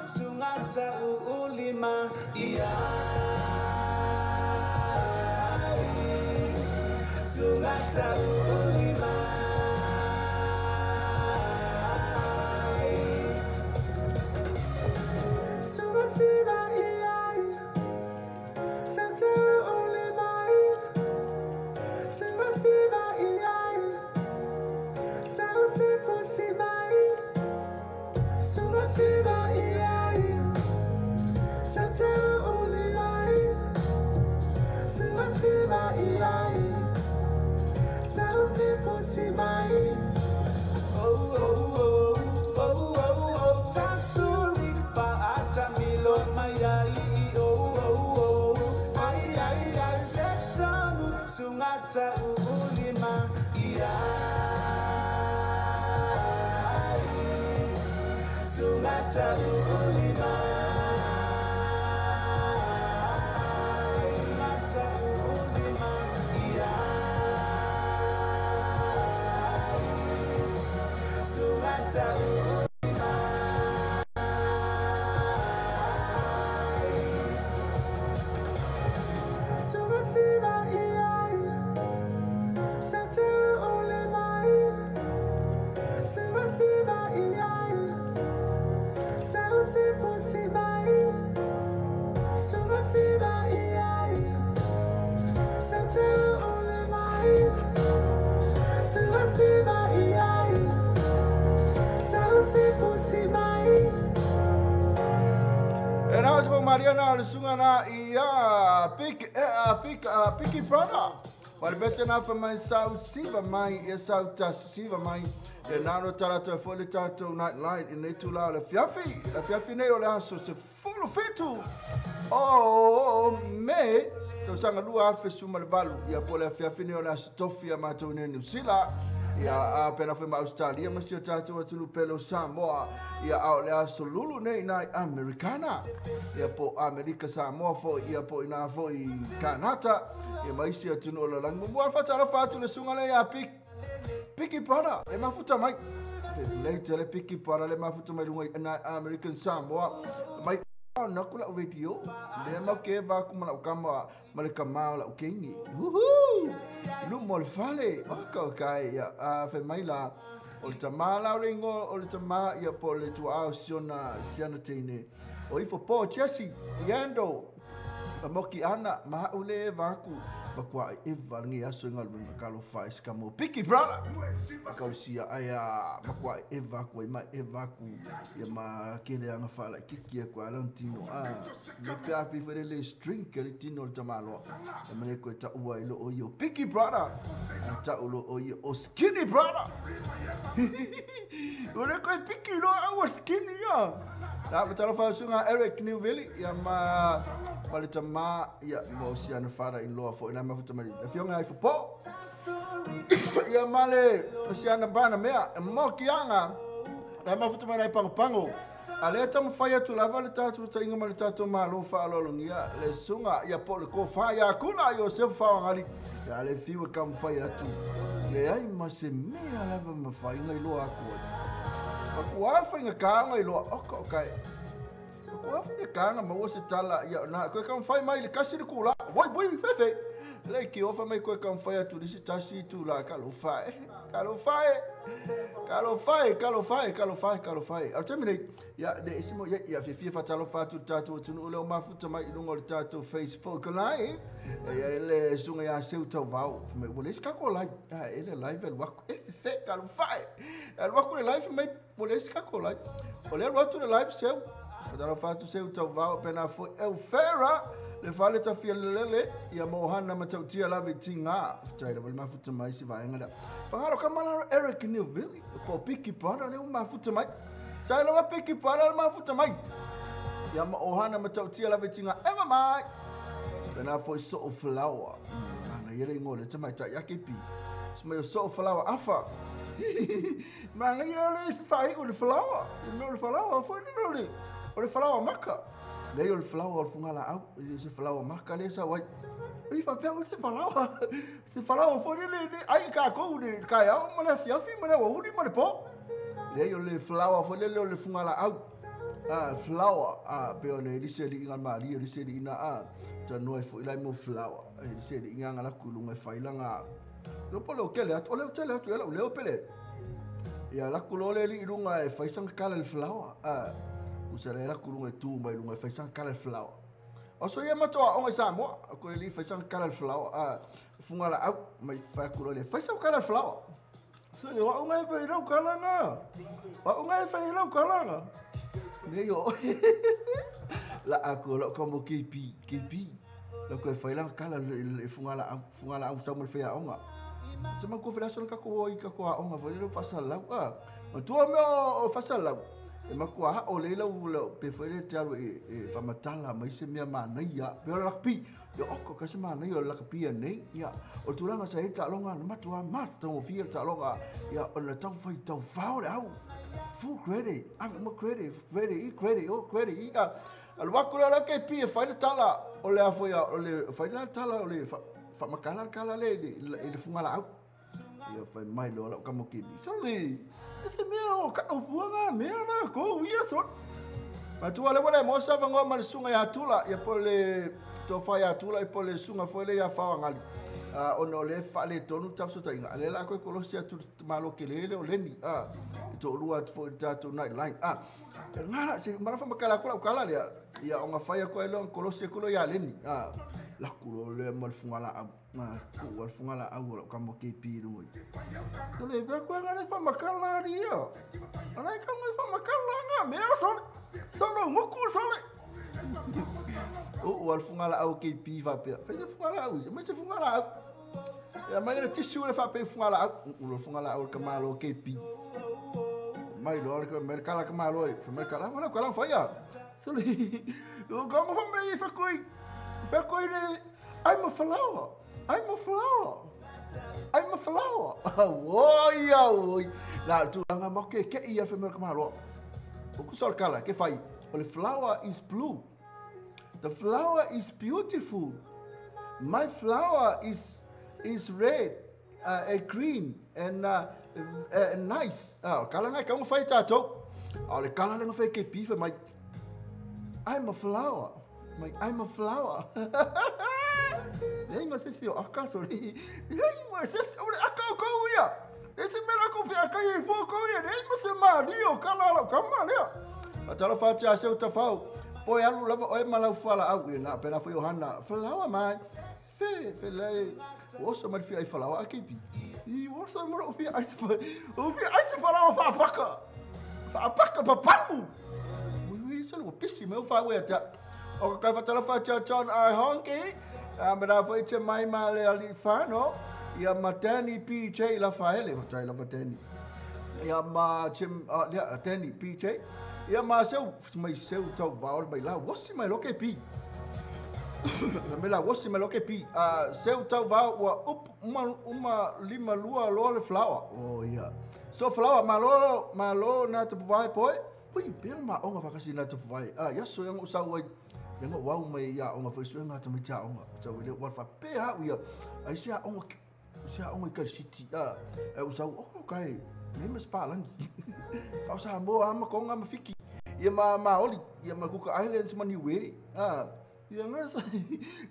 Sungata ulima ia Sungata ulima Sungata ia Sungata ulima Sungata ia Oh oh oh oh oh oh Chasturi pa acha milon mayai oh oh oh ai ai ai setamu sungata ulima ia Sungata ulima Sungata ulima ia Sungata ulima Sungata ia Sungata ulima Sungata ia And I was for Mariana Sungana ia pick pick picky brother. But best enough for my South Siva mai ia South Siva mai e nano tarato e fole tato night light in le tula le fiafi le fiafi nei o le aso se fulu fitu o me tau sanga lua afe suma le valu ia po le fiafi nei o le aso tofi a matou nei New Zealand ia a pena foi ma Australia ma si o tatou atunu pele o Samoa ia ao le aso lulu nei nai Americana ia po Amerika Samoa foi ia po ina foi Kanata ia maisi atunu o le langi mua whatara whatu le sunga le ia Piki Brother le mafuta mai le tele Piki Brother le mafuta mai runga nai American Samoa mai na kula video le mau ke va ku mala kama male kama la kengi uhu lu mol fale o ka kai ya a fe mai la o le tama la o le ingo o le tama ia po le tuao siona siana teine o ifo po Jesse Yando moki ana maule vaku makua eva ngi aso ngal kalo fa iskamo Piki Brother kausia aya makua eva ku ma eva ku ia ma kele anga fa la kiki ko ala tino a me pe api fere le string ke le tino le tamalo e mane ko ta ua ilo o yo Piki Brother ta ulo o yo o Skinny Brother o le ko Piki no a skinny ya la batalo fa sunga Eric Newville ia ma le tama ia mo siana fara in loa fo ina mafuta mari le fionga ai fo po ia male siana bana mea mo kianga la mafuta mari pango pango ale ta mfaya tu lava le tatu ta inga male tatu malo fa alongia le sunga ia po le ko fa ia kuna Yosef fa ngali ia le fiwa kam faya tu le ai ma se mea lava ma fa inga loa ko ko fa inga ka ngai loa o kai ko fa ka ma o se tala ia na ko ka fai mai le kasi le kula woi woi fefe le ki ofa mai ko ka fai atu le tasi tu la ka lo fai ka lo fai ka lo fai ka lo fai ka lo fai ka lo fai al terminate ia le isimo ia ia fi fi fatalo fatu tatu tunu le mafuta mai lungo le tatu Facebook live ia le sunga ia seu tau vau mai o le ska ko live ele live el wak fe ka lo fai el wak le live mai o le ska ko live o le watu le live seu fatalo fatu seu tau vau pena fo el fera le fale ta fia lele ia mohana matautia lave tinga tai le mafuta mai si vaenga da pangaro kamala Eric Newville po Piki Brother le mafuta mai tai le Piki Brother le mafuta mai ia mohana matautia lave tinga eva mai pena fo so flower na yele ngole te mai ta yakepi smai so flower afa manga yele sai o le flower no le flower fo no le o le flower maka le o le flower funga la au se flower maka le sa wai i fa pe o se flower se flower fo le le ai ka ko le ka ya mo le fia fi mo le o ni mo le po le o le flower fo le o le funga la au Flower a pe o le lise li inga mali lise li ina a ta no e foi lai mo flower e lise li inga ngala kulunga e failanga lo polo kele atu o le tele atu ela leo pele ia la kulole li lunga e faisanga kala le flower a usale la kulunga e tu mai lunga e faisanga kala le flower o so ia matoa o sa mo ko le li faisanga kala le flower a funga la au mai fa kulole faisanga kala le flower so yo o ngai fai lau kala nga o ngai fai lau kala nga ne yo la ako lo ko mo KP KP la ko fai la kala le funga la au sa mo fai onga se ma ko fai la ka ko i ka ko onga fai lo fa sa la a ma tu me o fa sa la e ma ko a o le la pe fai le te alo e fa matala mai se mea manaia pe o la pi yo o ko ka se manaia o la pi nei ia o tulaga sa e taaloga na matua mata o fia taaloga ia o le tau fai tau fao le au full credit ave mo credit credit i credit o credit i a alu ko la ke pi e fai le tala o le afo ia o le fai la tala o le fa makala kala le le funga la au ia fai mai lo la ka mo ki soli ese mea o ka upuanga mea na ko ia so matua le wale mo sa vango ma le sunga ya tula ia po le to fa ya tula ia po le sunga fo le ya fa ngali a ono le fa le tonu tafso ta inga le la ko kolosi atu malo ke le o leni a to lua fo ta to night line a ngala se mara fa makala ko la kala le ia o nga ko le kolosi ko ya leni a la kulo le mo funga la na ku funga la au ka mo ke pi lu to le ba ko ngala fa makala ri yo ala ka mo fa makala nga me so solo mo ku solo o al funga la au ke pi va pe fa funga la au ma se funga la au ya mai le tissue le fa pe funga la au o funga la au ka malo ke pi mai lo ka mer kala ka malo fa mer kala wala kala fa ya solo o ka mo fa me fa koi fa koi le I'm a flower I'm a flower I'm a flower oi oi la tu nga mo ke ke ia fa mer ka malo o ku sol kala ke fai o le flower is blue. The flower is beautiful. My flower is red, green, and nice. Kala ngai ka fai tatou. O le kala le fai ke pi fa mai. I'm a flower. My I'm a flower. Nei ma se se o aka sorry. Nei ma se se o le aka ko ia. E se mera ko pe aka e fo ko ia. Nei ma se ma ri o kala la ka ma le. Atalo fa tia se o tafau. Poi alu lava oe malau fuala au ia na pena foi Johanna flower mai fe fe le oso mai fi ai flower akipi i oso mo fi ai o fi ai flower fa paka fa paka papamu ui so lo pisi me fa we ta o ka fa tala fa cha John I honki a mera foi che mai male ali fa no ia matani PJ la faele tai la matani ia ma chim ia Danny PJ ia ma seu mai seu tau vao mai la wosi mai loke pi me la wosi mai loke pi a seu tau vao ua up uma lima lua lo le flower oh ia so flower malo malo na te vai poi pui pe ma onga vakasi na te vai a ia so yang sa wai yang wau mai ia onga foi so nga te mai cha onga cha le wa fa pe ha ia ai sia onga sia onga ka city a e usa o kai nem spalangi ka sa mo ama konga mafiki ia ma maoli ia ma Cook Islands ma Niue a ia nga sa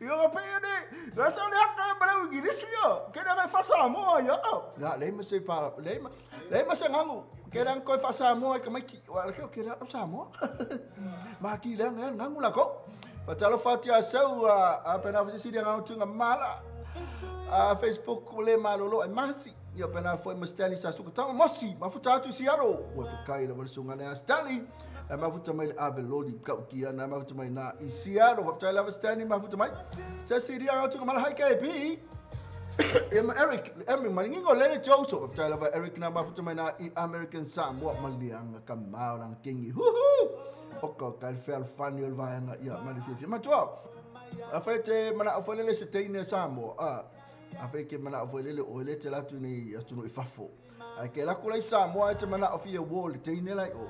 ia nga pe ne la sa le ka ba le giri sia ke na fa sa mo ia la le ma se pa le ma se ngangu ke na ko fa sa mo ka mai ki wa le ke la sa mo ma ki le nga ngangu la ko pa talo fa tia seu a pena fa si nga tu nga mala a Facebook le malolo e masi ia pena foi ma Stanley sa suka tama mosi mafuta atu siaro ua fakai la walisunga na Stanley e mafuta mai ave lodi ka ukia na mafuta mai na i siaro fafuta lava Stanley mafuta mai se siria atu nga mala hai KP e ma Eric Eric maningo lele Joseph fafuta lava Eric na mafuta mai na i American Samoa malianga ka mauranga kingi huhu o ka ka fel fani o vaanga ia mali fifi matua a fete mana o folele se teine Samoa a a fai ke mana o folele o le te latu ni atu no i fafo a ke la kula i Samoa te mana o fia wo le teine lai o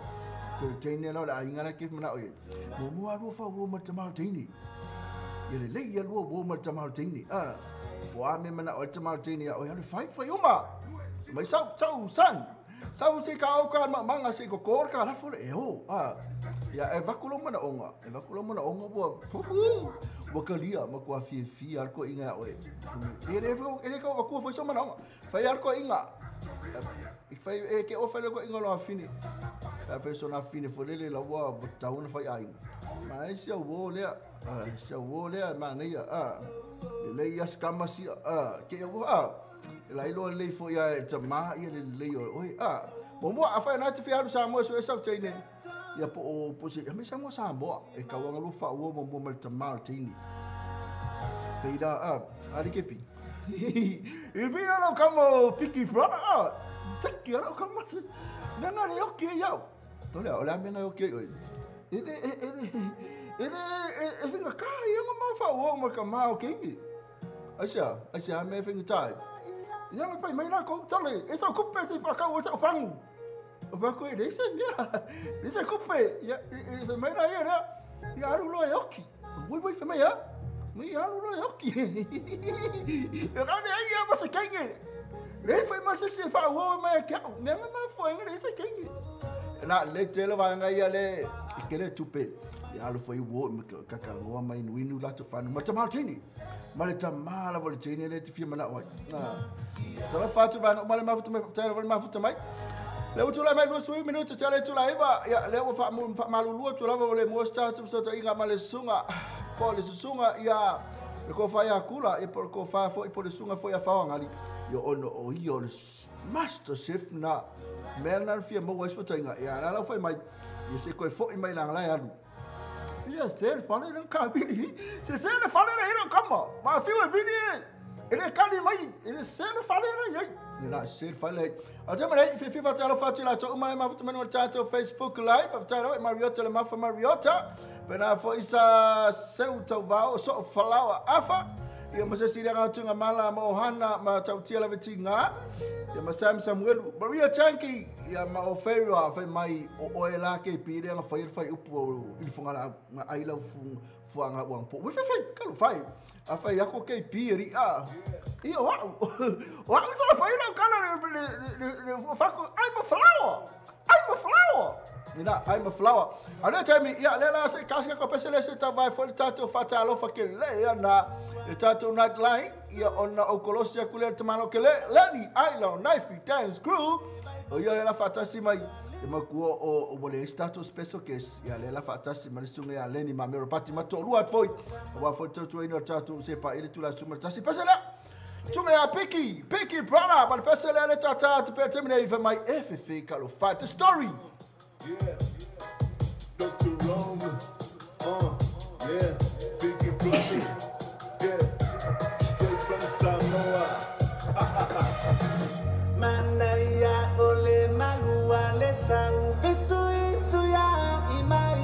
ke teine la la inga la ke mana o ye mo mo aru fa wo ma te ma teine ye le le ye lo wo ma te ma teine a o a me mana o te ma teine o ya le fai fai uma mai sa sa san sa se ka o ka manga se ko kor ka la fole e o a Ia e vaku lo mana onga, e vaku lo mana onga ua pupu. Ua kalia ma kua fia fia al ko inga oe. E le e le ka vaku foi so mana onga. Fai al ko inga. I fai e ke o fai le ko inga lo afini. Fa fai so na fini fo lele la ua tauna fai ai. Ma e sia wo lea, sia wo lea ma nei a. Le ia skama si a ke wo a. La ilo le fo ia e tama ia le le oi a. Mo a fai na te fialu sa mo so e sa teine. Ia po o po se me sa mo sa mo e ka wanga lu fa wo mo mo ma tama teine. Te ira a ali kepi. I mi ala kamo piki brother a. Teki ala kamo. Nanga le oki ia. Tole o la me na oki oi. E e e e e finga ka ia ma fa wo mo ka ma oki. Aisha, aisha me finga tai. Ia me pai mai na ko tole. E sa kupe se pa ka wo sa fangu. O pa ko e se mia. E se kupe. Ia e se mai na ia na. Ia aru lo e oki. Woi woi se mai ia. Mai aru lo e oki. E ka ne ia ma se kenge. Le foi ma se se fa wo ma ke. Me ma foi le se kenge. Na le tele va nga ia le ke le tupe. Ia alu foi wo me ka ka ngoa mai nuinu la te fanu. Ma tamal tini. Ma le tamala vo le tini le te fia mana oi. Na. Tala fatu va ma le mafuta mai tala va mafuta mai. Le utu la mai lu sui minutu tala tu la iba ya le wa fa mu fa malulu tu la va le mo sta tu so inga ma le sunga. Po le sunga ya le ko fa ya kula e por ko fa fo e po le sunga fo ya fa ngali. Yo ono o io le master chef na mena fia mo wes fo inga ya la la fo mai. Ye se ko fo mai la la ya lu. Ia se le fale le kabili. Se se le fale le iro kama. Ma fi we bini. Ele kali mai. Ele se le fale le yai. Ina se le fale. A te mare fi fi va talo fa ti la to mai ma fu manu tato Facebook live. Fa talo Mariota le ma fa Mariota. Pena fo isa seu tau vao so falawa afa. Ia ma se sira ga tunga mala ma ohana ma tautia la vetinga. Ia ma Sam Samuelu. Maria Tanki. Ia ma o Ferro fa mai o oe la ke pire nga fai fai upu o il fonga la ai la fu fuanga wa po. We fai ka fai. A fai ya ko ke pire a. Ia wa. Wa sa fai la kana le le fa ko I'm a flower. I'm a flower. Ina I'm a flower. Ale time ia le la se ka ko pesele se ta vai fo tato fata lo fa ke le ia na le tato night line ia ona o kolosia kule tamalo ke le leni ai lo knife dance crew. O ia le la fatasi mai e makua o o le status special case ia le la fatasi mai sunga ia leni ma mero pati ma tolu at foi wa fo to ino tato se pa ile tula suma tasi pesele tunga ia Piki Piki brother ma pesele le tata te pe temine ife mai FF ka lo fight the story. Yeah, Dr. Roman, yeah, Biggie Brother, yeah, straight from Samoa. Manaya ole malua le sang fesu isuya imai,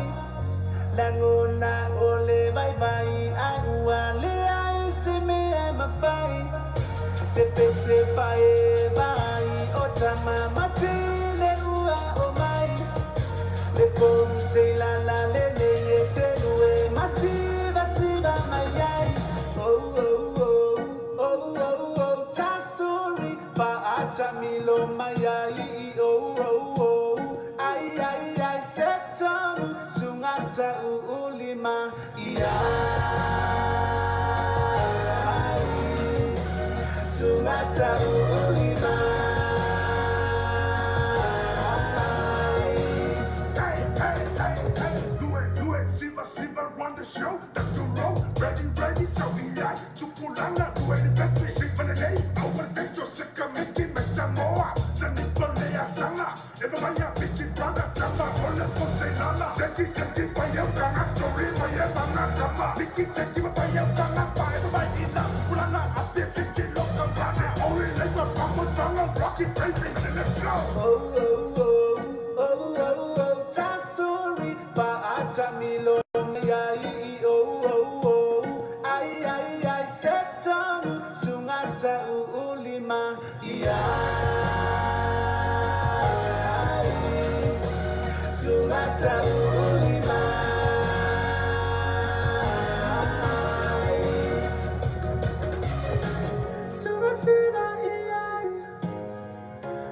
langona ole bye bye agua le ai se me mafai, se pese pae vai otama matine ua o mai. Le ponse la la le le ye te lue masiva siva mayai. Oh oh oh oh oh oh just story pa acha milo mayai. Oh oh oh ai ai ai setom sungata ulima ia sungata ulima. Siva run the show, Dr. Rowe, ready, ready, so we like to Pulanga, do any best, Siva the day, over the Jessica, Mickey, Samoa, Sanipolea, Sanga, Everybody, Mickey, brother, Tama, Ola, Poncelala, Seti, Seti, Paya, Kanga, Story, Maya, Manga, Tama, Mickey, Seti, Paya, Kanga, Paya, Ina, Pulanga, Ape, Seti, Loka, Brana, Ori, Lema, Pamo, Tanga, Rocky, Baby, let's go. Oh, oh, oh, oh, oh, oh, just story, Pa Acha Milo. Ulima ia sungata ulima sungasira ia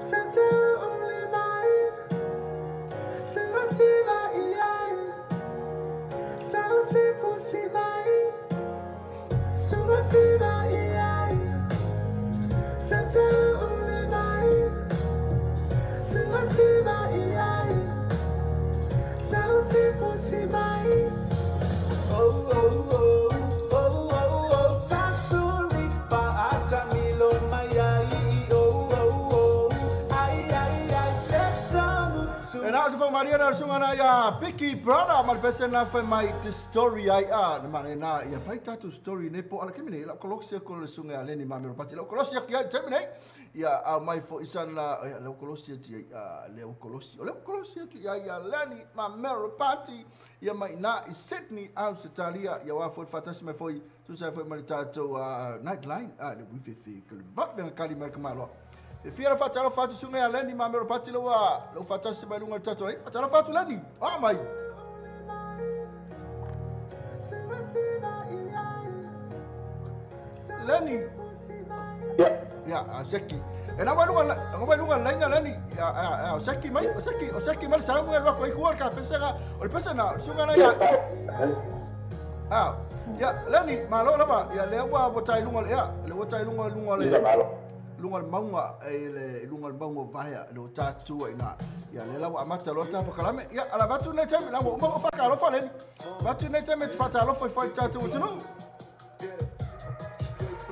sungata ulima sungasira ia. Biggie brother, ma pese na fai mai the story ai a na mane na ia fai tatu story ne po ala kemine la kolosia ko le sunga aleni ma mero pati la kolosia ki ai temine ia a mai fo isana la kolosia ti a le kolosia le kolosia ti ia ia leni ma mero pati ia mai na i Sydney Australia ia wa fo fatasi mai foi tu sa foi mai tatu nightline a le wifi ko va ben kali mer kamalo. E fia fatalo fatu sunga aleni ma mero pati lo wa lo fatasi mai lunga tatu ai fatalo fatu leni ah mai. Lenny. Yeah. Yeah, Seki. E na vai lunga laina Lenny. Ya Seki mai, Seki mai sa mo wa ko ka pesa o pesa na sunga na ya. Ah, ya Lenny, malo lava ya le wa botai lunga ya, le botai lunga lunga le. Lunga maunga e le lunga maunga vaia le tatu ina ya le la amata lo ta pakalame ya ala batu ne teme la mo fa ka lo fa Lenny. Batu ne teme fa ta lo fa fa tatu tunu.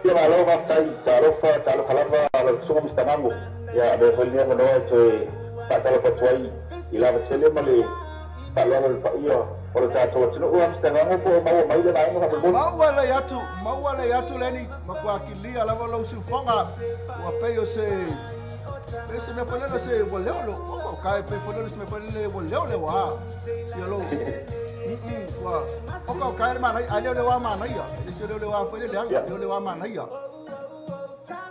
Ia malo faafetai talofa talofa lava lau susuga Mr. Mago ia le foi lenei avanoa e toe faatalofa atu ai i lava tele ma le faaloalo le paia o le tatou atunuu a Mr. Mago po o maua mai le vaega faamolemole. Maua le atu Leni makuakilia lava lau siufoga ua pei o se se mea foi lele se ua leo leo o kai pei foi lele se mea foi lele ua leo leo a ia lou ua o ka kai mana ai leo leo a mana ia le se leo leo a foi lele leo leo a mana ia.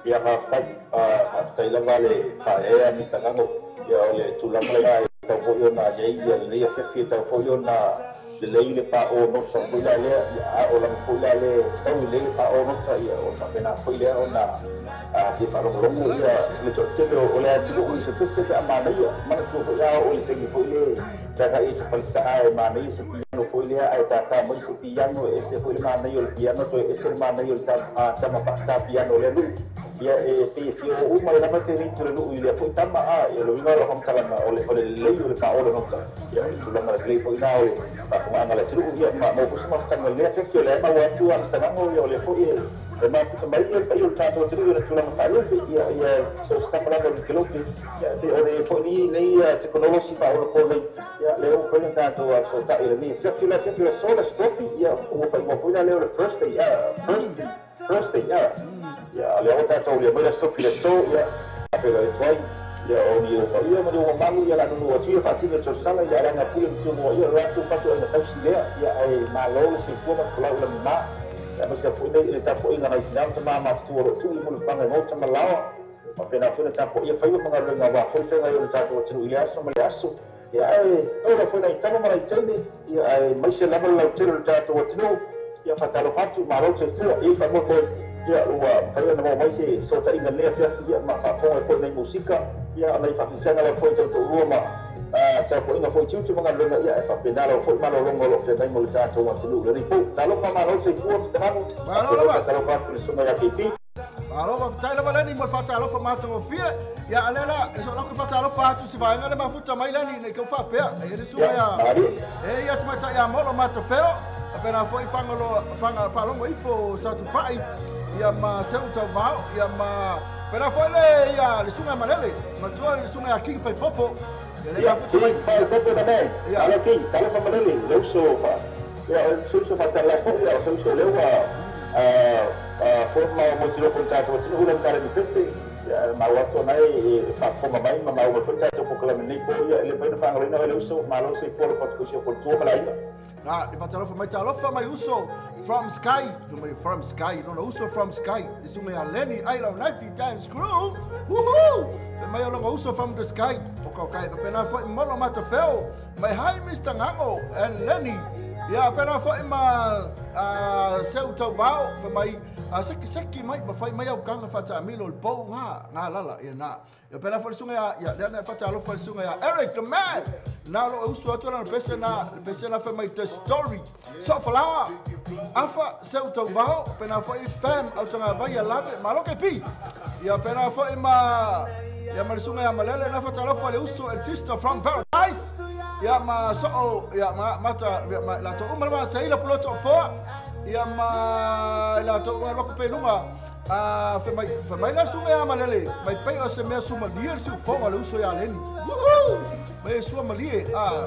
Ia faafetai faafetai lava le faaea Mr. Gango ia o le tulaga lena e tau foi ona iai ia lenei afiafi e tau foi ona lelei le faaonota foi la lea ia a o lava foi la le tau lelei le faaonota ia o faapena foi lea ona fia faalogologo ia le toatele o le atunuu i se pese pe a manaia manatua foi a o le taimi foi le tagai i se falesaa e manaia se piano foi lea ae tātā mai se piano e ese foi le manaia o le piano toe ese le manaia o le tama faataa piano o le alu'u ia e pei e fia oo uma le lava te nei le nuu i lea foi tama a ia le uiga o lau faamatalaga o le lelei o le faaola nota ia o le tulaga lelei foi na o le faafogaaga le atunuu ia ma maua foi se mafutaga lea fefi o lea e maua atu a Mr. Ia o lea foi e mafuta mai ia le paia o le tatou atunuu i ona tulaga faalupe ia ia so se tama lava o le kelope ia pe o le foi nei tekonolosi faaola nei ia lea ua fai na tatou sota'i lenei fefi la fefi la sola stofi ia ua faaigoa foi la lea o le first day first day ia lea ua tatou lia mai la stofi le so ia apelo e tuai ia o ni o ia ma le mamalu ia la nunu atu ia faatino tausaga ia alaga pule ma tumua ia o latou fatu ai na tausi lea ia ae malo le soifua ma folau lagima ia ma se foi nei le tapuaiga nai tinā ma tamā matutua o loo tuu i molifaga i maota ma laoa faapena foi na tapuaia faiva ma galuega auā foi feagai o le tatou atunuu i le aso ma le aso ia ae ola foi nai tama ma nai taine ia ae maise lava le lautele o le tatou atunuu ia faatalofa atu malo le soifua ia faamoemoe ia ua mafai ona maua mai se sootaiga lenei afiafi ia ma faafofoga ai foi nai musika ia nai faafitaga lava foi tautoalua ma tapuaiga foi tiute ma galuega ia e faapena lava foi malologa o loo feagai mo le tatou atunuu lenei pou talofa malo le soifua Mr. Mago faatalofa atu le susuga ia KP. Malo faafetai lava Leni mo le faatalofa matagofie ia alela e so lako faatalofa atu se vaega le mafuta mai Leni nei kau faapea e le susuga ia e ia tamaitai ia molo matafeo apena foi fagalo faga faalogo ifo sa tupai ia ma seu tauvao ia ma pena foi le ia le susuga malele matua le susuga ia King Faipopo ia le mafuta mai Faipopo na me alo King talofa malele le uso fa ia o uso faatala foi ia o se uso lea ua forma o motiloko le tatou atunuu la tala pese ia maua atu ona e faafofoga mai ma maua foi tatou polokalame nei po ia e le mafai ona faagaloina le uso malo soifua le fatukosia o faletua ma le aiga. Na, le faatalofa mai talofa mai uso from sky, from sky, no uso from sky. Le susuga ia Lenny ai lau Naifi Dance Crew. Woohoo! Fe mai o longa uso from the sky. O ka kai faapena foi molo matafeo. Mai hi Mr. Ngango and Lenny. Ia pena foi ma seu tau vao fa mai seki seki mai ma fai mai au kanga fa ta milo le pau nga nga lala ia na. Ia pena foi sunga ia ia na fa ta lo foi sunga ia Eric the man. Na lo usu atu na pese na fa mai the story. So flower. Afa seu tau vao pena foi fam au tanga vai labe malo ke pi. Ia pena foi ma ia ma sunga ia malele na fa ta lo foi usu and sister from Paradise. Ia ma so ia ma mata ma la to uma ma saila puloto fo ia ma la to uma ko pelunga a fe mai la sunga ia malele mai pai o se mea suma lia su fo le uso ia leni mai sua malie a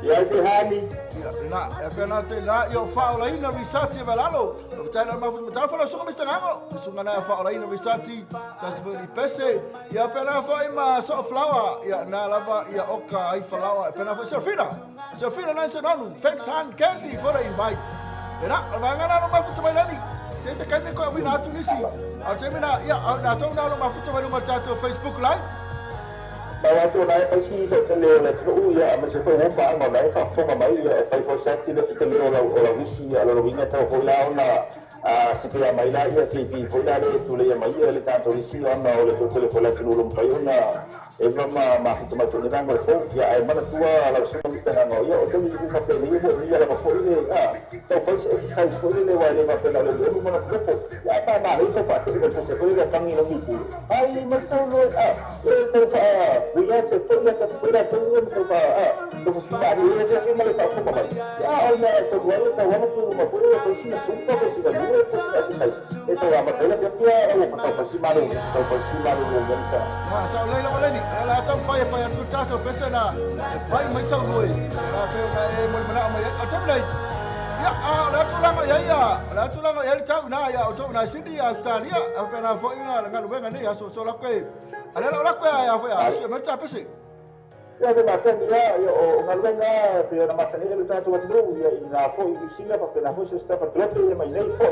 ia se hani ia na e fe na te la io fa o la ina risati valalo o tai la ma ta fa la sunga mista ngango sunga na fa o la ina risati ta se ni pese ia pe na fa ma so flower ia na lava ia oka ai flower pe na fa Sofina Sofina na se nanu thanks han candy for the invite era vanga na no ma futa mai lani se se kai me ko wina atu nisi a te mina ia na to na no ma futa mai no ma tato Facebook live. Ba tu na e si te le le tru ia ma se foi pa ma mai fa fo mai ia fai fo sa ti le te le o la visi a lo vina ta fo la ona a se pe mai la ia ti ti fo la le tu le mai ia le tanto visi ona o le tu le fo la tu lo mai ona e va ma ma tu ma tu le rango fo ia e mana tua la su mi ta no ia o te mi ku fa pe le mo ia la fo le a to fo se sai fo le wa le ma pe la le mo na fo ia pa ma le fo fa te le se fo le tangi no mi ku ai ma sa lo a e te fa we to put that to the Ya se masani ya o ngalwenga pero na masani le tato watru ya ina fo isila pa pena fo se sta pa trope ya mai nei fo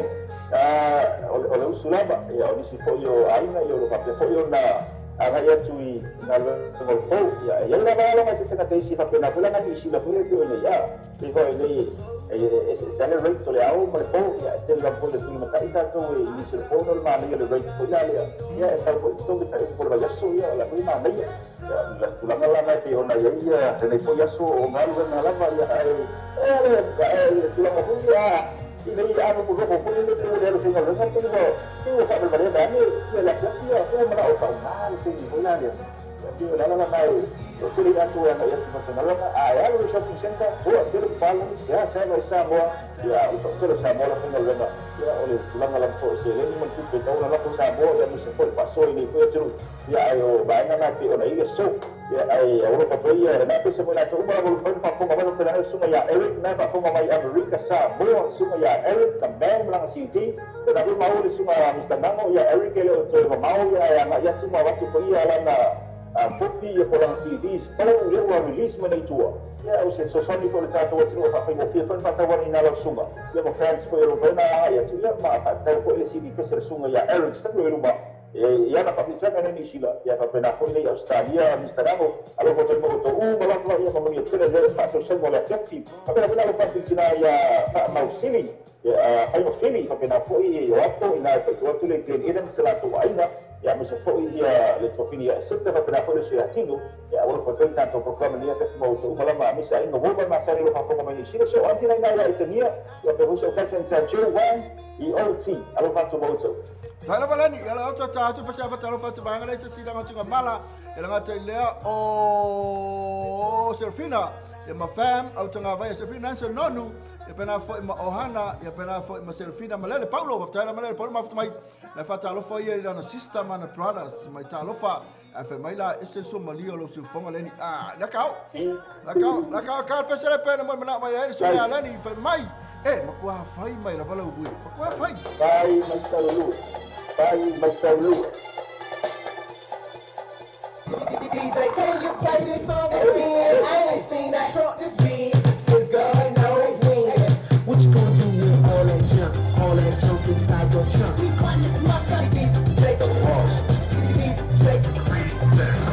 o le usulaba ya o nisi fo yo aina yo lo pa fo yo na aga ya tui ngalwenga fo ya ya la ba la ma se na te isi pa pena fo la na isila fo le te ya e fo le se le rate le au ma fo ya este la fo le tu ma ta to e nisi fo no ma le rate fo la ya esa fo to que por la so ya la fo ma le la tulanga la mai ona ia ia te nei foi aso o ngalu na lava ia e tulanga foi ia i nei amo mo ko foi le te le le le le te te o fa le le ne ia la ia o ma o fa na le te ni la le te la la mai o te le atu ia ia te fa la a ia lo shopping center o te le pa le sia sia lo sa mo ia o te le sa mo la fa le ia o le tulanga la fo se le ni mo te te la la sa mo ia mo se foi paso i nei foi te ia o vaina na te ona ia so ia ai Europa foi ia na pese mo na to uma mo foi fa fonga mo pela suma ia Eric na fa fonga mai America sa mo suma ia Eric também lang CD na o mau le suma Mr. Nango ia Eric ele o to mau ia ia ia suma watu foi ia lá na fopi ia por lang CDs para o eu release mo na tua ia o se so soni por ta to tro fa foi fi foi fa ta wani na la suma ia mo fans foi o na ia tu ia ma fa ta foi le CD pese suma ia Eric está no luma ia na fafisaga ne nisila ia fa pena foi nei Australia Amsterdam alo fo te mo to u mala ia mo ni tele le paso sengo le fiati fa pena pena paso tina ia fa mausili ia fa mo fili fa pena foi o apo ina fa to tu le Glen Eden sela to aina ia mo se foi ia le tofini ia sete fa pena foi se atino ia o fo te tanto programa ni fa mo to mala ma misa ingo mo ma sari lo fa fo ma nisila so antina ina ia itania ia pe ho se okasen sa Joe Wang EOT alo fa to moto. Tala balani ala auto ta atu pasa fa talo fa to bangala se sila ngatu mala ela ngata lea o Serfina e ma fam auto nga vai Serfina nse nonu e pena fo ma ohana e pena fo ma Serfina malele Paulo fa tala malele Paulo ma fa mai la fa talo fo ia na sister man brothers mai talo fa a fa mai la ese so malio lo su fonga leni ah la kau la kau la kau ka pesa le pena mo na mai e so ya leni fa mai e ma kwa fai mai la bala ui ma kwa fai fai mai salu fai mai salu. DJ, can you play this song again? I ain't seen that truck this big since God knows when. What you gonna do with all that junk inside your trunk? We run this mother DJ the wash. DJ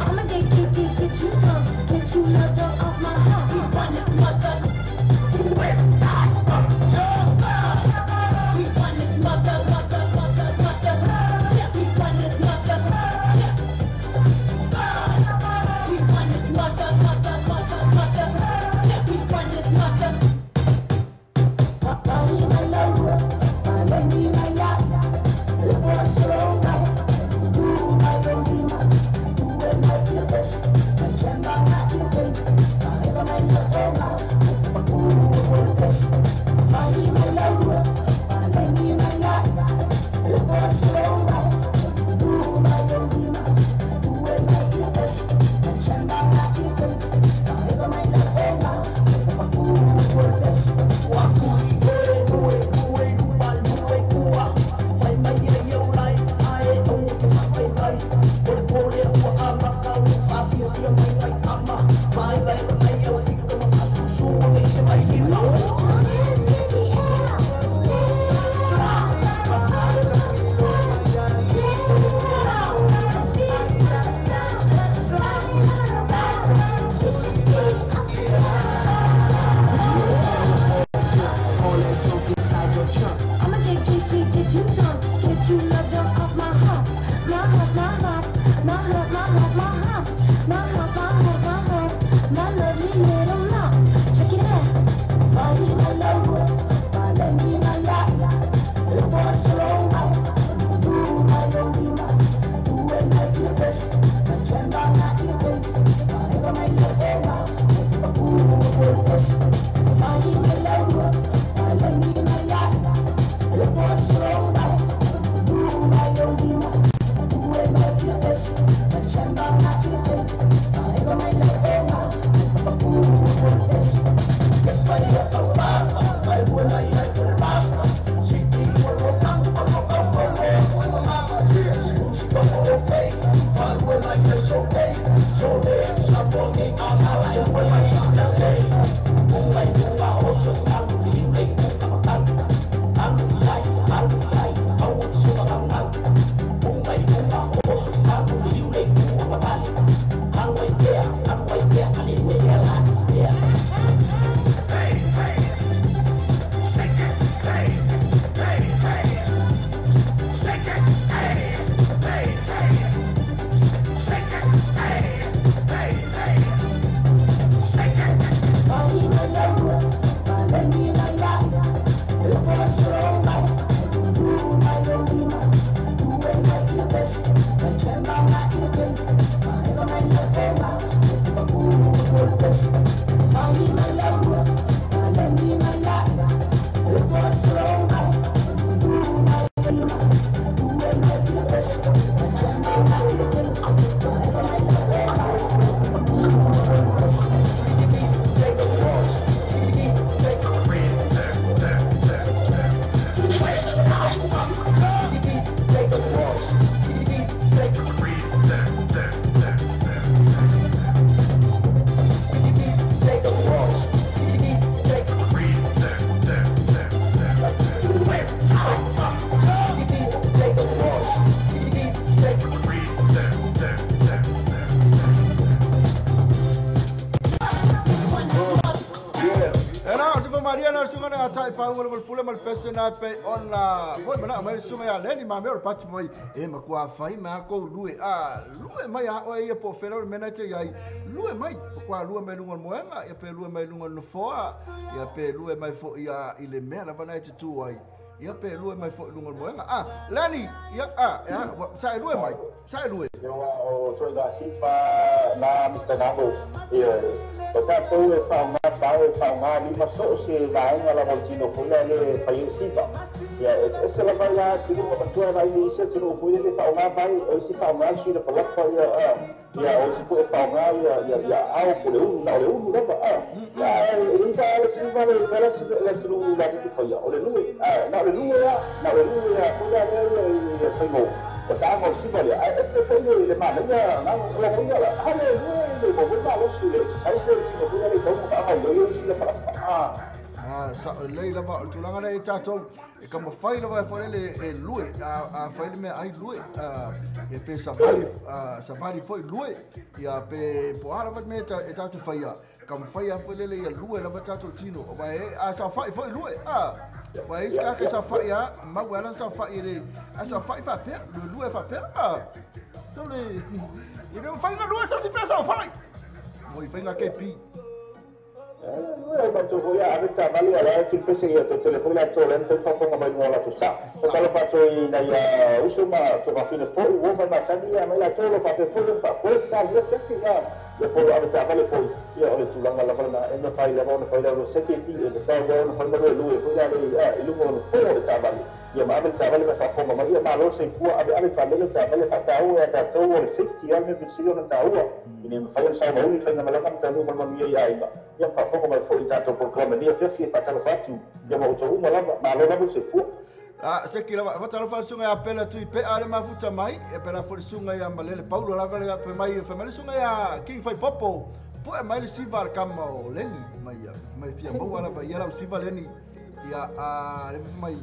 I'ma get you drunk, get you loved up off my hump. We run this mother. Maria na sunga na tai pa ua pule mal pese na pe ona foi mana mai sunga ya leni ma me o patu mai e ma kua fai ma ko lue a lue mai a o ia po fela mena te ai lue mai kua lue mai lunga moenga ia pe lue mai lunga no foa ia pe lue mai fo ia ile mea lava na te tu ai ia pe lue mai fo lunga moenga a leni ia a sa lue mai sa lue o toi da sipa na Mr. Nabo ia o tatou e faaaoga pao e faaaoga lima soo se vaega lava o le tino foi lea le fai sipa ia ese lava ia atunuu matua vai le isi atunuu foi lea le faaaoga vai o isi faaaoga le sui lapalapa ia ia o isi foi e faaaoga ia ia ao po le ulu na o le ulu lava ia e lei sa le siva le pela le atunuu latou te faia o le lue na o le lue a na o le lue a foi lea ia faigo o taga o siva lea ae ese foi le manaia na o ia la ale lue le mo foi malosi le exercise le tino foi lea le tau faagaioio isi lapalapa a sa lei lava o tulaga lea e tatou e ka mafai lava e foi le e lue a fai le mea ai lue e pe savali savali foi lue ia pe po a lava me e tatou faia ka mafai a foi le ia lue lava tatou tino vai a sa fai foi lue a vai ska ke sa fai a ma wala sa fai le a sa fai fa pe lue fa pe a so le i le fai na lue sa si pe sa fai moi fai na ke pi ai ma tu foi a ave tavale a la tu pese ia to telefone a to len fa fa mai mo la tu sa o talo fa to i na ia uso ma to fa fine foi o fa ma sani ia mai la to lo fa pe foi fa foi sa ia se ki ia ia po ave tavale foi ia o le tulaga lava na e mafai lava ona fai lava se ke ti e mafai lava ona fai lava lue foi la le i luga o le po o le tavale ia ma ave tavale ma faafofoga mai ia malo soifua ave ave faalele tavale faataua ia tatou o le safety a le mea ona taua ina ia mafai ona saumauli faigamalaga ma taunuu ma le manuia i aiga ia faafofoga mai foi i tatou polokalame ia fiafia e faatalofa atu ia ma outou uma lava malo lava le soifua. A se ki lava fatalofa sunga ia pela tui pe ale mafuta mai e pela foi sunga ia malele Paulo lava le pe mai fe mai sunga ia King Fai Popo pu e mai le siva le kama o Leni mai mai fia maua lava ia lau siva Leni ia a le mai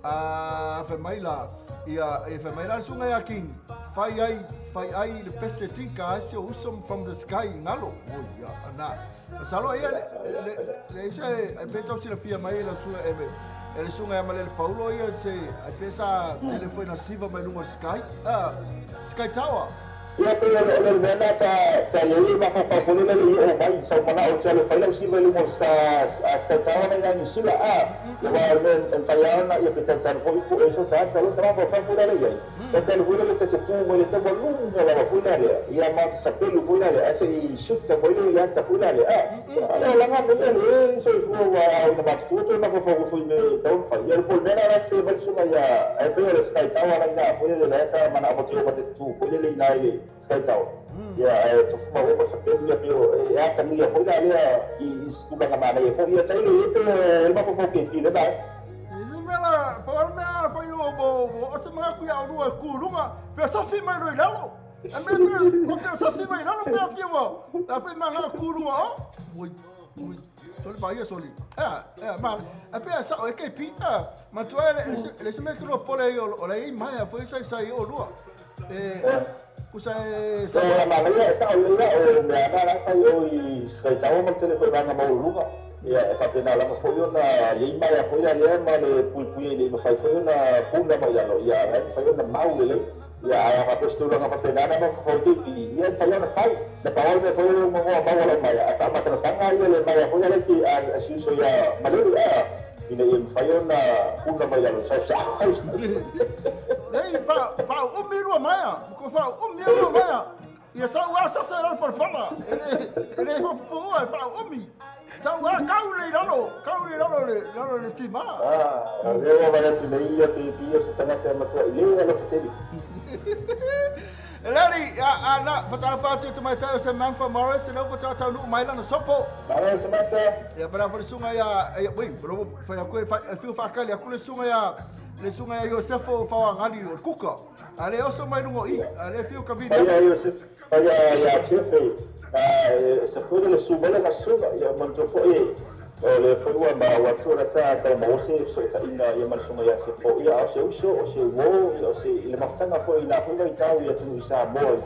a fe mai la ia e fe mai la sunga ia King fai ai le pese tinka se usum from the sky ngalo o ia na salo ia le se e pe tau sila fia mai la sunga e ele sunga ia malele Paulo ia se ai pesa telefone na siva mai lunga sky sky tower ia pe o le mea na sa iai ma faafofoga le i o mai sau mana o talo fai lau siva i luga o sky tower na i Niu Sila ia wa o le mafai ona ia pe tautano foi po e so tagata lo tama faafofoga le iai e talo foi le te tu mai le tama luga lava foi la lea ia ma sapelu foi la lea ae se'i suta foi le ia ta foi la lea ale o laga me lea le soifua ua ona matutua toe mafaufauga foi me tau fai ia le po le mea la se mai suga ia ae pei o le sky tower la ina foi le lea sa mana o te o te tu foi le ina i le sky tower ia e tofu ma uma sapelu ia pe e atagia foi la lea i tulaga manaia foi ia tailo ia pe e mafaufau keiki le vae mela pa mea pa yo mo o se mga kuya o lua ku lunga pe sofi mai no ilalo a me o pe sofi mai lalo pe fi mo a pe mga ku lunga o oi oi soli ba ia soli ma a pe sa o ke pi ma tu le se me ku no pole o le mai a foi sai sai o lua e kusa sa ma le sa o le o mea na la fai o i sai tau ma telefone ma mo lunga ia e faapena lava foi ona iai maea foi la lea ma le puipui le mafai foi ona puna mai lalo ia e mafai ona mau lelei ia ae faapea se tulaga faapena na mafaufau keiki ia e mafai ona fai na pau le mea foi le magoa maua lau maea ae faamatagataga ia le maea foi lea ke a siuso ia malele ina ia mafai ona puna mai lalo sausau ei pa umi lua maea ko fa umi lua maea ia sa ua sasa la palapala ele fofo e fa umi sa ua kau le lalo le tima le ua vai atu nei ia pe pia se tagata matua i le alofa tele Lali na fatalofa atu te mai o Samantha Morris e lau fatau nuu mai lana sopo Malo Samantha ia pera foi sunga ia ui bro foi aku fiu faakali aku le sunga ia le sunga ia Iosefo Faoagali o le kuka ale oso mai lungo i ale fiu ka vili ia Iosef ia ia chefe se foi le suba le masuga ia manto foi o le foi ua ma ua tura sa tau maose fesootaiga ia ma le suga ia Sefo ia o se uso o se uō ia o se i le mafutaga foi i la foi vaitau ia atunuu i Samoa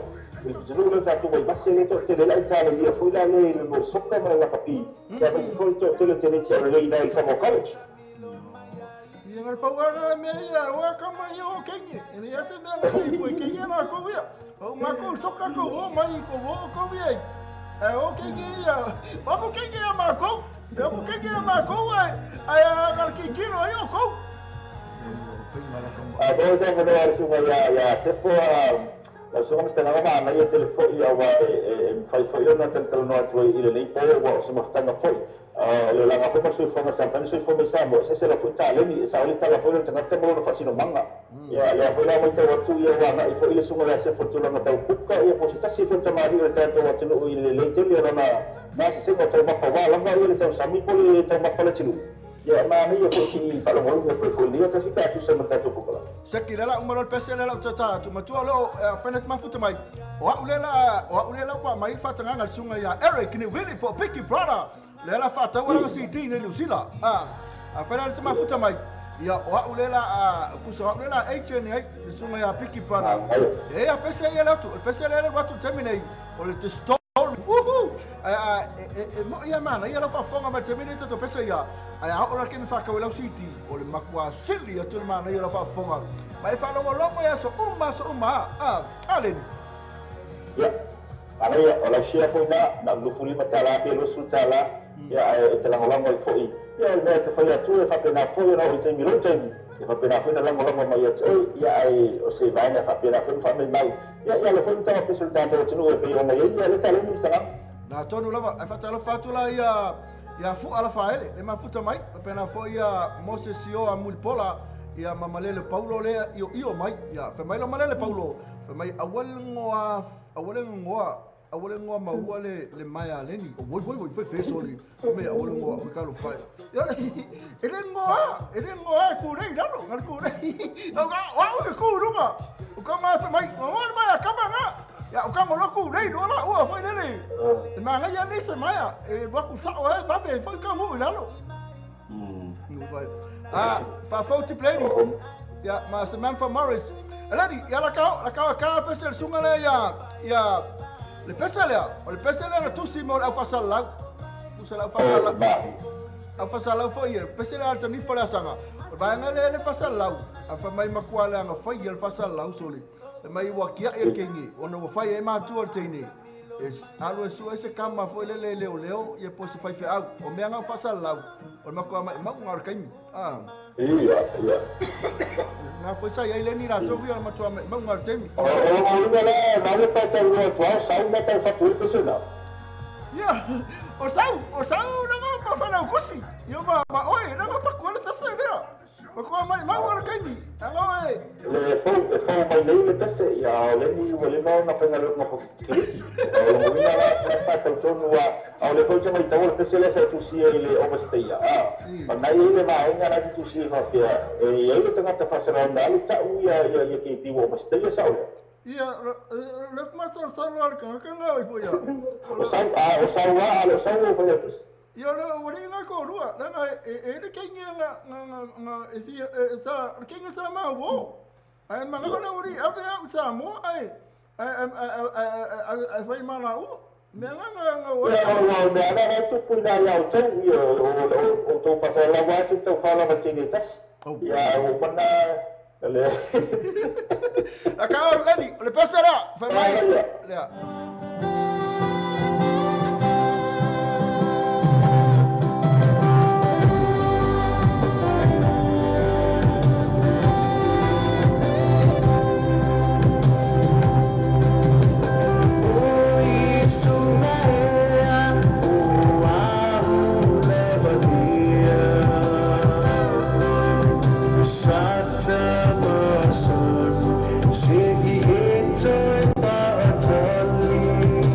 Le pitonuu le tatou vaivase le to'atele la'i talelia fo'i la le le mo soka ma le lakapi ia maise fo'i to'atele teneti aulelei ina i Samoa College. Ia ngā pauanga mea ia, oa kama ia o kengi. E ia se mea ngai pui kengi na ko ia. O mako soka ko o mai ko o ko ia. E o kengi ia. O ko kengi ia mako. E o kengi ia mako ai. Ai a ngal ki kilo ai o ko. A do sa mo le su ia ia se fo la suga mista nga ma ia telefoni ia wa e fai foi ona tantalo atu i le nei po wa se mafutanga foi le langa foi ma soifoga sa tani soifoga i Samoa se se la foi taleni e saoli tala foi le tagata ma lona faasinomaga ia lea foi la maitau atu ia ua aga'i foi le suga le asefa tulaga taupuka ia po se tasi foi tamalii o le tatou atunuu i le lelei tele o lona gasesega o taumafa uā lava ia le tausami po le taumafa le atunuu ia manaia foi si'i faalogologo foi foi lia tasi pe atusa ma tatou pukala. Seki le la uma lo pese le la tata tu matua lo fenet mafuta mai o au le la o au le la pa mai fatanga sunga ia Eric ni Willy po Picky Brother le la fataua la CD ne New Zealand a fela le mafuta mai ia o au le la kusa au le la agent ai sunga ia Picky Brother e a pese ia la tu pese le la tu terminate o le story woohoo e mo ia mana ia la fafonga ma terminate to pese ia ai a o la ke me fa ka o CD o le makua sili atu le mana ia la fafonga ma e fa longo longo ia so uma a alen ia ana ia o la shia foi na na lufuli matala pe lo sultala ia e te langolongo i foi ia o mea te fai atu e faapena foi ona o i taimi lou taimi e faapena foi na langolongo mai atu oi ia ai o se vaega faapena foi faamai mai ia ia le foi mataga pese o le tatou atunuu e pei ona iai ia le taleni mistagaga na tonu lava ai faatalofa atu la ia ia fu'a la faele le mafuta mai pena foi ia Moses o a Mulipola ia mamalele Paulo le io io mai ia fe mai lo malele Paulo fe mai awal ngoa awale ngoa maua le mai leni o voi voi voi fe fe soli me awale ngoa o ka lo fai ia ele ngoa ku rei lalo ngal ku rei o ga o ku runga o ka ma fe mai o mai ka ma nga ia o ka mo ku rei lo la o foi lele ma nga ia ni se mai e wa ku sa o e ba be foi ka mu lalo no vai a fa fo ti play ia ma se man for Morris elani ia la ka fe se sunga le ia ia le pesele o le pesele na tusi mo au fasalau pusela fasalau au fasalau foi pesele al tani fola sanga o vai ngale le fasalau a fa mai makua le nga foi el fasalau soli le mai wa kia el kengi ona wa fai e ma tu al tini es alu su ese kama foi le le leo e posi fai fe au o me nga fasalau o makua mai mau ngal kaimi ah ia ia na foi sai ai le ni la tu vi al matua mai mau ngal temi o o le na le pa tau o tu sau na tau fa tu pese na ia o sau na ma fa na kusi ia ma oi na ma pa ko le pese le o ko mai mau ngal kaimi alo e le fo mai nei le pese ia le ni o le mau na penga le ma ko ki o mo ina la pa tau tonu a o le foi mai tau le pese le sa tu si le o besteia a ma nai le ma inga na tu si fa pia e ai le tangata fa sera na le tau ia ia ke ti o besteia sa o ia le ma sa sa la ka ka nga i foi ia o sau a o sau a o sau o foi ia le o le nga ko rua la na e le kengi nga nga e fi sa le kengi sa ma wo ai ma nga ko ri a ve sa mo ai ai ai foi ma la u me nga nga o ia o me ana na tu pui na ia o tau ia o tau fa la wa tu tau fa la tini tas ia o mana le a ka o le le pasara fa mai le Sigi ito e pa atali.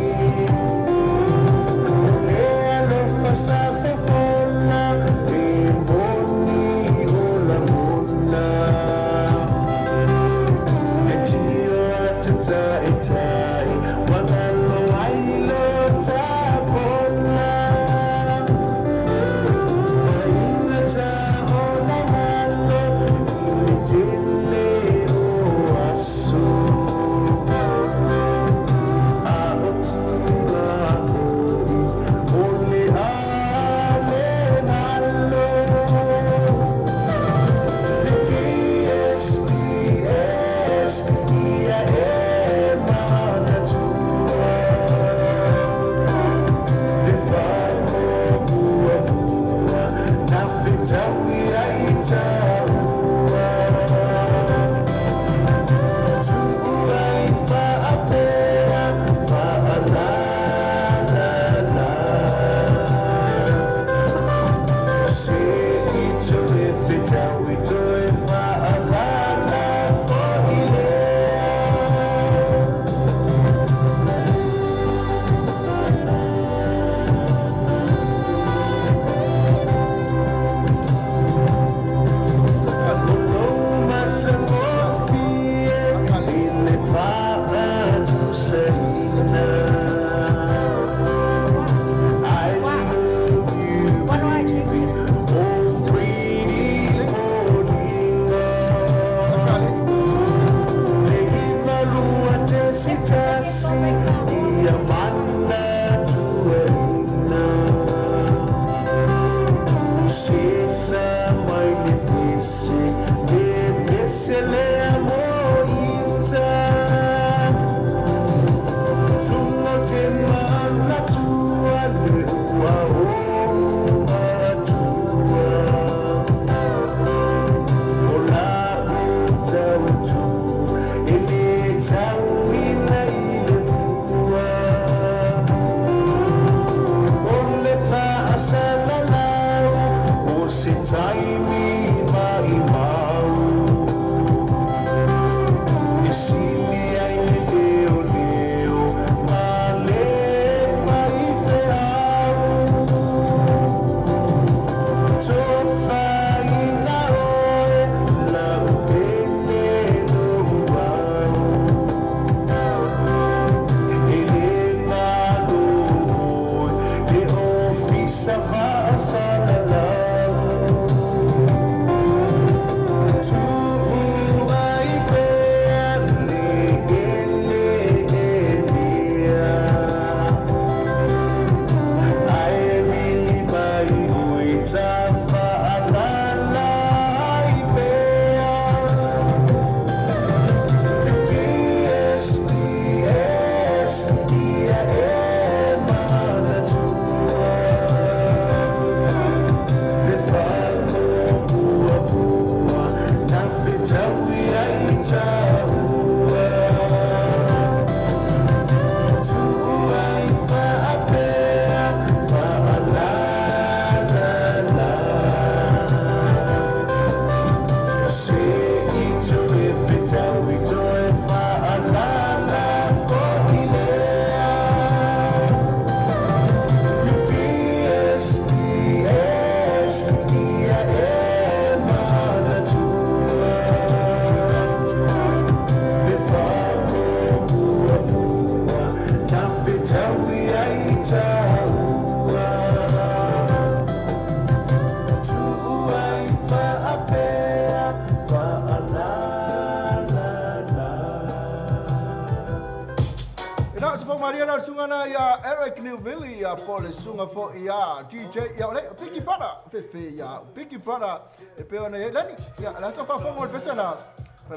DJ ia ole Biggie Brother fefe ia Biggie Brother e pe ona e lani ia la so fa fongo le pesa na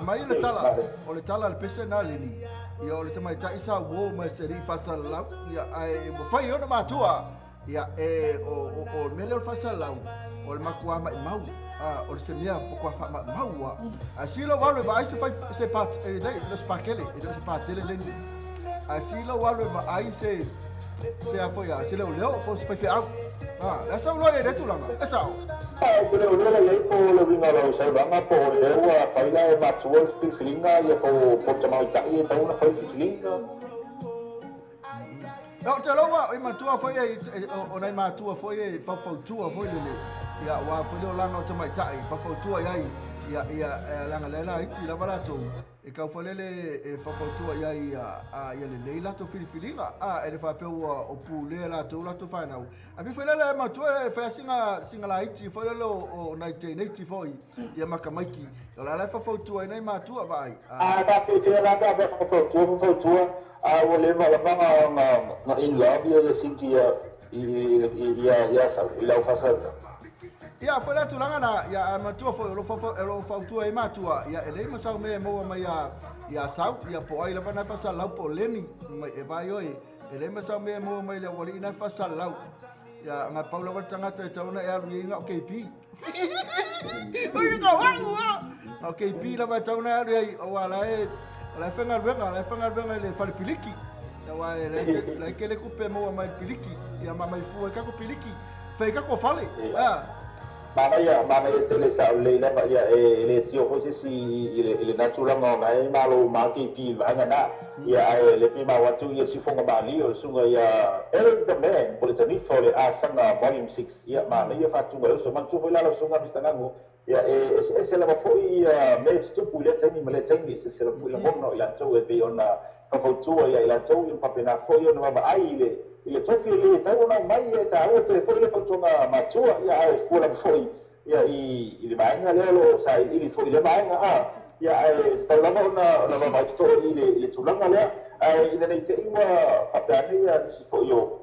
mai le tala o le tala le pesa na leni ia o le tamai tai sa wo mai se ri fa sa lau ia ai mo fai ona matua ia e o mele o fa sa lau o le makua mai mau a o le semia po kwa fa mau a silo wa le vai se fai se pat e le le spakele e le se patele leni a silo wa le vai se se a foi a se leo leo po se fai au ah la sa lo e tu langa e sa o le le le po le winga lo sa banga po le ua faila e matua filfilinga ia po po tamai tai e tauna fai filfilinga no te lo wa i matua foi e o nei matua foi e fa fautua foi le ia wa foi lo langa o tamai tai fa fautua ia ia ia langa le la iti la barato e kau falele e fafautua ia ia a ia le leila to filifilinga a ele fa pe o pule la to whanau a bi falele matua e fa singa singa la iti falele o nei te nei ti foi ia makamaiki o la la fafautua nei matua vai a ka pe te la ka fafautua a o le va la na in love ia sinti ia ia ia sa i la fa ia foi la tulaga na ia matua foi o lo fautua e matua ia ele ma sau me mo mai ia ia sau ia po ai lava na fa sa lau po leni mai e vai oi ele ma sau me mo mai le wali na fa sa lau ia nga paula wa tangata e tauna e alu inga o KP Oi ka wau a. O KP lava tau na alu ai o ala e la whenga la whenga le fale piliki. Ya wa le ke le kupe mo mai piliki. Ya ma mai fu ka ko piliki. Fai ka ko fale. Ah. Mana ia tele sa le lava ia e le tio foi se si i le natulanga o ngai malo ma KP vaega na ia ai le pi ma watu ia sifonga mali o sunga ia Eric the Man po le tanifa o le Asaga Volume 6 ia mana ia fatunga le uso mantu foi lalo sunga Mr. Gango ia e ese lava foi ia me tupu le taimi ma le taimi se se lava foi lagona i latou e pei ona fafautua ia i latou ia faapena foi ona vavaai i le tofi le tau ona mai e tāua tele foi le fautuaga matua ia ae fua lava foi ia i le vaega lea o loo sailiili foi i le vaega a ia ae tatau lava ona vavaai totoo i le tulaga lea ae ina nei te'i ua faapea ane ia nisi foi o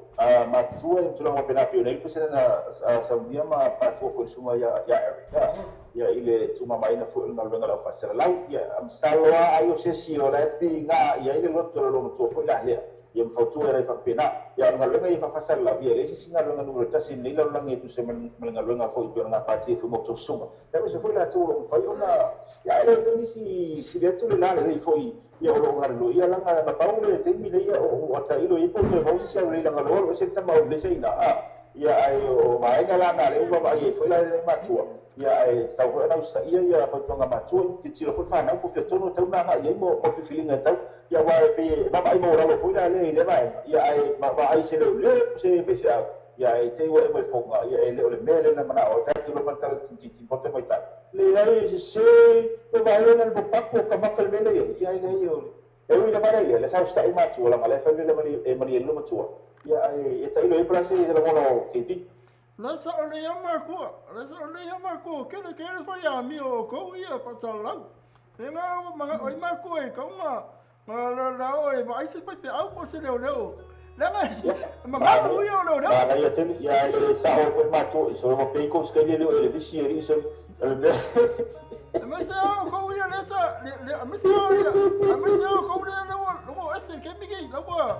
matua i tulaga faapena pei ona i le pesena saunia ma faatua foi suga ia Eric ia i le tumamaina foi o le galuega lau faasalalau ia masalo a ai o se isi o la e tiga ia i le loto o lo matua foi la lea ia mafautua e lai faapena ia o le galuega ia faafasalalau ia e leai se isi galuega numero tasi lenei lalolagi e tusa ma le galuega foi pei ona gapatia foi ma outou susuga ia aemaise foi latou o loo mafai ona ia e le toe nisi sili atu le la lelei foi ia o loo galulue ia laga na pau le taimi lea o atailo ia po toe mau sisi aulei lagaloa lo ese tama o le seina a ia ai o vaega la na le ua vaai ai foi la le matua ia ae tatau foi ona usaia ia fautuaga matua tilotilo foi fanau po fiatonu tau na agai ai mo filifiliga e tau ia ua e pei vaavaai maualalo foi la lea i lea vaega ia ae vaai se leoleo se faifeau ia ae te ua e mai foga ia e le o le mea lea na manao e fai atu ma tala titi pote mai tai leai sese o vaega le popako ka maka le mea lea ia e leai o e ui lava lea le sa usita'i matua laga le fai le e malie le matua ia ae e tailo ai pala se lagona o KP. La sa o le ama kua, la sa o le ama kua, kele kele fa ya mi o ko ia pa sa lau. E nga ma o ma kua e ka ma ma la la o e vai se pe au po se leo leo. La ma ma ma ku ia leo leo. Ma ia tele ia e sa o foi matua so ma pe ko skele leo ele visi ele so Ma se o ko ia le sa le le ma se o ia ma se o ko le le o ese ke mi ke la wa.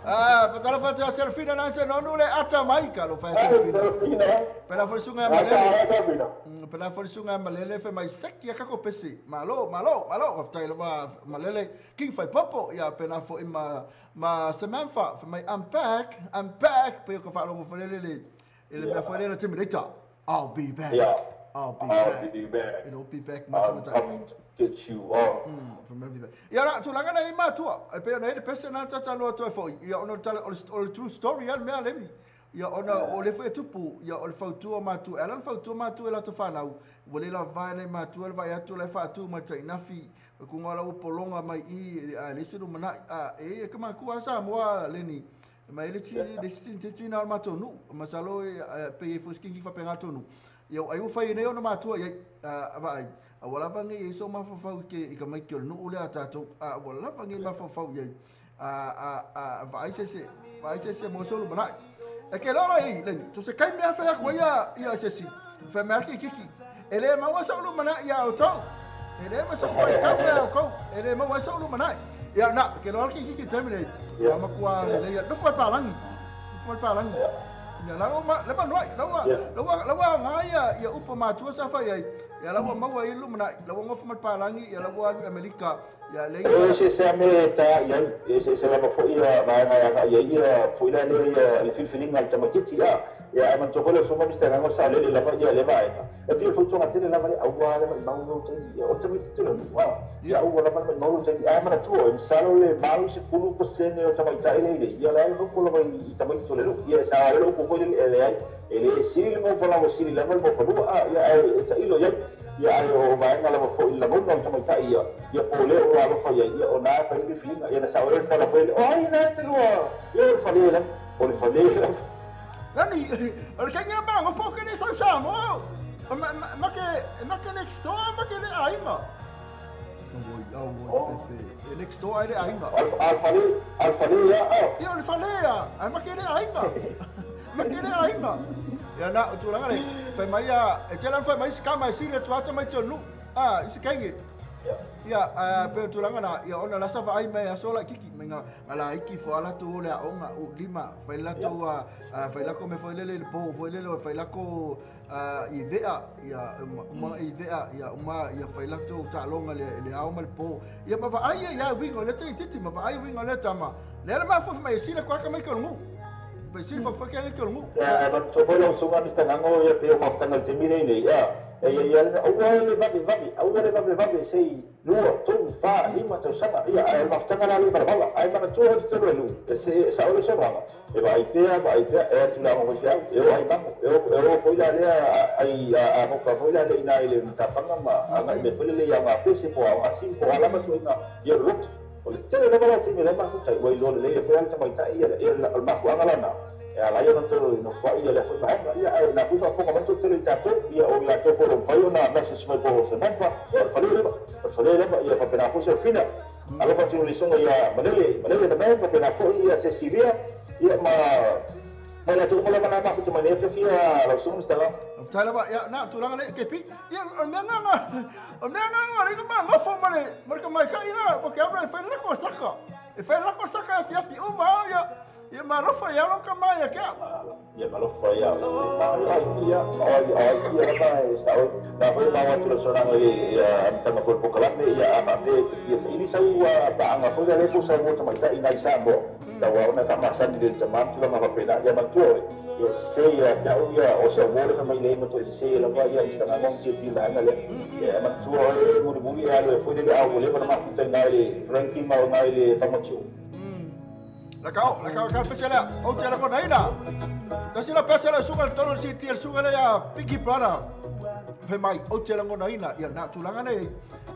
Ah, patala fa selfie na se no le ata mai ka lo fa selfie. Pela foi sunga malele. Pela foi sunga malele fe mai seki ka ko pesi. Malo malo malo aftai lo malele king fai popo ya pena fo ma ma Samantha fe mai I'm back pe ko fa lo fo le le le me fo le Terminator. I'll be back. Yeah. I'll be back. Be back. It'll be back much I'm coming to get you all. From be back. Ia ra tulaga na i matua. E pe ona e pese na tata no atu e foi. Ia ona tala o le true story al mea lemi. Ia ona o le foi tupu ia o le fautua matua. Ela fautua matua la to whanau. Ua le la vai le matua le vai atu le whaatu mai tainafi. Ku ngā lau polonga mai i a le siru mana a e ka makua sa moa leni. Mai le ti le ti na matou nu. Masalo e pe e foskingi fa penga tonu. Ia ai o fai nei ona matua ia a vai. A wala pa ngi so ma fafau ke i ka mai ke nu le ata to a wala pa ngi ma fafau ia a vai se mo solo mana. E ke lora i le to se kai mea fa ko ia ia se si. Fa mea ki kiki. Ele ma wa solo mana ia o to. Ele ma so ko ka mea ko. Ele ma wa solo mana. Ia na ke lora ki kiki terminate. Ia ma kwa le ia no fa palangi. Fa palangi. Ia la ma le ma noi la wa la wa nga ia ia upa matua sa fa ia ia la wa maua i lumana la wa ngofa palangi ia la wa Amerika ia le ia se se me ta ia se se la fo ia va ia ia ia fo ila le ia le filfilinga le tamatiti ia ia man to kole so ma mistera ngo sa le la ia le va e ti fo tonga tele la va au la ma mau te ia o tamatiti le wa ia au la ma mau te ia mana tu o salo le mau se fulu ko se ne o tamaita ile ia la no ko la i tamaito le ia sa le ko le le ele sili mo fo la sili la mo fo a ia e ta ilo ia ia ai o vaega lava foi la mo tamaita ia ia po le o alo fa ia ia o na fa i filina ia na sa o le fa o ai na te lua ia o fa le o le fa le Nani o le kenga ma ngo fo ke ne sa sa mo ma ke next door ma ke le aima o pepe next door ai le aima al fa le ia ia o le fa le ia ma ke le aima ma ke le aima ia na tulaga le fai mai ia e tela fai mai ska mai sile tu ata mai tonu a isi kenge Ia pe tulaga na ia ona la sa vaai mai aso la kiki mai nga la iki fo ala tu le aoga u lima fai la tu fai la ko me foi lele le po foi lele fai la ko i vea ia uma i vea ia uma ia fai la tu taaloga le ao ma le po ia ma vaai ia wingo le titi ma vaai wingo le tama le le ma fo mai sila kwa ka mai ko ngu mai sila fo ka ko ngu ia ma to foi lo sunga mista ngango ia pe o mafutanga le taimi nei ia ia aua le vave vave aua le vave vave sei lua tolu fa lima tausaga ia ae mafutaga la le valavala ae manatua hoi tatalo e nuu e sa'o le saunoaga e vaai pea e atulaga foi seau e o ai mago e o foi la lea ai a moka foi la le ina i le matapaga ma aga'i mai foi lelei aoga pese po aoga sili po a lava tuaiga ia o le lotu o le tele lava la taimi le mafutai ua iloa lelei e foi ale tamaitai ia o le mafuaga lana e ala ai ona toe nofoa'i ia lea foi vaega ia ae na foi faafofoga mai totele i tatou ia o i latou foi o lo mafai ona message mai po o Samantha ia o le fale leva ia faapena foi Serafina alofa atu lisoga ia Malele Malele na mai faapena foi ia Cecilia ia ma mai latou uma lava na mafuta mai nei afiafi lau susuga Mr. Tai lava ia na tulaga le kepi ia o mea nganga o le ma ngofo ma le ma mai ka ina porque abra e fai la ko saka e fai la ko saka afiafi uma ia ia malofa ia lo ka mai kia ia malofa ia ia ia lava e sa o na foi ma watu le sonaga ia amataga foi le pokalame ia a faapea e te fia saili sau paaga foi lea po sau mo tamaitai nai Samoa taua ona faamasani le tamā ma tulaga faapena ia manatua oe ia sese ia ta'u ia o se auō le faamai lei ma toe sese lava ia mistagaga siafi vaega lea ia manatua oe mulimuli e alu e foi lele au ua leva na mafuta i nai le Franki ma o nai le Famatio. La kao ka pese lea o te la kona ina tasi la pese la suga tolo si ti suga le ya Piki Brother pe mai o te la kona ina ia na tulaga nei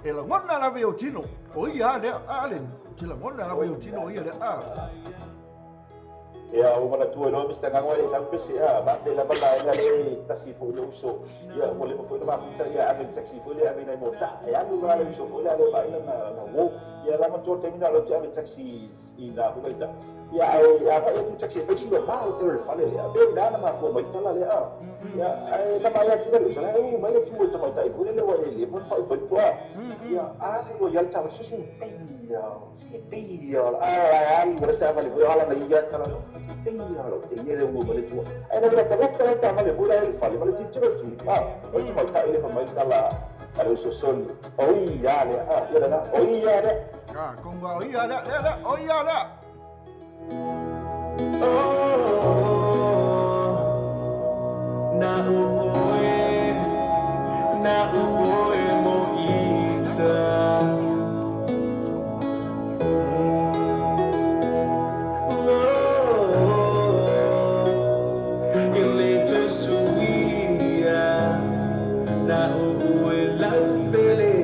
e la ngona la ve o tino o ia le ale te la ngona la ve o tino ia le a ia o manatua loa Mr. Ngango e sau pese a ma pe la bala le tasi foi le uso ia o le foi le mafuta ia ave taxi foi le ave nai mota e alu la le uso foi le ale vai na wo ia la matua terminal o te ave taxi i na humaita ia ai a vai tu taxi foi silo ma o te le fale le be na na ma fo mai tala le a ia ai na mai atu le sala e mai tu o te mai tai foi le wa le mo fa foi tu a ia a le ia ta so se pe se pe a a le ta vale foi ala mai ia tala pe ia lo te ia le mo le tu ai na ta ta ta vale foi le fale vale ti tu a o te mai tai le fa mai tala ale uso soli o ia le a ia na o ia le ah konga o ia le le o ia le. Oh, na uoe mo ita. Oh, ele te suia, na uoe laupele.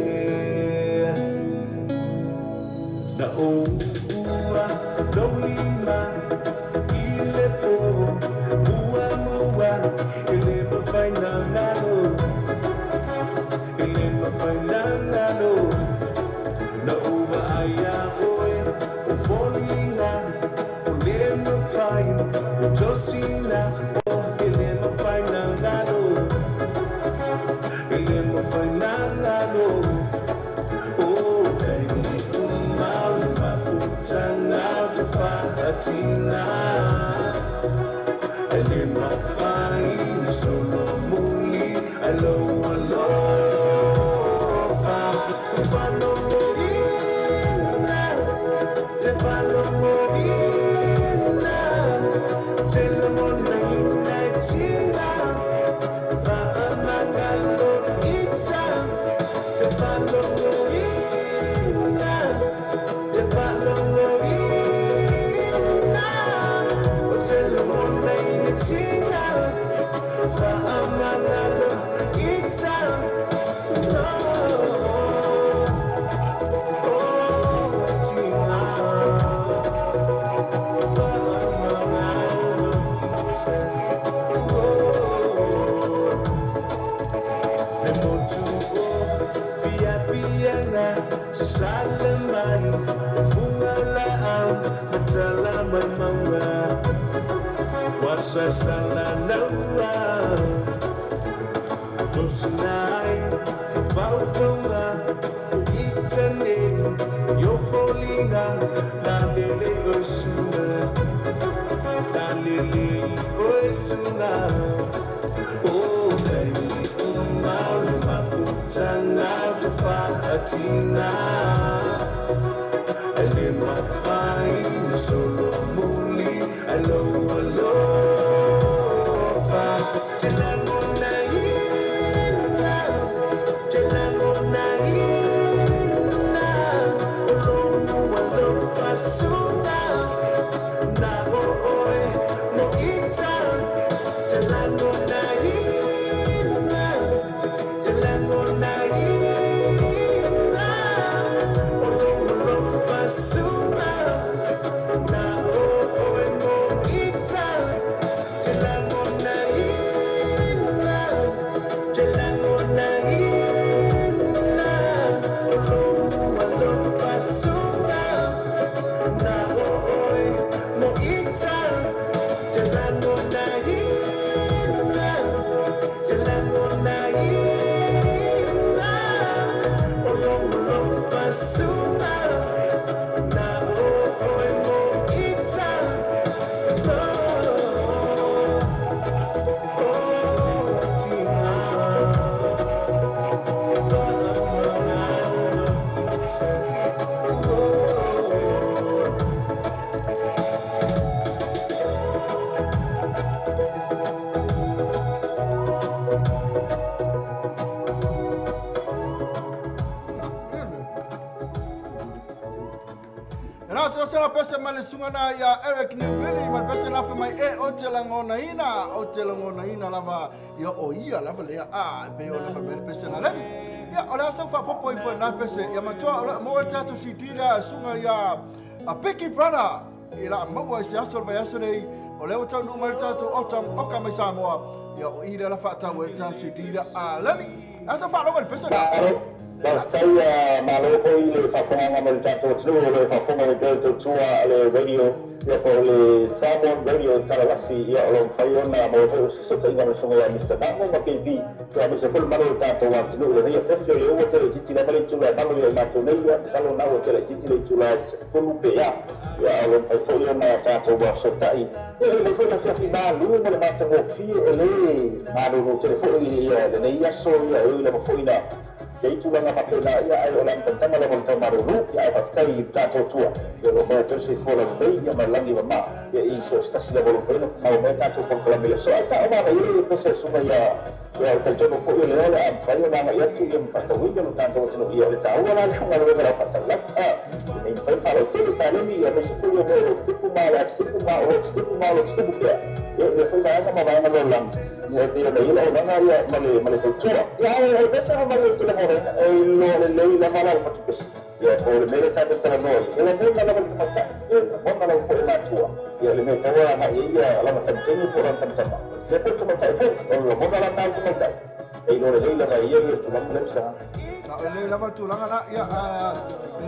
Na ua lolima ile po mua mua ele mafai nangalo ele mafai nangalo na ua aia oe o folinga o le mafai o tosina o ele mafai nangalo ele mafai nangalo o baby umau mafutanga fatina ele mafai solo muli alo alo fa falo ina te falo ina te lo mona ina tina fa amangalo ita te falo ina te falo ina o te lo mona ina tina fa amangalo ita no oh tina fa amangalo ita oh le motu o pia pia na salamai funga laau matala mai maua wasa salanaua tosinai fau faunga i internet yo folinga na lele osunga na lele osunga oh baby umale mafutana tufatina ele mafai solo muli alo alo fa Sungana ya Eric Newilly ma pese la mai e o te langona ina o te langona ina lava ya o ia lava le a be o la fa pese la leni ya o la sa fa popo i fo na pese ya matua o mo ta to si tira sunga ya a Picky Brother i la mo se aso ba aso nei o le o ta no ma ta to o ta o ka mai Samoa ya o ira la fa ta o ta si tira a leni asa fa lo pese la Faafetai malo foi le faafofoga mo le tatou atunuu o le faafofoga le tautua le radio ia po o le Samoan Radio Talalasi ia o lo mafai ona maua foi o se fesootaiga ma le susuga ia Mr. Namo ma KB ia aemaise foi le malu o le tatou atunuu lenei afiafi o le ua tele itiiti lava le itula e malu ia i matou nei ia masalo na ua tele itiiti le itula e 10 pe ia ia o lo mafai foi ona tatou fesootai ia lelei foi le afiafi malu ma le matagofie e lē malolo tele foi ia lenei aso ia e ui lava foi na ia itulaga faapena ia ae o le amataga lava o le taumalolu ia ae faafetai i tatou tua ia o lo maua pea soifua lalelei ia ma le lagi mamā ia i so se tasi lava o lo mafai ona mau mai tatou polokalame i le aso ae faaomaga i le pese susuga ia ia o talitonu foi o lea o le a mafai ona agai atu ia ma faatauina lo tatou atunuu ia o le taua la le galuega lau faasalalau nei mafai ona faalautele paleni ia aemaise foi o mea o lo tupu ma o le atitupu ma o lo tupu ma o lo tupu pea ia ia foi vaega ma vaega lalolagi ia e pei ona i ai le auaunaga ia ma le tautua ia ae pese ma le tulaga e iloa lelei lava la le fatupesi ia po o le mea lea sa talanoa ai e lagona lava le tamaitai e lagona lava foi e matua ia le mea taua agai ai ia lana tamateni po o lana tamatama ia po o le tamaitai foi o le lagona la na le tamaitai e iloa lelei lava e ia ia tulaga lea masaga le lava tulaga la ia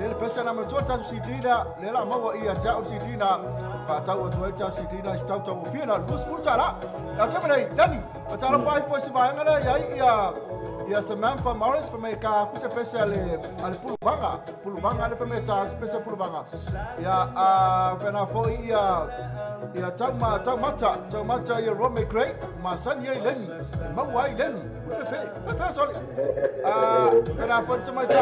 le pese na matua tatou CD la le la maua ia te au CD na faatau atu ai tatou CD na i se tautaugofie na $20 tala ia te nei lani o talofa ai foi se vaega lea iai ia ia Samantha Morris fa mai ka ku se pese ale ale puluvanga puluvanga le fa mai ta se pese puluvanga ia a pena foi ia ia tau mata tau mata ia Rome Gray ma san ia leni maua ai leni fe fe fe sorry a pena foi te mai ta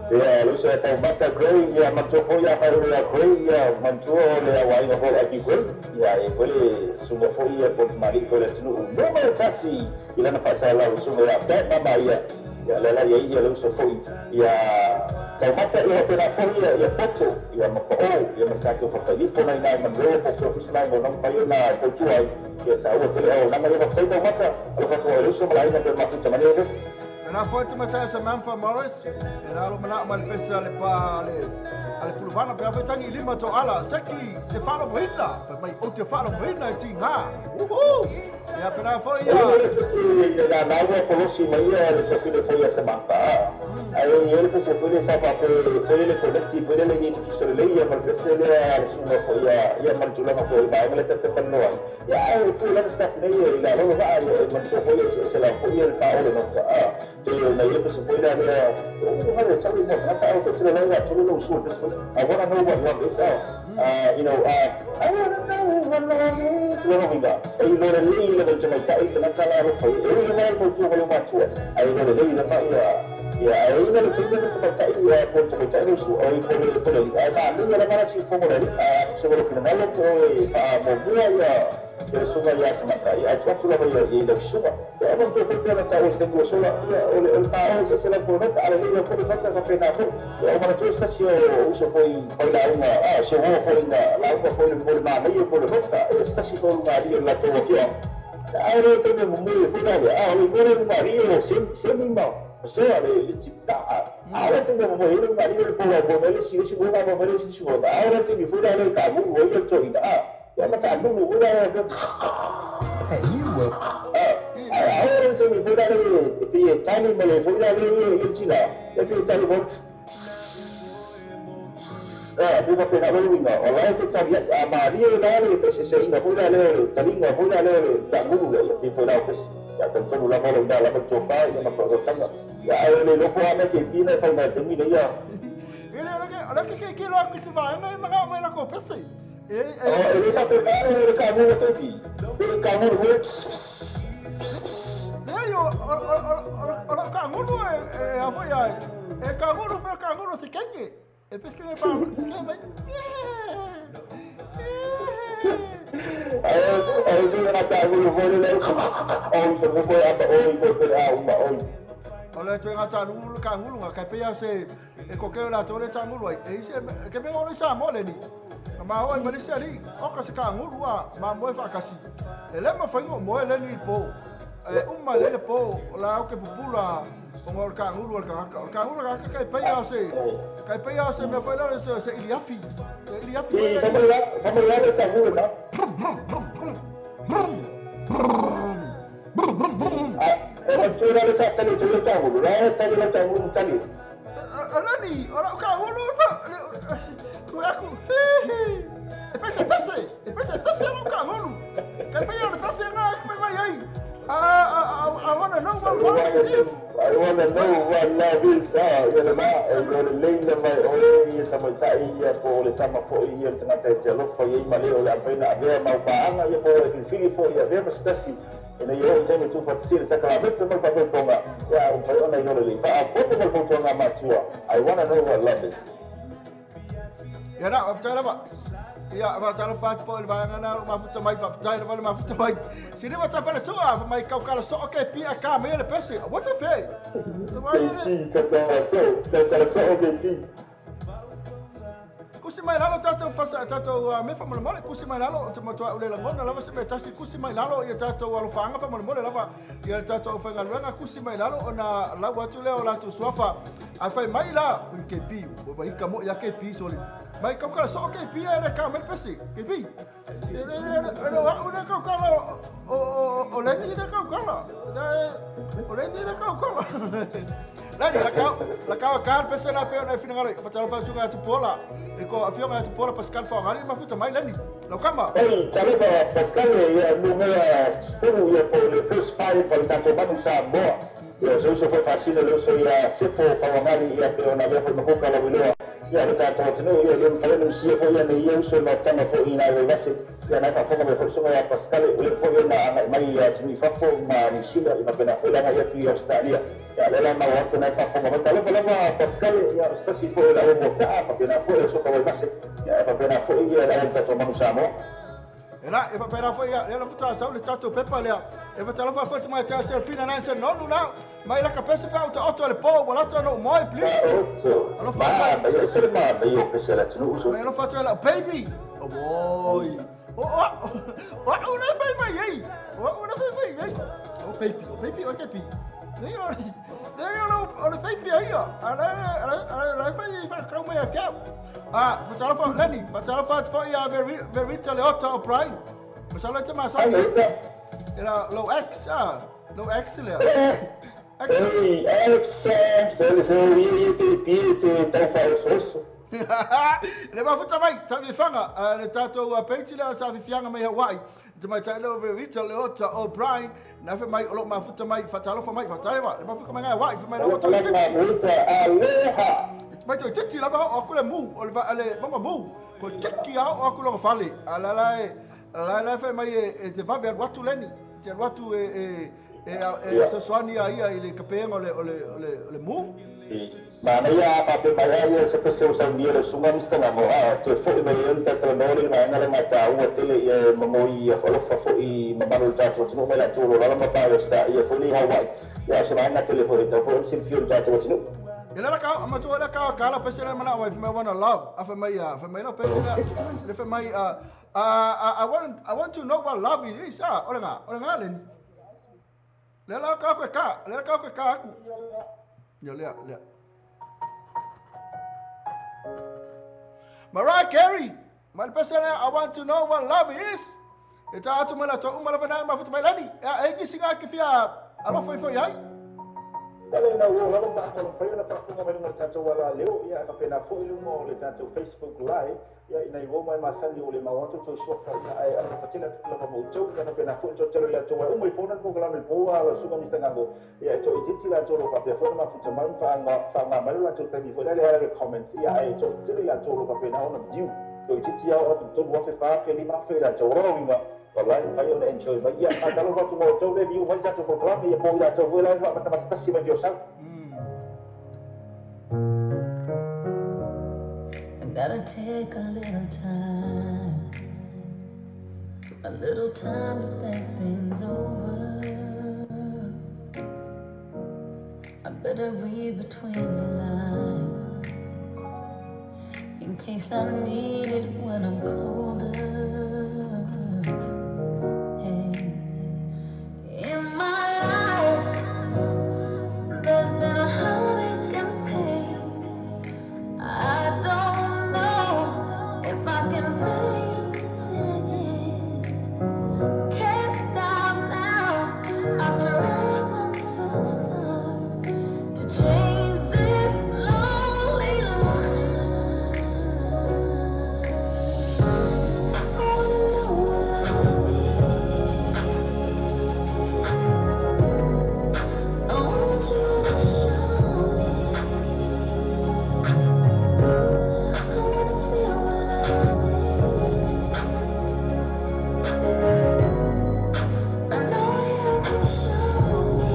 ia lusa tau mata Gray ia matua foi ia fai ia Gray ia matua le auaiga foi le Aki Gray ia e foi le suga foi ia po mali foi le atunuu numa tasi i lana faasalau suga ia pe mama ia ia le la ia ia le uso foi ia tau mata ia pena foi ia ia poto ia mapao ia ma tatou fafaifo nai nai manua po professional mo na mafai ona tautua ai ia taua tele auaunaga ia faafetai tau mata alofa atu ai le uso ma le aiga pe mafuta mania e Na foi te matai Samantha Morris e na lo mana ma le pese ale pa ale ale puluvana pe afa tangi lima to ala seki te falo moina pe mai o te falo moina ti ngā uhu ia pe na foi ia na na ua kolosi mai ia le sofile foi ia Samantha ai ele pese foi le sa fa foi le connecti foi le ni tu sele ia ma pese le ale sunga foi ia ia ma tulaga foi ba le te te panoa ia ai foi la staff nei la lo va ia ma foi se la foi le pa o le no. Na ile pese foi la o ha le sabe mo ta o te le la tu lo su pese I wanna know what love is. You know, I wanna know what love is. Lo vinga e lo le le le te mai ta e na kala ro foi e le mai ko tu ko ma tu ai lo le le ma ia ia ai le le te mai ta ia ko te mai ta su ai ko le ko le ai ma ni la mara si fo mo le a se lo final ko e pa mo bua ia e suga ia te matai ai tu la ia i le suga e mo te te na ta o se mo sola ia o le pa o se la ko na ala le ko ko ka pe na ko o ma tu sta si o uso foi foi la uma a se o foi na la uma foi mo ma me ko le nota e sta si ko ma ri la to ki a le te mo mo foi la a o mo ma ri o se se mi ma se a le ti ta a le te mo mo le ma ri le po mo le si si mo ma mo le si si mo a le te mi foi la le ka mo o le to ina a ma ta mo mo la Hey, you will. A le te mi foi la le pe tani mo le foi la le le ti la e pe tani mo a bu pe na lo inga o la te tani a ma ri la le fe se inga foi la le talinga foi la le ta mo le pe foi la fe ya te to la mo la la to fa ya ma ko tanga ya le lo ko a me ke pina fa ma te mi le ya ele ele ke ke lo ke se va me ma ma la ko pese e ele tá preparado ele cavou o fi ele cavou o eu o canguru é a foi ai é canguru pe canguru se quem é pesque me pa que vai ai eu na canguru vou le o se vou a o vou a uma o ole tu nga canguru canguru nga ka pe ya se e ko la to le canguru ai e se ke me o le sa mo le ni ma o ma le se ali o ka se canguru a ma mo fa kasi ele ma fa ngo mo le ni po e uma le po la o ke pupula o ngol canguru o canguru ka ka pe ya se ka pe ya se me fa la se se iliafi iliafi sa mo la le canguru na a tu la le sa tele le canguru la tele le canguru tali alani ora canguru ta ku e pese pese e pese pese o canguru ka pe ya le pese na ka mai ai I wanna know what love is. I wanna know what love is. Ia ma e le leina mai o ia tamaitai ia po le tama foi ia tagata e te alofa ia i male o le apaina avea maupaanga ia po e filifili foi ia avea ma se tasi ina ia oo taimi tuufatasi le sakalamete ma le faafoefoga ia umafai ona iloa lelei faapopo ma le fautuaga matua. I wanna know what love is. Ia na faafetai lava ia faafetai lava po le vaega na o mafuta mai faafetai lava le mafuta mai sini ma tafale sua fa mai kaukala so ke pia ka me le pese o fe fe kusi mai lalo tatou fasa tatou me fa mole kusi mai lalo te matua ule langona lava se me tasi kusi mai lalo ia tatou alofanga fa mole lava ia tatou faigaluega kusi mai lalo ona lau atu lea o latou suafa a fai mai la KP o vai ka mo ia KP soli mai kaukala so KP ele ka me pese KP ele ele o le kaukala o le ni le kaukala o le ni le kaukala la la ka ka pese la pe na finale pa talo fa suga tu pola e ko afionga tu pola Pascal Fagali mafuta mai lani lo kama ei taleba Pascal ia numera spuru ia po le first five pa tato manu sa boa ia so so foi fasino le so ia sefo Fagali ia pe ona vea foi makoka la wiloa ia le tato tino ia le pale si fo ia ne ia so na tama fo ina le vase ia na fa fonga me foi so ia Pascal le fo ia na mai ia tini fafo ma ni sila ina pena foi la ia tu ia Australia ia le la ma wa na fa fonga ma talo lava Pascal ia sta si fo la mo ta fa pena fo so ka vase ia fa pena fo ia la tato manu sa mo Ela e fa pena fo ia le futa sa le tato pepa le e fa talo fa fo mai ta se fina na se no na mai la kapese pa o ta le po wala ta no moi please alo fa ma ia se ma ia pese la tinu so mai lo fa la baby oh boy oh oh oh na mai mai ei oh na mai mai ei oh baby oh baby oh baby nei o nei o le baby ai ala ala la fa i fa kau mai a ah fa fa Lenny fa fa fa ia Verita le Otto O'Brien ma te ma sa era low X ah low X le Ei, X se se i te pi te tau fa oso. Le mafuta mai sa fanga le tatou page le sa fianga mai Hawaii Te mai tai leo Rita Leota O'Brien na fe mai o lo mafuta mai fatalofa mai fatalewa le mafuta mai ngai wai fe mai lo to aloha. Mai to titi lava o ku le mu o le va le mama mu ko tiki a o ku lo fale ala la la fe mai e te vave atu leni te atu e sosoani a ia i le kapenga o le mu. Mana ia pape mai ia se pese o saunia le sunga mista ngamo a te foi mai le tata no le mai ngale mata ua tele ia mamoi ia falofa foi mamalu tatu tunu mai la tolo la ma pa sta ia foi ni Hawaii ia se mai na telefone tau foi sim fiu tatu tunu. Ele la ka ma tu la ka ka la pese le mana wa me wana love afa mai a fa mai la pese le fa mai I want to know what love is ah ora nga le le la ka ka le ka ka ku yo le le Mariah Carey my pese I want to know what love is e ta atu mala to umala bana ma futu mai lani e ki singa ki fia alo foi foi ai. Dale na ua lava pa ko fai na pa mai no tatou wala leo ia ka pena foi lumo le tatou Facebook Live ia ina i mai masani o le mawato to sofa ia ai a fatela tu lava mo to ka pena foi to tele ia to o mai fona ko la me poa la suga mista ngango ia to ititi la to ro pa pe fona ma futa mai fa nga mai la to tani foi le le comments ia ai to tele ia to ro pa pena ona view to ititi ia o to wa fe fa fe li ma fe la to ro winga wallahi fai ona enjoy mai ia ka talo fatu mo to le view mai tatou program ia po ia to foi la fa mata tasi mai yo sa. I gotta take a little time to think things over. I better read between the lines in case I need it when I'm colder. Hey. In my life, there's been a heartache and pain. I don't know if I can face it again. Can't stop now. I've traveled so far to change this lonely life. I wanna know what love is. I want you to show me. I wanna feel what love is. I know you can show me.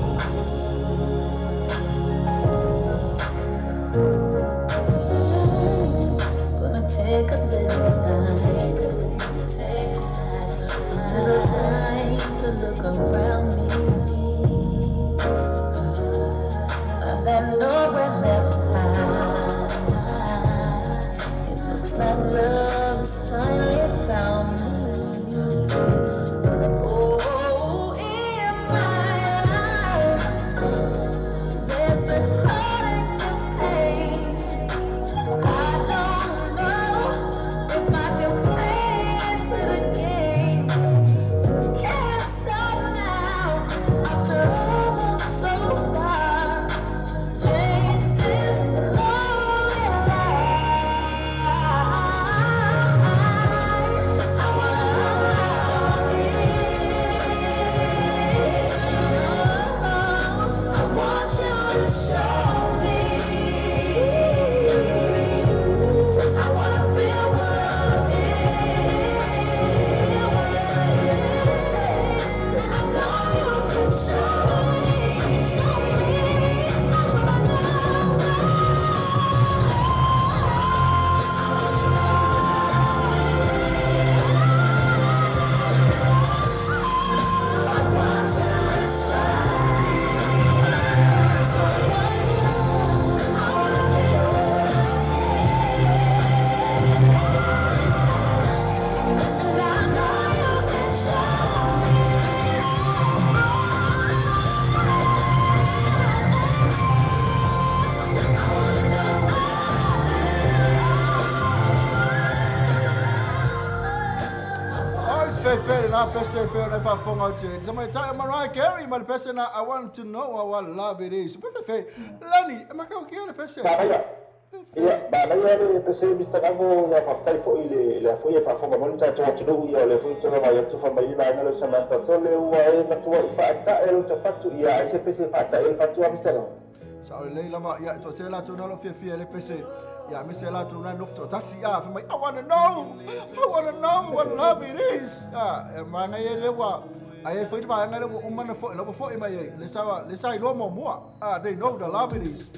Gonna take a little time, a little time to look around me. I've got nowhere left to hide. It looks like love has finally found me. Oh, in my life, there's been heartache and pain. I don't know if I can face it again. Can't stop now. I've traveled so far to change this lonely life. I wanna know what I want you to show me. I wanna feel what love is. Feel what love is. I know you can show me. Show me. I wanna know. I want you to show me. I wanna feel what love is. And I know you can show me. Ai fe na pese fe na fa fonga te. Tama ta Mariah Carey my pese na I want to know what love it is. Fe fe. Lani, ma ka o ke le pese. Manaia. Ia, manaia le pese Mr. Gango ia faafetai foi i le le foi e faafofoga mai le tatou atunuu ia o le foi tolo mai atu fa mai le vaega lea o Samantha Sole ua e matuai faatae lo tafatu ia ai se pese faatae le fatu a Mr. Gango. Sa o lelei lava ia toatele latou na o lo o fiafia i le pese ia aemaise latou na nofo toatasi a fai mai I wanna know I wanna know what love it is a e manaia lea ua ai foi le vaega lea ua uma ona foi la ua foi mai ai le sa le sa iloa muamua a they know the love it is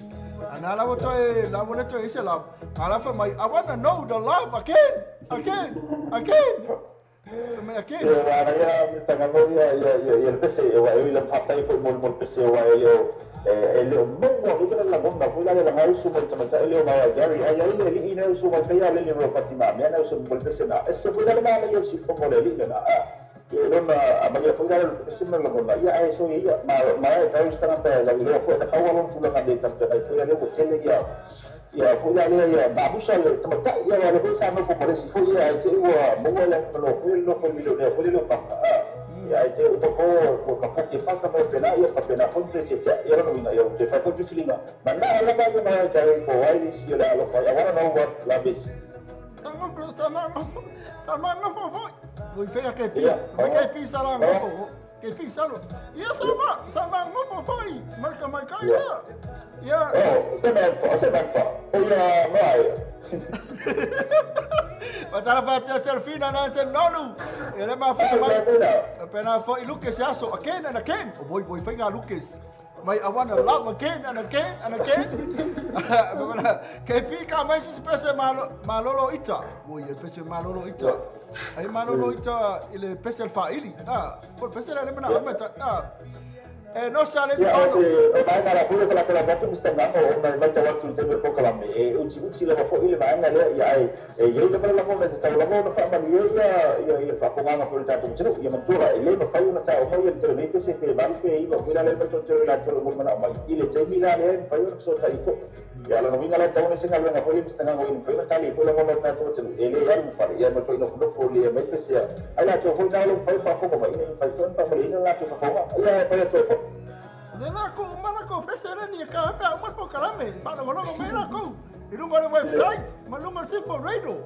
ana la ua toe la ua le toe i se love a la fai mai I wanna know the love again again again fai mai again. Ia manaia Mr. Gango ia ia ia ia le pese ua e ila faafetai foi mo le pese ua e le o e le o maua foi le lagona foi la le laga usu mai tamaitai leo mai Gary ai ai le alii na usu mai pei a le ro Fatima mea na usu mo le pese na ese foi la le manaia o sifomo le alii lena a ia lona amalia foi la le pese ma lagona ia ai so ia ma ma e tau stanga la iloa foi na kaua lona tulaga le tamaitai foi la le ua tele ia ia foi la lea ia mamusa le tamaitai ia le foi sa nofo ma le isi foi ia ai te ua maua le avanoa foi le nofo milionea foi le leo paka a ia ai te ua ko ko ka poke paka mai pena ia papena foi te te ia lona uiga ia te fai foi filifiliga manao lava ia mai kai po ai le isi o le alofa I wanna know what love is. Sa ma ngofo foi. Ui whea ke pi. Mai ke pi sa la ngofo. Ke pi sa lo. Ia sa ma, sa ma ngofo foi. Marka mai kai ia. Ia. Oh, se ma fa, se ma fa. O ia mai. Matala fa tia Serafina na se nonu. E le ma fa mai. Pena foi Lucas se aso again and again. Oh boy boy whainga Lucas. Mai I wanna love again and again and again. Kei pi ka mai se pese malolo ita. Oi e pese malolo ita. Ai malolo ita i le pese al faili. Ah, po pese le mana ama ta. Ah. E no sa le Ia, o te o vaega la foi la tala atu Mr. Gango o mai mai tau atu i te polokalame e uti uti lava foi le vaega lea ia ai e iai lava le lagona e tatau lava ona faamalie ia ia ia faafogaga foi le tatou atunuu ia matua e le mafai ona taoo mai ia le tele nei pese pe valu pe iva foi la lea mai totelo i latou e molimana mai i le taimi la lea e mafai ona fesootai foi ia lona uiga la e tatau ona se galuega foi le Mr. Gango ina mafai ona tali ai foi lagona o le tatou atunuu e le alu ma fale ia matuai nofonofo le mai pese ai latou foi na o lo mafai faafofoga mai ina ia mafai foi ona faamalieina le latou fafoga ia e fai atu ai foi. Le la ko umana ko pese le ni ka pe uma po kalame pa no no me la ko i lunga le website ma lunga se po radio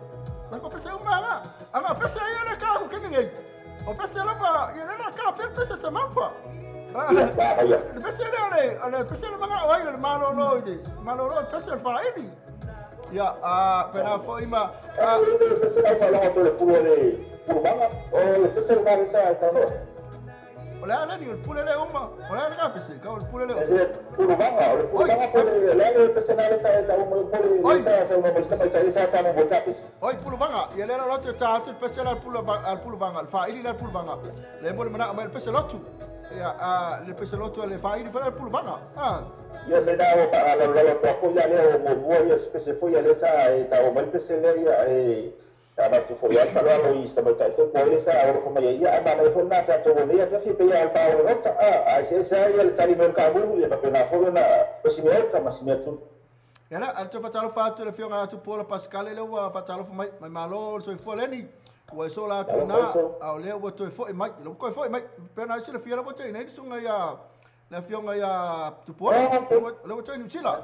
la ko pese uma la anga pese ia le ka ko ke ngai o pese la pa ia le la ka pe pese se mampa Ia ia le pese le le le pese le manga o ai le malo no i malo no pese fa ini ia a pena foi ma le pese la fa la to le pulu le pulu manga o le pese le manga sa ta no. O le a le ni o le pule le uma o le a le ka pese ka o le pule le Le pulu manga o le pulu manga po le le pese na le sa ta mo po le sa sa mo sta mai sa ta mo ta pese. Oi pulu manga ia le la lotu ta atu pese la pulu al pulu manga fa ili la pulu manga le mo le mana mai pese lotu ia a le pese lotu le fa ili fa le pulu manga a Ia me na o pa la la la foi ia le o mo mo ia pese foi ia le sa e ta o mai pese le ia e avatu foi ai faloalo i sa tamaitai foi po le sa alofa mai ai ia ae manaia foi lena tatou o nei afiafi pei a le pa o le rota a ae se ese ai ia le tali mai o le kamulu ia faapena foi ona o si mea uta ma si mea tunu. Ia la, a le toe faatalofa atu i le Afioga ia Tupuola Pascale lea ua faatalofa mai, mai malo le soifua leni, ua e sola atu i Talofa ina, uso. a o lea ua toe foi mai, ua toe foi mai, pei ona silafia lea ua toe i nei le susuga ia, le Afioga ia Tupuola, lea ua toe i Niu Sila.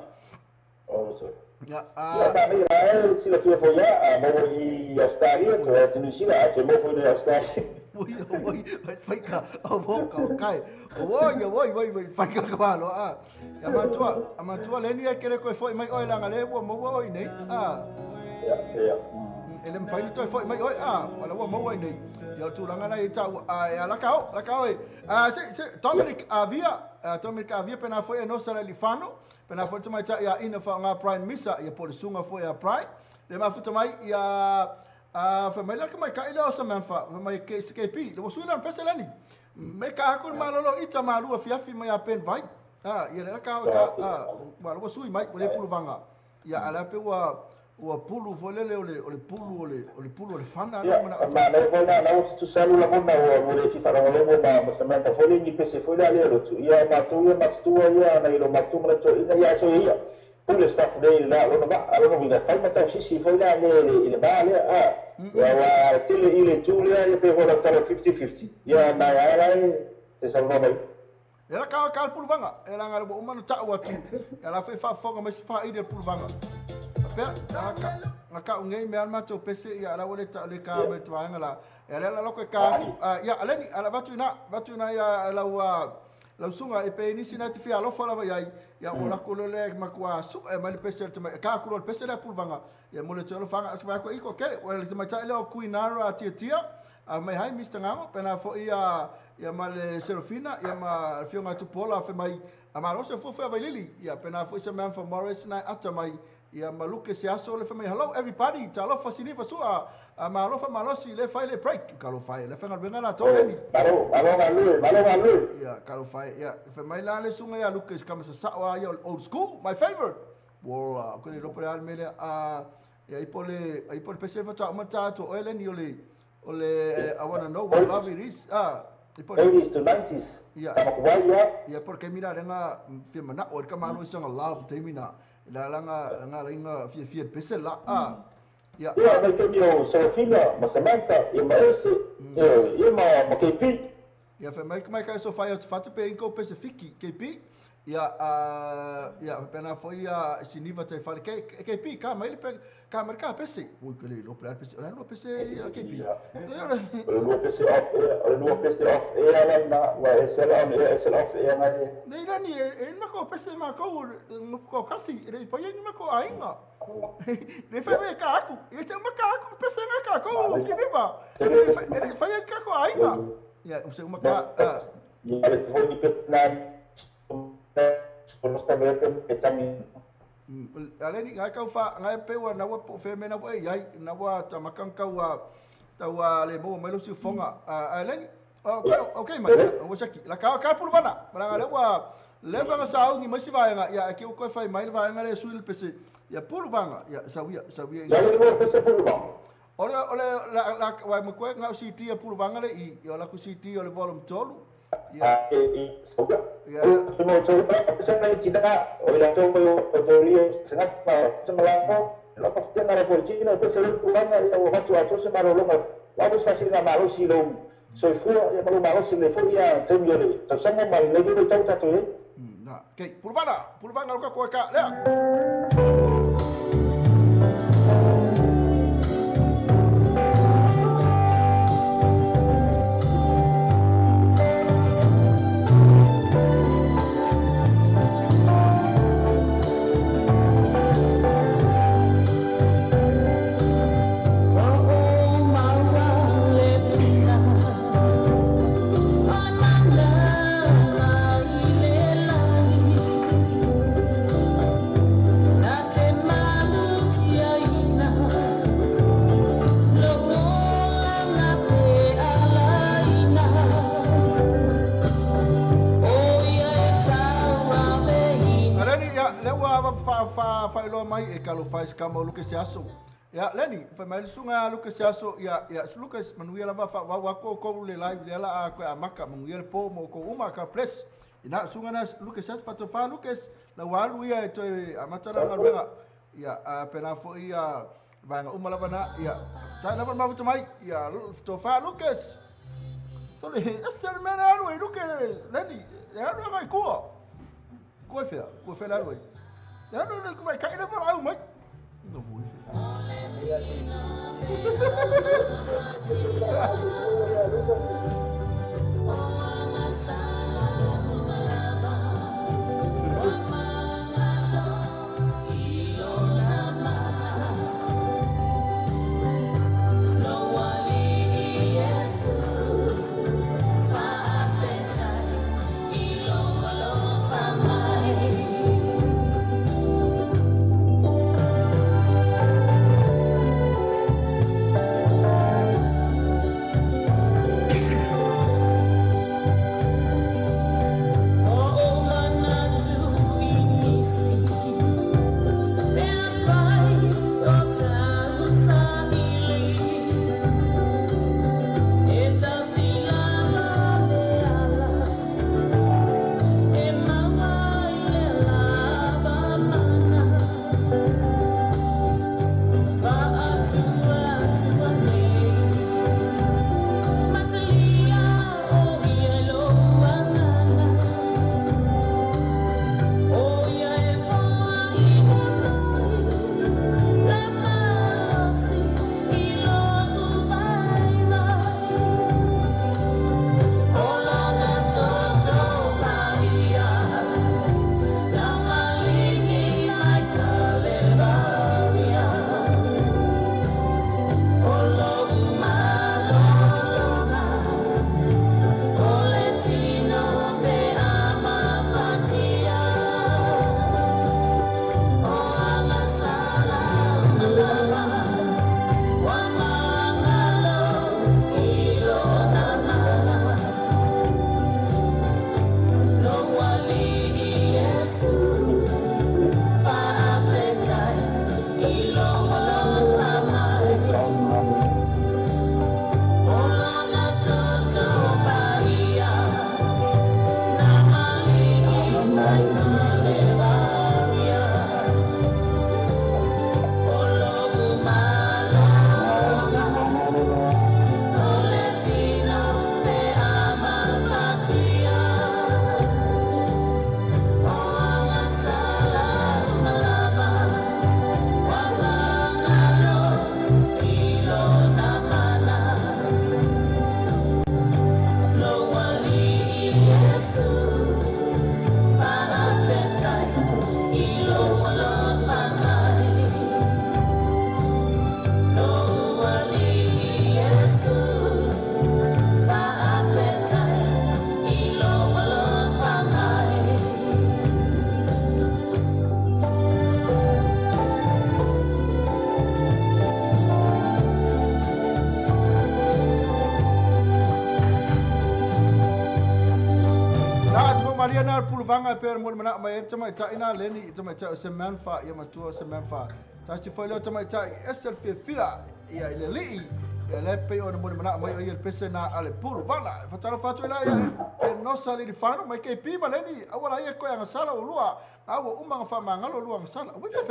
Oh, uso. Ia, Ia, a. manaia la e silafia foi ia, a maua i Australia, toe atu Niu Sila, a toe maua foi nei Australia. Oi, oi, oi, whaika, o voka, o kai. Oi, oi, oi, oi, whaika ka walo, a. Ia matua, a matua le ni e kere koe foi mai oi langa le ua maua oi nei, a. Ia, ia. E le mwhai toi foi mai oi, a, wala ua maua i nei. Ia o tūranga nei i tāua, a, e a laka o, laka o e. A, se, se, Dominic Avia, a, Dominic Avia, pena foi e nosa le lifano, pena foi te mai tā ia ina wha ngā Brian Misa, ia po le sunga foi a Brian, le mafuta mai ia a fai mai la ka mai ka ile o sa man fa fai mai ke KP le wasu ila pese lani me ka aku malolo ita malua fiafi mai a pen vai a ia le ka ka a wa le wasu mai le pulu vanga ia ala pe ua ua pulu foi lele o le pulu o le pulu o le fana Ia, manaia foi na na o tutusalu lagona ua mo le fifa lagolago ma ma Samantha foi le ni pese foi le ale lotu. Ia matou ia matutua ia na ilo matou ma le toeaina ia so ia. Pule staff nei le la lona ma a lona uiga fai ma tausisi foi la le i le va lea a. Ia ua tele i le tu lea ia pe foi lau tala 50-50. Ia na ia la e te saunoa mai. Ia ka ka le pulu vanga e langa le ua uma na ta'u atu ia la foi faafofoga mai se faaili le pulu vanga. faapea nga ka ngei me alma to pese ia la wale ta le ka me tuanga la ia le la lo ka ia aleni ala vatu na ia la ua lau sunga e pe nisi na te fia alofa lava iai ia o lako le makua su e mai le pese te mai ka ku le pese le pulvanga ia mo le te alofa nga fa ko iko kele o le te mai tai le o Kuinara tia tia a mai hai Mr Ngango pena fo ia ia ma le Serafina ia ma fionga tupola fe mai a ma rose fo fe lili ia pena fo se man for Morris na ata mai ia ma luke se aso le fe mai hello everybody talofa sinifa sua a ma alofa malosi le fai le break ka lo fai le fenga benga la to ni malo malo malo malo malo ia ka lo fai ia fe mai la le sunga ia luke kama sa sa wa ia old school my favorite wala ko ni lo pre al mele a ia ipo le pese fa ta ma ta to ele ni ole ole I want to know what love it is ah ipo 80s to 90s. Ia. Tama kuwai ia. Ia porque mira renga fia mana o ka malo isanga love te mina la langa langa langa fia fia pese la ah ia. Ia, mai kemi o Serafina, ma Samantha, ia ma Ese, ia ma KP. Ia fe mai mai kai so fai o fatu pe inko pese fiki KP ia a ia pena foi ia siniva te fale ke KP ka mai le pe ka mai ka pese ui que le lo pese la lo pese ia KP. O le lua pese off air, o le lua pese off air la na, wa ese la on air, ese la off air ngai. Nei la ni e ma ko pese ma ko ko kasi le pa ni ma ko ainga le fa me ka aku e te ma ka aku pese nga ka ko siniva le fa ka ko ainga ia o se uma ka Ia le foi ni pe na Ale ni ngai kau fa ngai pe wa na wa po fe me na wa ai na wa ta makang kau wa tau wa le mo mai lo si fonga ale ni okay okay mai o saki la ka ka pulu bana bana le wa le ba sa au ni mai si va nga ya ke ko fai mai va nga le su le pese ya pulu banga ya sawia sawia Ya le lua pese pulu banga. Ole ole la la wa mo ko nga si ti pulu banga le i o la ku si ti o le volume 3 ya. E sauga. Ya. No to se mai tina o la to o to rio se nas pa se malako lo pa tena la fortuna pe se le pulanga ya o hatu ato se maro lo ma wa bus fasil na malo si lo so fu ya malo malo si le fu ya tem yo le to sa mo mal le yo tau ta to le. Na ke pulvana pulvanga lo ka ko ka le. Mai e kalo fai skama luke se aso ya leni fa mai sunga luke se aso ya ya Lucas manuia lava fa wa ko ko le live le la ko amaka manuia po mo ko uma ka bless ina sunga na luke se fa to fa Lucas la walu ia e toe amata la ngaluega ya a pena fo ia vanga uma lava na ya ta lava ma mai ya to fa Lucas so le ese mena alu e luke leni ya no ngai ko ko fe ko fe la lu ya no no mai kai na para mai no voi fe. ia na puluvanga e pea mo le manao mai e tamaitai na Leni, tamaitai o se manfa, ia matua o se manfa. Tasi foi leo tamaitai ese le fiafia, ia i le alii, ia le pei ona mo le manao mai o ia le pese na a le puluvanga. Fatalofa atu i la ia e nosa Lilifano mai KP ma Leni, aua la ia koe agasala o lua, a ua uma nga whamangalo lua agasala. Ua fia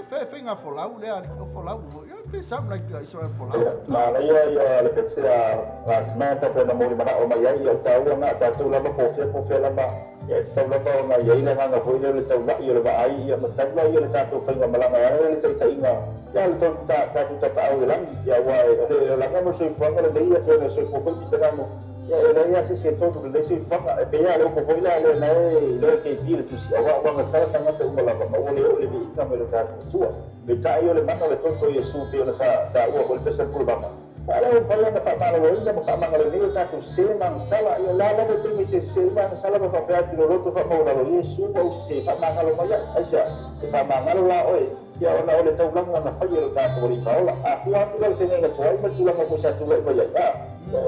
fei, fei ngā folau lea, o folau, ia pe something like Israel folau. Ma ia ia le pese a Samantha pe na mo le manao mai ai o taua na tatou lava po fea lava ia tau lava ona ia ila nganga foi le tau la ia le vaai ia ma tau la ia le tatou fainga malaga ia le taitaiga ia le tau tatou tapaau i lagi ia ua e le langa mo soifuaga lenei ia pe na soifua foi misagamo ia e leai a se se tonu lenei soifuaga e pei a le upu foi la le nae le KP le tusi aua ua gasala tagata uma lava ma ua le oo le viiga mai le tatou tua peitai o le mana o le toto Iesu pei ona sa taua foi le pese puluvanga ala o fai ona faamaloloina ma faamagalenei o tatou se magasala ia la lava taimi te se magasala ma faapea atu loloto faamaulalo Iesu ma ou se faamagalo mai ai aisa e faamagalo la oe ia ona o le taulaga na fai e lo tatou alii paola a fua atu la le fegaiga tuai ma le tulaga foi sa tulai mai ai a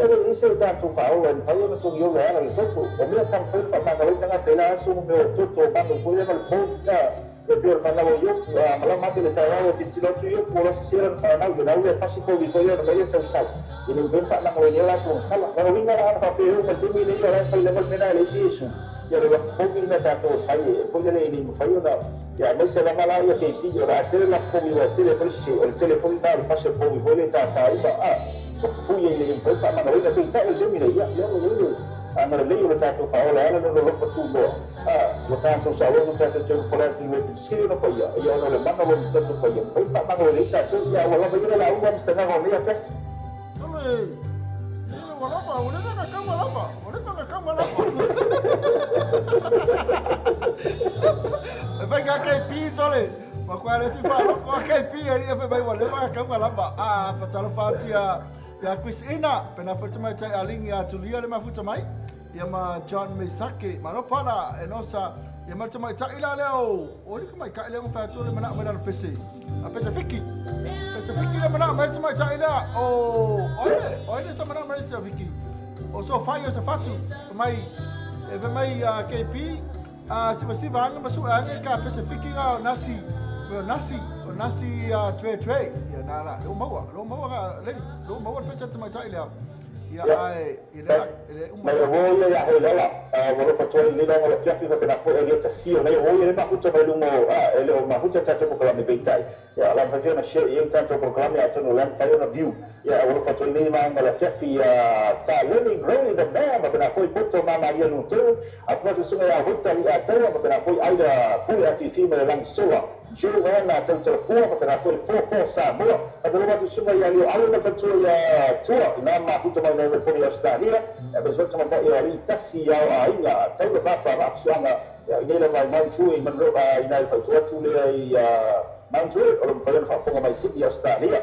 e le ise o tatou faaola e mafai ona togiolo e ala le toto o mea sa mafai ona faamagalo ai tagata i la aso ma mea o toto o manu foi lea ma le pou a e pei o le fanau o Iopu a malama atu le taeao e tilotilo atu Iopu o la sesera na fanau ia lau ia fasi povi foi ona mai ia sausau i le mafai ona faamagaloina ai latou agasala lona uiga la ana faapea e oo mai le taimi lenei o la e fai lava le mea lena e leai se Iesu ia le lafopovi lena tatou e fai e foi le e le mafai ona ia aemaise lava la ia KP o le a tele lafopovi ua tele foi le sese o le tele foi lena o le fasi o le povi foi lea e tātāima a o fufui ai le mafai ona faamagaloina peitai o le taimi lenei ia lea ua i ai le agalelei o le tatou faaola e ala lona lofa tuloa a ua tatou saoloto tatou te fola atu i le sili ona paia ia ona o le mana o lona tatou paia mafai ona faamagaloina ai tatou ia ua lava ia le lauga Mr Gaga o lenei afiafi. Ole, ua lava, ua leva na kauma lava, ua leva na kauma lava. E fai ka KP sole, ma koa le fi whaloko a KP e ria fai mai ua leva na kauma lava. A, fatalofa atu ia ia Chris Ina, pena foi te mai tai a lingi a Tulia le mafuta mai, ia ma John Misaki, ma ropana e nosa, ia ma te mai tai la leo, o liko mai kai leo ngawhea atu le mana mai lana pese, a pese fiki, pese fiki le mana mai te mai tai lea, o, oile sa mana mai te fiki, o so whai o sa whatu, mai, e fe mai a KP, a siva siva anga masu anga ka pese fiki ngā nasi, o nasi, o nasi a tre tre, ia nā la, leo maua ngā, leni, leo maua le pese te mai tai lea. Ia ai, i le le uma. Mai o ia ia hoi lala, ua lofa toi le longa le fiafi fa pena foi e ta sio nei o ia le mafuta mai lungo a ele o mafuta tatou polokalame peitai. Ia la mafai ona share i tatou polokalame atonu la mafai ona view. Ia ua lofa toi le longa le fiafi ta Lenny Gray the man ma pena foi poto ma Maria Luteru a patu sunga ia hoita li a taua ma pena foi aida pule afifi ma le langi soa. Joanna tautalafua ma pena foi 44 Samoa. A pelo atu sunga ia leo awe ma fatua ia tua ina mafuta mai nei poni Australia. E pes wata mata ia ri tasi ia o aiga taula papa ma apsuanga ia nei la mai Mount Joy manro ina i fatua atu lea i Mount Joy o lo mafai ona faafofoga mai Sydney Australia.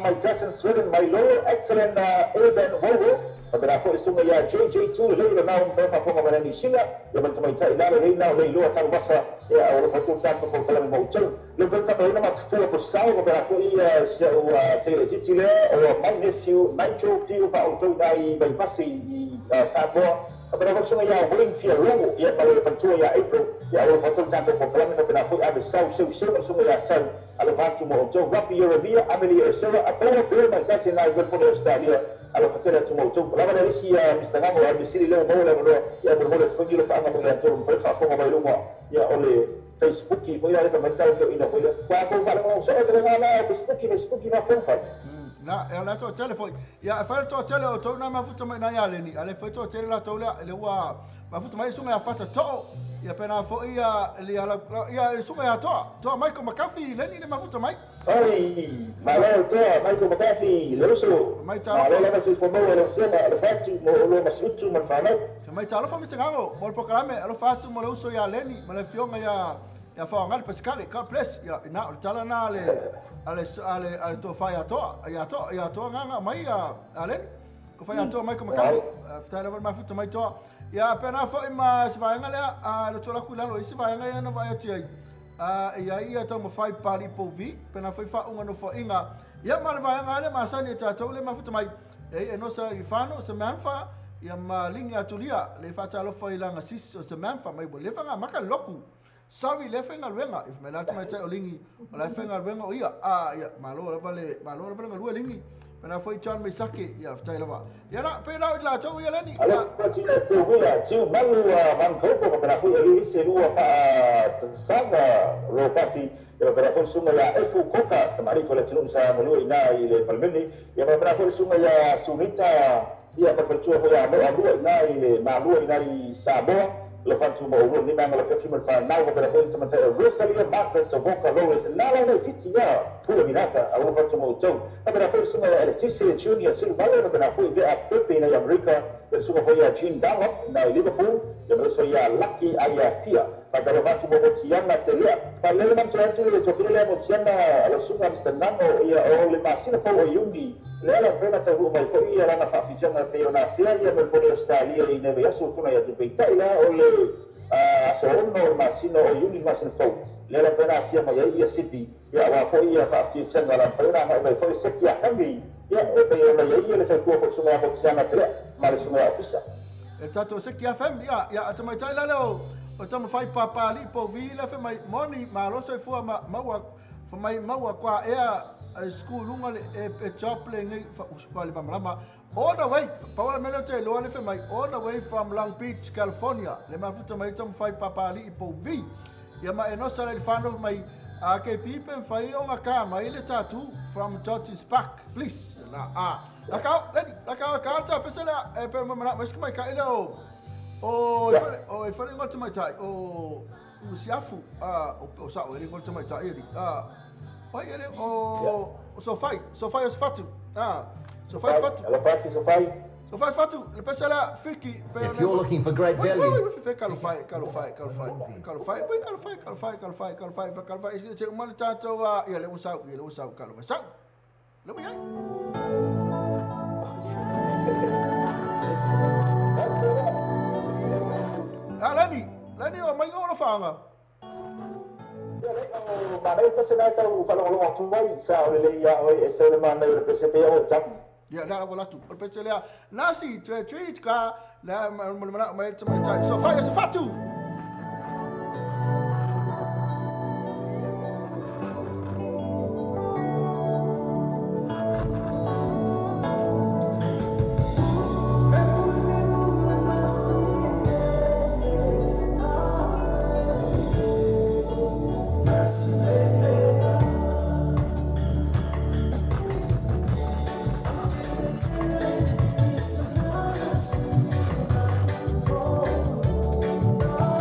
My cousin Sweden my Lord excellent Urban Wowo ma pena foi sunga ia JJ2 lei le nau mafai faafofoga mai New Zealand ia matamaitai lalo lei nau lei loa taluvasa ia o lo fatua tatou polokalame mo outou. Le mafai faapena matafua po sao ma pena foi si au te titi lea o my nephew Nigel Piu fa outou nai mai vasi i Samoa. Ma pena foi sunga ia Wayne Fialogo ia ma le fatua ia April ia o lo fatua tatou polokalame ma pena foi ave sau seu seu ma sunga ia sau alofa atu mo outou. Rapi Jeremia Amelia Ursula Apollo Bill mai kasi nai Melbourne Australia alofa tele atu mo outou. Lava le isi Mr Gago a Misili leo maua le avanoa ia mo le mole atu foi le faanga mo le atonu mafai faafofoga mai luga ia o le Facebook foi la le mai tau ina foi kwa ko fa lo so te la la Facebook na phone fai. Na e la to tele foi ia e fai to tele o tau na mafuta mai na ia leni ale foi to tele la tau le le ua mafuta mai sunga ia fata to ia pena foi ia le ala ia sunga ia toa Michael McAfee leni le mafuta mai. Oi malo toa Michael McAfee le uso mai talo malo la tu fo mo le fema le fatu mo lo masutu mo whanau mai talo fo misengango mo le polokalame alo fatu mo le uso ia leni mo le fionga ia ia whaangali Pascale, God bless. Ia na o le tala na ale ale ale ale to whai atoa, ia toa, ia toa nganga mai ia aleni. Ko whai atoa mai ko McAfee, whitai lava mafuta mai toa. Ia pena foi ma se vaenga lea, a le tola ku lalo isi vaenga ia na vai atu ai. Ia ia tau mawhai pali povi, pena foi whaunga no whainga. Ia ma le vaenga ale masani e tātou le mafuta mai. E no sa i whano, se manfa, Ia ma lingi atulia le whātalofa i langa sis o Samantha mai wa lefa ngā maka loku. Sorry, le whainga luenga. If me lati mai tai o lingi, o la whainga luenga o ia. Ah, ia, malo lava le ngā lingi. Pena foi John Misaki, ia, whai lava. Ia la, pe lau i la tau ia leni. Alo, tia te wila, tiu malu Vancouver, pena foi ali ise lua wha tasaga ropati. Ia pena foi sunga ia Efu Koka, sa marifo le tunu sa malua ina i le palmeni. Ia pena foi sunga ia Sunita, ia palfaltua foi ia Moa ina i le Malua ina i Samoa. Le fantu mo ulu ni manga le fifi mo fa nau ko pena foi tamata Rosalia Margaret Voka Lawrence la la le fiti ya pula minaka a fantu mo tau pena foi sunga ia Leticia Junior Silva pena foi be a Pepe na Amerika pena sunga foi ia Jean Dunlop na Liverpool ia pena ia Lucky Ayatia patalo fantu mo Tiana Telia pa le man tu le to file mo Tiana la sunga Mr Nano ia o le masina fo o Yuni le la pena ta mai foi ia lana fa fijanga pe ona fia ia mo pole Australia i neve aso tuna ia tu peita ila o le aso ono masina o Yuni masina fo le la pena sia mai ia Sydney ia wa foi ia fa fijanga la pena mai foi sekia kami ia e pe ona ia le fa fo sunga mo Tiana Telia ma le sunga ofisa e tato sekia family ia ia atamai tai la leo o tama fai papa li po vi la fe mai moni ma lo se fua ma maua fa mai maua kwa ea school lunga le e job le ngai fa le malama all the way pa wala mele te lo le fe mai all the way from Long Beach California le ma futa mai tama fai papa li po vi ia ma enosa le fano mai a ke pipe fai o ngaka mai le tatu from George's Park please la a la ka le la ka ka ta pesela e pe ma ma mai ka ile o o e fale ngota mai tai o siafu o sa o ele ngota mai tai ele pai ele o sofai o fatu sofai fatu sofai fatu le pesela fiki. If you're looking for great value, kalofai se mo tato ia le usau kalofai sa le wi ai. Lani o mai ngolo whaanga. Ia le o manai pese nai tau whalongolongo atu mai sa o le ia o e se le manai o le pese pe o tapu. Ia la wala tu. O pese lea nasi tue tui ka la mana mai te mai tai. So whai se fatu. Oh.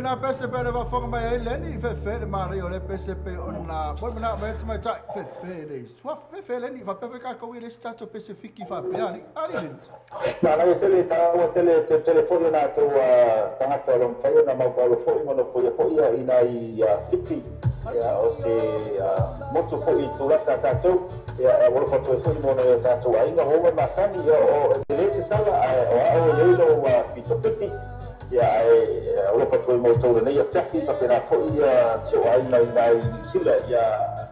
na pese pe le vafonga mai ai leni fe fe le mare o le pese pe ona mo na mai te mai tai fe fe le swa fe fe leni fa pe fe ka ko ile stato pese fiki fa pe ali ali leni. Na la tele ta o tele telefone na to tangata lo fai na mau paulo foi mo no foi foi ia ina i fiti ia o se motu foi tulata tatou ia o lo foi foi mo no tatou ainga ho masani ia o tele se tala o o leilo wa pito piti ia e o lo foi mo tau nei ia tafi pa pena foi ia tio ai mai mai sila ia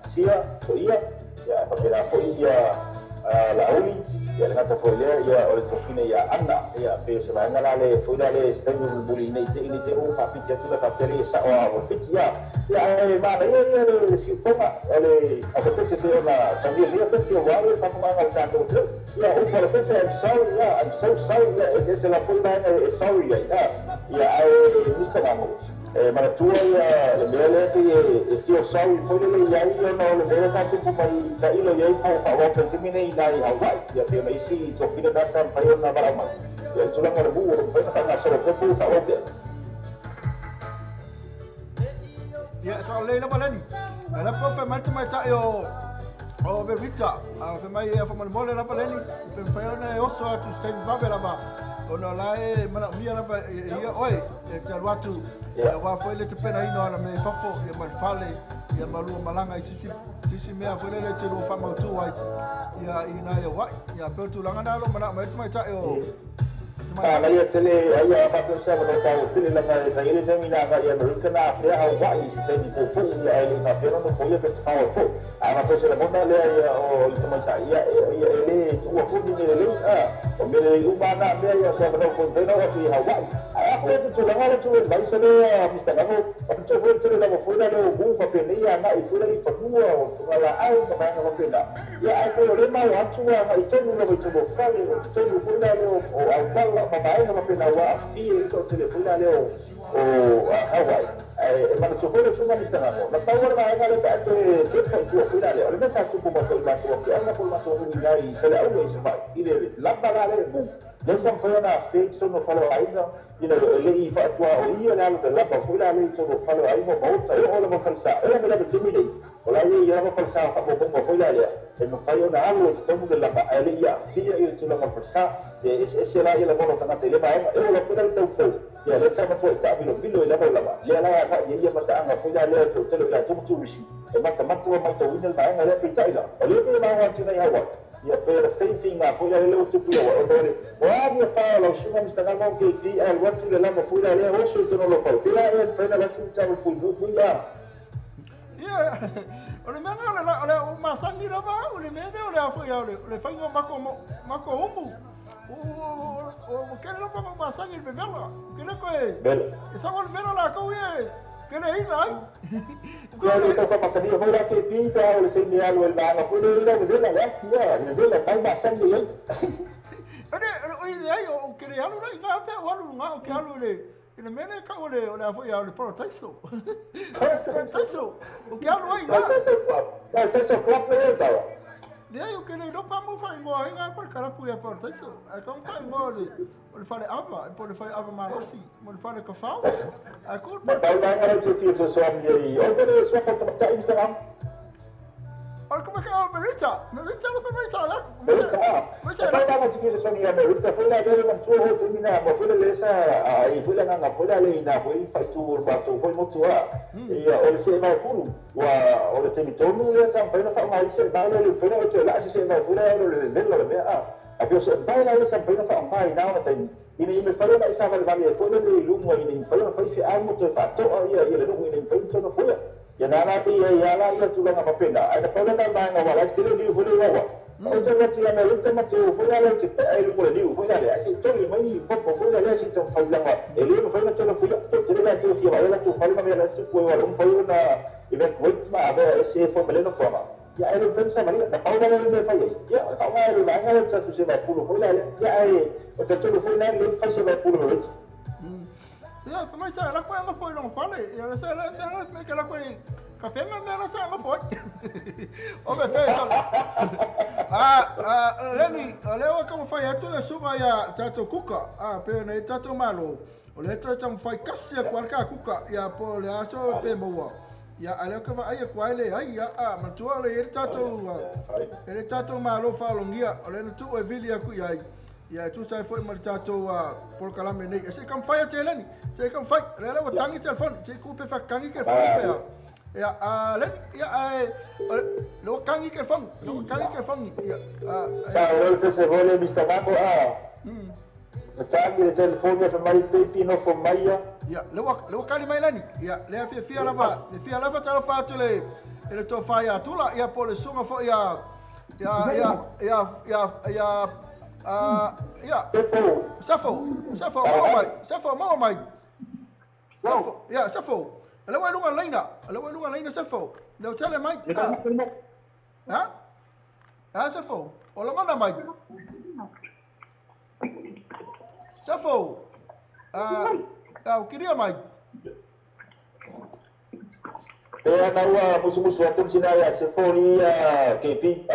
sia foi ia ia pa pena foi ia la uli ia le gata foi lea ia o le tofine ia Anna ia pe se vaega la le foi la le stenu buli nei te ini te u fa piti atu la pele sa o o fiti ia ia e ma ia ia le si toma ele a te se ona sa ni le te o wa fa ma ga ta to ia o fa te I'm sorry ia I'm so sorry ia ese la foi la e sorry ia ia e Mr. Mamo e manatua ia le mea lea te e feel sorry foi le ia ia no le mea sa tupu mai ta ilo ia i fa wa pe timine i nai Hawaii ia te mai si to fina da sa pai ona mara mai ia tulaga le bu o pe ta na solo pe pu fa o pe ia sa le la balani ala po fa mai mai ta o o Verita a fe mai ia fa mai mole la balani pe fa ona e oso atu stay vabe la ba ona la e mana mia la ia oi e te atu ia wa foi le te pena ino ana me fafo ia mal fale ia malua malanga i sisi sisi mea foi le te lo fa mautu ai ia ina ia wa ia pe tulaga na lo mana mai mai ta o la ia tele ia fa pe sa mo ta tele la fa ile te mina ga ia Amerika na fe Hawaii se ni po fu ia ele fa pe no po ia pe fa o po a ma pe se la mona le ia o le mai ta ia ia ele ua fu ni le a o me le u ba na me ia sa no ko te no atu i Hawaii a ko te tulaga le tu mai se le Mr. Gago o te foi tele la mo foi la le bu fa pe nei ana i foi la i fanua o tu la au ka ba na pe na ia ai ko le mai atu a i tonu le tu mo fa le tonu foi la le o au ka ma mai na pena wa fi to telefona le o Hawaii e ma to foi le Mr. Gago na pa wa ga le ta te te fa tu foi la le o le sa tu mo foi la tu ke ana foi ma to ni la i se la u i se fa i le la ba la le bu le sa foi na fe so no falo ainda ina le i fa tua o ia la le la ba foi la le to no falo ai mo bauta e o le mo falsa e me la te mi le o la ia mo falsa fa mo mo foi la le e no fai ona alu e tomu le lapa a le ia fia i tulaga falsa e ese la ia la mono tangata i le vaega e o la foi la le taufou ia le sa matua i taamilomilo i lava lava lea la aga ia ia mataaga foi la lea tautele i latou ma turisi e matamatua maitauina le vaega lea peitai la o lea pe vaega atina i Hawaii ia pe the same thing a foi la le utupu ia o le o a ia fa la suga Mr. Gago ke ti a watu le lava foi la lea oso i tono lo fau pela e fena la tu tau fui fui la ia o le mea o le o masangi lava o le mea o le afo ia o le fainga mako mako umu o ke le lava masangi le vela ke le ko e sa o le vela la ko ia ke le ina ai ia le tau masangi foi la ke pinta o le temi alu el vanga foi le ina vela la ia le vela mai masangi ia ene o ile ai o ke le alu la ina fe o alu nga o ke alu le le mele ka o le afo ia o le Paratiso. Paratiso. O ke alu ai la. Paratiso club le tau. Le ai o ke le no pa mo fa mo ai nga por karapu ia Paratiso. A ka pa mo le o le fale ava, po le fale ava malosi, mo le fale ka fa. A ko Paratiso. Ba ba te ti so so mi i. O le so fa ta Instagram. Ora come che Merita, Merita lo fa Merita la. Merita. Ba ba te ti so mi Merita foi la le man tu ho te mina mo foi le sa ai foi la nga foi la le na foi fa tu ba tu foi mo tu a. Ia o le se mai kuru wa o le te mi tonu le sa foi na fa mai se ba le foi na te la se mai foi la le le le me a. A pio se ba la le sa foi na fa mai na na te ina i me fale na isa vale vale foi le lumo ina i fale na foi fi almo te fa to ia ia le lumo ina i foi to na foi ia na na te ia ia la ia tulaga mapena ai na fale na mai na wala te le liu foi le wawa o te wati ia me te mate o foi la le te pe ai lumo le liu foi la le asi to le mai popo foi la le asi to fai la e le foi na te le foi te le la te fi wa la te fale na me la te foi wa foi na evacuate ma ave se foi me le no forma ia ele pensa Maria na paula le me fai ia ka wa le va nga le tsa se va pulo foi la ia ai o te tolo foi na le fai se va pulo le ia mas sa la ko foi não fale ia sa la me que la ko café me la sa la foi o me fez a Leni leo como foi a toda suma ia tato kuka a pe na tato malo o O le toe taumafai kasi atu ai le kakuka ia po o le aso pe maua. Ia a o lea ou te vaai atu ai leai ia a manatua o le i ai le tatou e le tatou malo faalogia o lea na tuu e vili atu i ai. Ia e tusa ai foi ma le tatou polokalame nei. E se i taumafai atu Eleni, se i taumafai. O lea la ua tangi telefoni, se i tuu pe faatagi telefoni pe a. Ia a Leni, ia ae o le ua tangi telefoni, le ua tangi telefoni. Ia a Sa o le se foi le Mr. Mango a. Tangi le telefoni e mai pipi no fo mai ia. Ia, le ua kali mai Leni. Ia, le fiafia lava, le fia lava talofa atu le i le tofa ia Tula, ia po o le susuga foi ia ia ia ia ia ia ia Sefo. Sefo, Sefo maua mai, Sefo maua mai. Sefo, ia Sefo. Le ua i luga laina, le ua i luga laina Sefo. Le ua tele mai. Ha? Ha Sefo, o lagona mai. Sefo. O kiria mai. Pea na ua musumusu atu sina ia Sefo ni KP.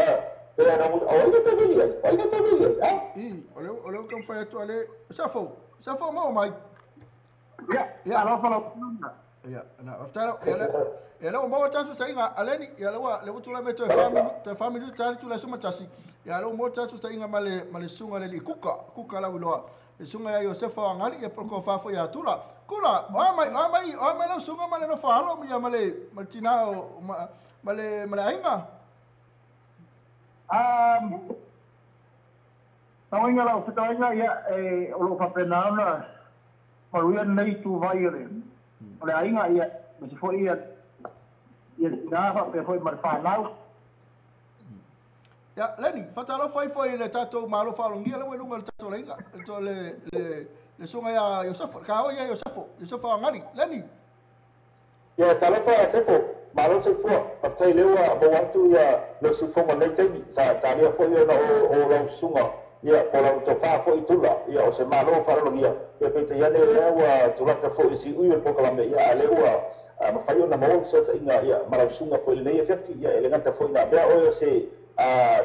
Pea na o ai na tavili ai. Ai na tavili ai. Ha? I, o le o kamfai atu ale Sefo. Sefo maua mai. Ia, Ia. alofa lau. Ia, na aftara ia le o maua tasu sainga aleni ia le ua le ua tulai mai toe 4 minuti tali tulai suma tasi. Ia le ua maua tasu sainga ma le susuga le kuka, kuka lau iloa. Le susuga ia Iosefa o Agali ia poko fafo ia Tula. Kula, o a mai lau susuga ma le nofo alo ia ma le tina o ma le aiga. Tauaiga lau fetauaiga ia e o loo faapena ona maluia lenei ituvai o le aiga ia ma se foi ia ia tina faapea foi ma le fanau. Ia, Leni, faatalofa ifo i le tatou malo faalogia le ua i luga o le tatou laiga, le susuga ia Iosefo, le kaoi ia Iosefo, Iosefa o Agali. Leni. Ia, talofa Sefo, malo soifua. Faafetai lea ua maua atu ia le usufono nei taimi. Sa talia foi ona o lau susuga ia po lau tofa foi Tula ia o se malo faalogia. Ia peitai ane lea ua tulata foi si ui o le polokalame ia a lea ua mafai ona maua fesootaiga ia ma lau susuga foi lenei afiafi. Ia e le gata foi na mea oe o se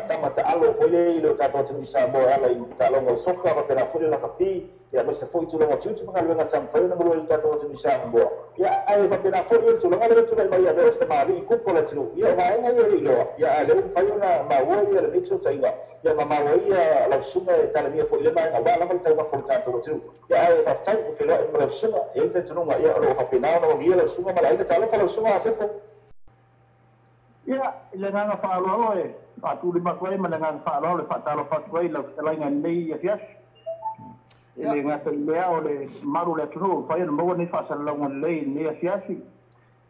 tama taalo foi le i le o tatou atunuu i Samoa e ala i taaloga o le soka faapena foi le lakapi ia aemaise foi tulaga o tiute ma galuega sa mafai ona galue i le tatou atunuu i Samoa. Ia ae faapena foi o le tulaga lea tulai mai ia mea o se tamalii kuka o le atunuu. Ia o vaega ia e le iloa ia a lea ua mafai ona maua ia lenei fesootaiga ia ma maua ia lau susuga e talamia foi i le vaega aua lava le taumafa o le tatou atunuu. Ia ae faafetai ua feloai ma lau susuga e i ai le talitonuga ia o loo faapena ona manuia lau susuga ma le aiga. Talofa lau susuga Sefo. Ia, i le agaga faaaloalo e faatulima atu ai ma le agaga faaaloalo e faatalofa atu ai lau fetalaiga lenei afiafi. E le gata i lea o le mamalu o le atunuu mafai ona maua nei faasalalauga lelei i lenei afiafi.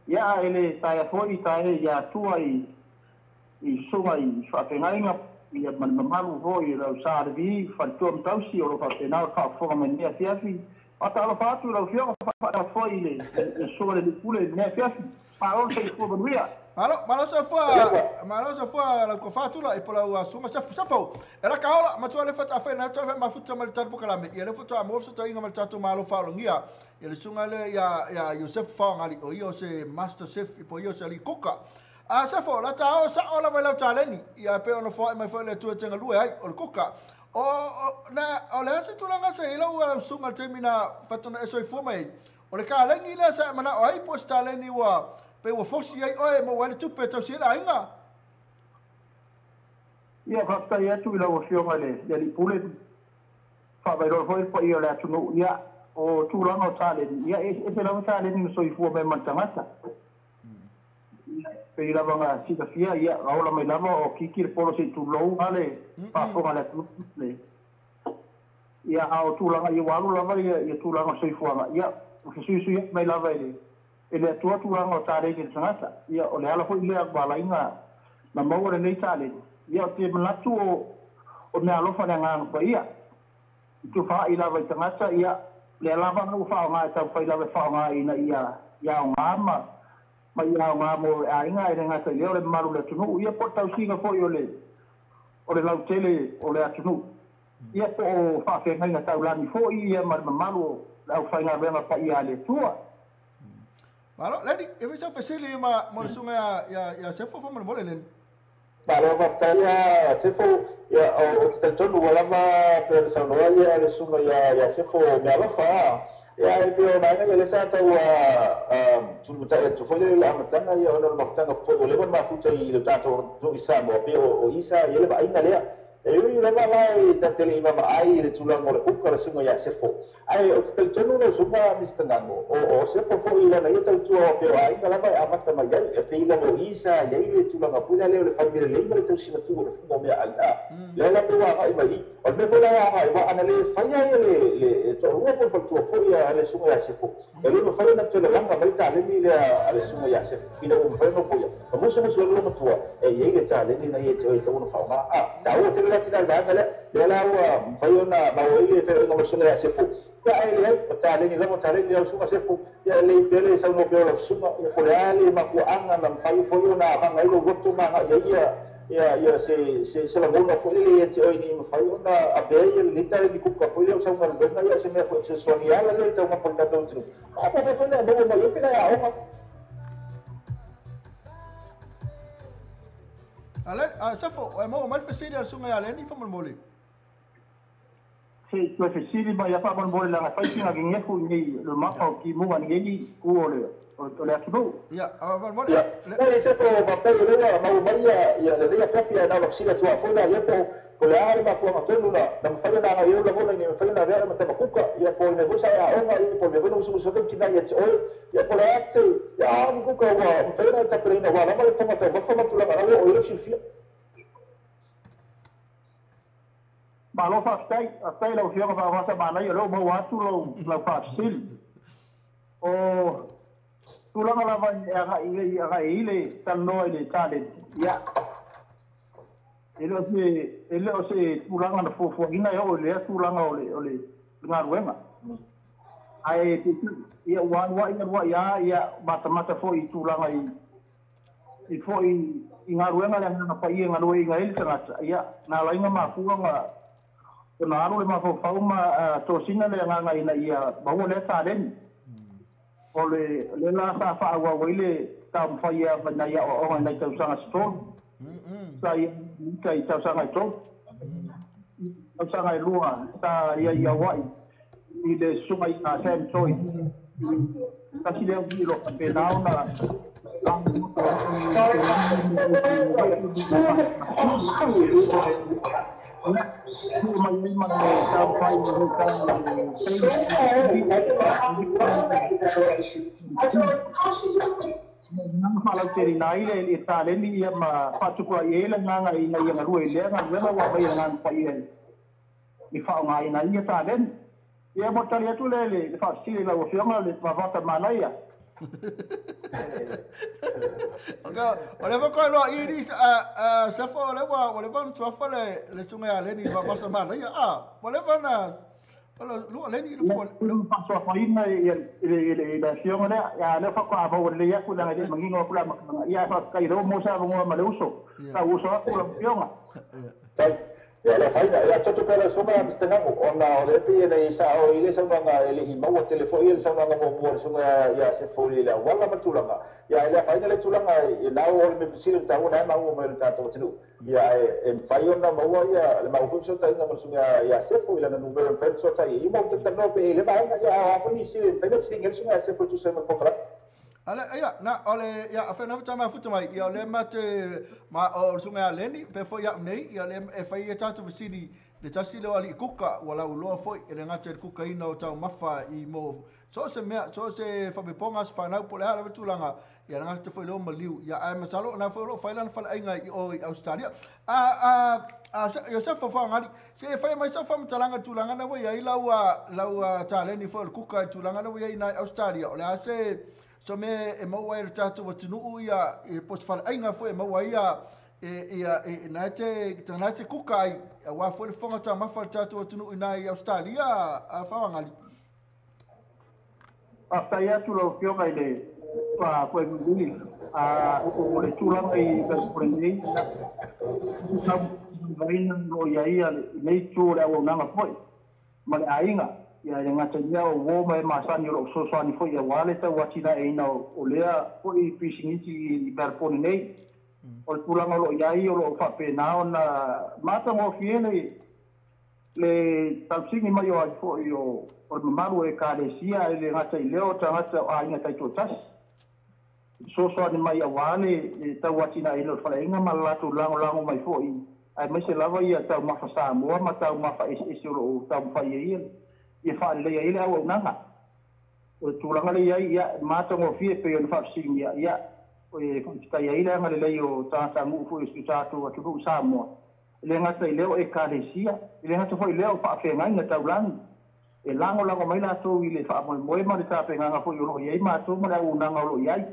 Ia, e le taea foi tae ia atua i susuga i faafeagaiga ia ma le mamalu foi o lau Sa Levi faletua ma tausi o loo faapena o le faafofoga mai lenei afiafi. Faatalofa atu lau afioga faatalofa foi i le susuga le Lipule i lenei afiafi. Malo le soifua manuia. Malo soifua, malo soifua lau tofa Tula i po lau susuga Sefo. E la kaola matua le fata afai na toe mafuta ma le tatou polokalame. Ia le faatoa maua fesootaiga ma le tatou malo faalogia. Ia le susuga le ia Iosefa Faogali o ia o se master chef i po ia o se alii kuka. A Sefo, la ta o sao lava i lau taleni. Ia pe ona foai mai foi le Atua e te galue ai o le kuka. O na o le a se tulaga se i lau susuga le taimi na fatona e soifua mai ai. O le kaleni lea sa e manao ai po o se taleni ua pe ua fosi ai oe maua ai le tupe e tausi ai le aiga. Ia, faafetai atu i lau afioga i le alii pule. Faavailoa foi le paia o le atunuu. Ia, o tulaga o taleni, ia e ese lava taleni na soifua mai ma le tagata. Ia, pei lava na silafia, ia, ola mai lava o kiki le polo se i tulou a le faafofoga a le atunuu. Ia, a o tulaga, ia ua alu lava ia tulaga o soifuaga, ia, ua fesuisuiai mai lava e le Atua tulaga o taleni i le tagata. Ia, o le ala foi lea ua ala ai na maua lenei taleni. Ia, o te manatu o mea alofa le agaga paia. I tufaai lava i tagata, ia, lea lava na ua faaaoga e taumafai lava e faaaoga ina ia aoga ma ia aoga mo le aiga e le gata i lea o le mamalu o le atunuu. Ia, po o le tausiga foi o le lautele o le atunuu. Ia, po o faafeagaiga taulagi foi ia ma le mamalu o le aufaigaluega paia a le Atua. Malo, Leni, e fai sau fesili ma mo le susuga ia Sefo faamolemole Leni. Malo faafetai ia Sefo, ia o te talitonu ua lava pe ona saunoa ia le susuga ia Sefo mea alofa. Ia e pei o vaega ia lea sa tau tulimatai atu foi lea i le amataga ia ona o le mafutaga foi ua leva ona mafuta i le tatou atunuu i Samoa pei o Isa e i ai le vaaiga lea. E ui lava la e ta te le i vaavaai i le tulaga o le kuka a le susuga ia Sefo, ae ou te talitonu lau susuga Mister Gago, o Sefo foi i lana ia tautua pei o aiga lava e amata mai ai, e pei lava o i sa i ai le tulaga foi lea o le fai mea lelei ma le tausi matua o le fuga o meaai, a lea la pei ua agai mai i. O le mea foi la e agai, aua ana le faia ia le toalua po o le faletua foi a le susuga ia Sefo, e le mafai ona toe lalaga mai le taleni lea a le susuga ia Sefo, ina ua mafai ona nofoia. Ma musumusu ai le loomatua, e i ai le taleni na ia te oe e tatau ona faaaoga. A taua tele la tina i le vaega lea, lea la ua mafai ona maua ai le feoaiga ma le susuga ia Sefo. Ia ae leai, o taleni lava, o taleni lau susuga Sefo, ia e lelei pea le saunoa pea o lau susuga, ia po o le a le mafuaaga na mafai foi ona avaga ai lou loto ma agai ai ia ia ia se se se lagona foi lele ia te oe ina ia mafai ona avea ia lenei taleni kuka foi lea o sau galuega ia o se mea foi e fesoasoani e ala lea i taumafa o le tatou atunuu. A po o fea foi na e maua mai ai pe na e aoga. Ale, Sefo, e maua mai le fesili a le susuga ia Leni faamolemole. Se i toe fesili mai lava faamolemole leaga e fai sina gegefu i nei le mapa o timuga i lenei itu o le o le atunuu. Ia, faamolemole. Ia, e Sefo, faafetai o lea ua maua mai ia lenei afiafi ae na ona fesili atu lava foi la ia po o le a le mafuaaga tonu na mafai ona agai ai lou lagona ina ia mafai ona avea oe ma tama kuka, ia po o le mea foi sa e aoga, ia po o le mea foi na musumusu ai tina ia te oe, ia po o le a se, ia a o ni kuka ua mafai ona e tapenaina aua lava le fofoga taumafa ma tulaga la ua oo i ai lou silafia. Malo faafetai, faafetai i lau Afioga Vaavasa Manaia o lea ua maua atu lou lau faafesili. O tulaga lava e agai i agai i le talanoa i le taleni, ia e le o se e le o se tulaga na fuafuaina e oo i lea tulaga o le o le galuega. Ae peitai, ia ua aluai aluai lava ia matamata foi i tulaga i i foi i galuega a le Agaga Paia e galueaiina ai le tagata, ia, na ala ai ona mafua ona alu le mafaufau ma tosina le agaga ina ia maua lea taleni. O le lea la sa faaauau ai le taumafai ai nai aoaoga i nai tausaga se tolu, sa i ai i tausaga e tolu, tausaga e lua sa i ai i Hawaii i le susuga ia Sam Choi. Tasi lea uii o lo o faapena ona Faalauteleina ai le taleni ia ma faatupulaia ai le agaga ina ia galue i lea galuega ua aumai e le Agaga Paia e faaaogaina ai ia taleni. Ia mo le tali atu lea i le faafesili i lau Afioga le Vavata Manaia. O lea foi koe loa i ni Sefo o lea ua ua leva ona tuafa le le susuga ia Leni Vavasa Manaia a ua leva ona lua Leni le fua le faasoafaina i le i le afioga lea a lea faatoa maua lelei atu leaga e le i manino atu le amataga ia ae faafetai o lea ua maua se avanoa ma le uso tau uso atu lau afioga. Ia le afaina, ia toto pea lau susuga Mister Gago, ona o lea pei e le sao i le saunoaga e le i maua tele foi le saunoaga muamua a le susuga ia Sefo i le auala ma le tulaga, ia e le afaina le tulaga e na o le mea sili ona taua na e maua mai o le tatou atunuu, ia ae e mafai ona maua ia le maua foi fesootaiga ma le susuga ia Sefo i lana numera e mafai ona fesootai ai ma ou te talanoa pea i lea vaega, ia a o a foi nisi e mafai ona fesiligia le susuga ia Sefo e tusa ai ma le konekarate. Ale, ia, na, o le, ia, a whenau tā mafuta mai, ia o le ma te, ma o le sunga a Leni, pe foi au nei, ia le e whai e tātou fesili, le tasi leo alii kuka, ua lau loa foi, e le ngata i le kukaina o taumafa i mo, so o se mea, so o se whapeponga, se whanau, po le a lava tulaga, ia le ngata foi leo maliu, ia ae masalo, na foi o loo whai lana faleaiga i o i Australia. A, a, a, Iosefa Faogali, se e whai mai sau whamatalaga i tulaga na ua iai lau, lau taleni foi o le kuka i tulaga na ua iai i Australia, o le a se, So mea e maua ai e le tatou atunuu ia e po o se faleaiga foi e maua ai ia e ia e na e te na e te kuka ai aua foi le fofoga taumafa o le tatou atunuu i ina i Ausetalia a Faoagali. Faafetai atu lau Afioga i le Foemulili o le tulaga i Melbourne nei, vaina o lo o i ai lenei itu o le auaunaga foi ma le aiga. Ia, e le gata i lea, o uo ma e masani o lo o fesoasoani foi aua le tau atinaeina o lea foi pisinisi i Melbourne nei. O le tulaga o lo o i ai, o lo o faapena ona matagofie le le tausigi mai o ai foi o o le mamalu o ekalesia e le gata i lea o tagata o aiga taitoatasi fesoasoani mai auā le tauatinaʻiina o le faleaiga ma le latou lagolago mai foʻi aemaise lava ia taumafa Samoa ma taumafa eseese o loo taumafai ai ia faaleleia ai le auaunaga. O le tulaga lea i ai, ia, matagofie pei ona faafesiligia, ia, e faafetai ai le agalelei o tagatanuu foi o si o tatou atunuu i Samoa, e le gata i lea o ekalesia, e le gata foi i lea o faafeagaiga taulagi, e lagolago mai latou i le faamoemoe ma le tapenaga foi o lo o i ai matou ma le auaunaga o lo o i ai.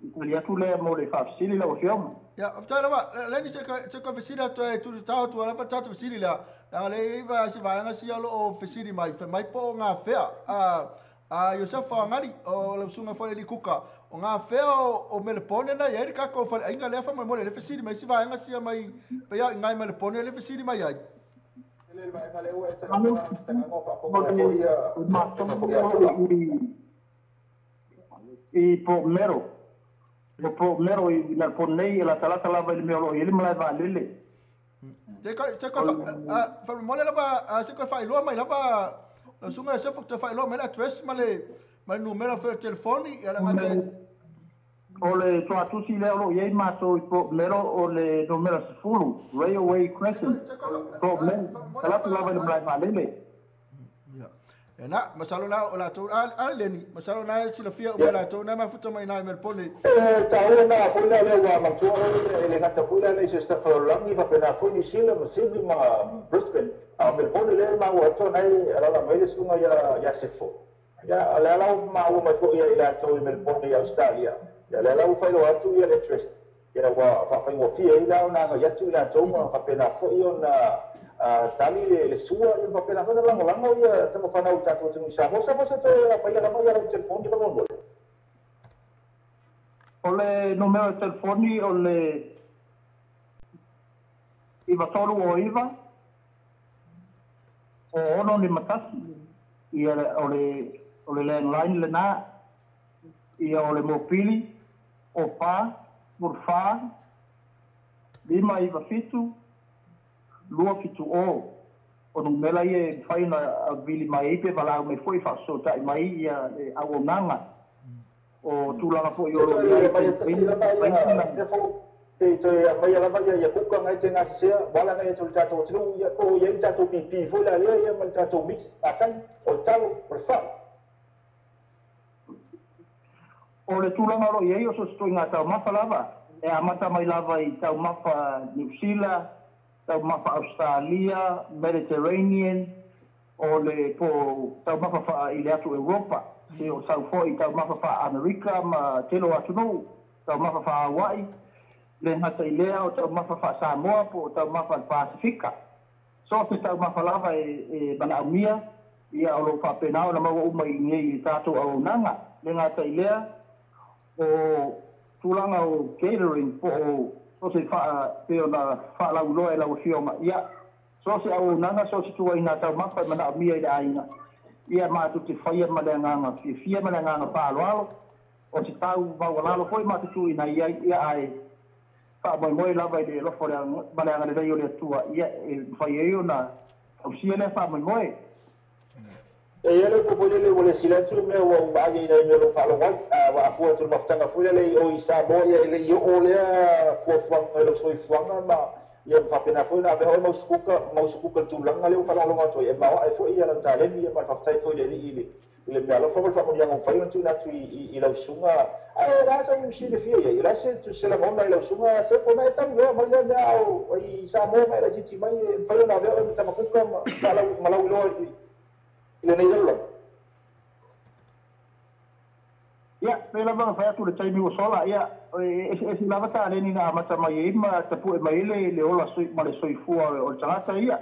I tali atu lea mo le faafesili lau Afioga. Ia, faafetai lava. Leni, se ka fesili atu e tuutatao atu lava le tatou fesili lea. Leaga lea e i ai se vaega sia o lo o fesili mai, fai mai po o gafea a Iosefa Faoagali, o lau susuga foi i le alii kuka, o gafea o Melepone na i ai le tatou faleaiga lea faamolemole, lea fesili mai si vaega sia mai pei lava i ina i Melepone lea fesili mai ai. I Port Mero. O Port Mero i Melbourne nei, e latalata lava i le mea o lo o i ai le malae vaalele. Te koe, te koe, faamolemole lava, se koe faailoa mai lava, lau susuga Iosefa, toe faailoa mai le address ma le numera foi o le telefoni, ia leaga te... O le tuatusi lea o lo o i ai matou i Port Mero o le numera 10, Railway Crescent, Port Mero, talaatu lava i le malae vaalele. Ia na, masalo na o latou, a Leni, masalo na e silafia uma e latou na mafuta mai na i Melbourne. E taua na foi lea lea ua manatua oe e le gata foi lea nei se setafa o lalolagi faapena foi New Zealand ma Sydney ma Brisbane. A o Melbourne lea e maua atu na e alaala mai le susuga ia Sefo. Ia o lea la ua maua mai foi ia i latou i Melbourne i Australia. Ia lea la ua faailoa atu ia le address. Ia ua faafaigofie ai la ona agai atu i latou ma faapena foi ona tali le sua, ia faapena foi ona lagolago ia tama fanau i tatou atunuu i Samoa. Samoa se toe aumai lava ia lau telefoni faamolemole. O le numera o telefoni o le 9309 o 651, ia o le landline lena, ia o le mopili o 4 4 5 9 7 2 7 o. O numera ia e mafai ona vili mai ai pe valaau mai foi faafesootai mai ia le auaunaga o tulaga foi o lo o i ai. Pe toe aumaia lava ia kuka ngai te gasesea, wala ngai atu le tatou atunuu, ia po o i ai le tatou pipi foi la lea ia ma le tatou mix masani, o le talo, o le fai. O le tulaga o lo o i ai o so o se ituaiga taumafa lava, e amata mai lava i taumafa Niu Sila, taumafa Ausetalia, Mediterranean, o le po o taumafa faa i le atu Europa, se o sau foi i taumafa faa Amerika ma tele o atunuu, taumafa faa Hawaii, le gata i lea o taumafa faa Samoa po o taumafa le Pasifika. So o se taumafa lava e manaomia, ia o lo o faapena ona maua uma i nei i tatou auaunaga. Le gata i lea o tulaga o catering po o so se faa pei ona faalauiloa e lau Afioga, ia so se auaunaga, so se ituaiga taumafa e manaomia i le aiga, ia matou te faia ma le agaga fiafia ma le agaga faaaloalo, o se tau maualalo foi matou tuuina i ai, ia ae faamoemoe lava i le alofa ma le agalelei o le Atua, ia e mafai ai ona tausia lea faamoemoe. E i ai le upu foi lele ua le sili atu mea ua ou vaai ai i nai mea o lo o faalogo ai, a ua afua atu i le mafutaga foi lele i o i Samoa, ia e le i oo lea fuafuaga i lou soifuaga ma ia ma faapena foi ona avea oe ma usukuka, ma usukuka i le tulaga lea ua faalogologo atu ai, e maoae foi ia lau taleni ia ma le faafetai foi i le Alii i le i le meaalofa ma le faamanuiaga ua mafai ona tuuina atu i lau susuga. Ae o le a sau silafia i ai? O le a se lagona i lau susuga Sefo na e tau loa mai lea mea o i Samoa ma e laitiiti mai e mafai ona avea oe ma tamakuka ma lauiloa i lenei lalolagi? Ia, pei lava ona fai atu i le taimi ua sola, ia, e eseese lava taleni na amata mai ai ma tapue mai ai le ola ma le soifua o le tagata ia.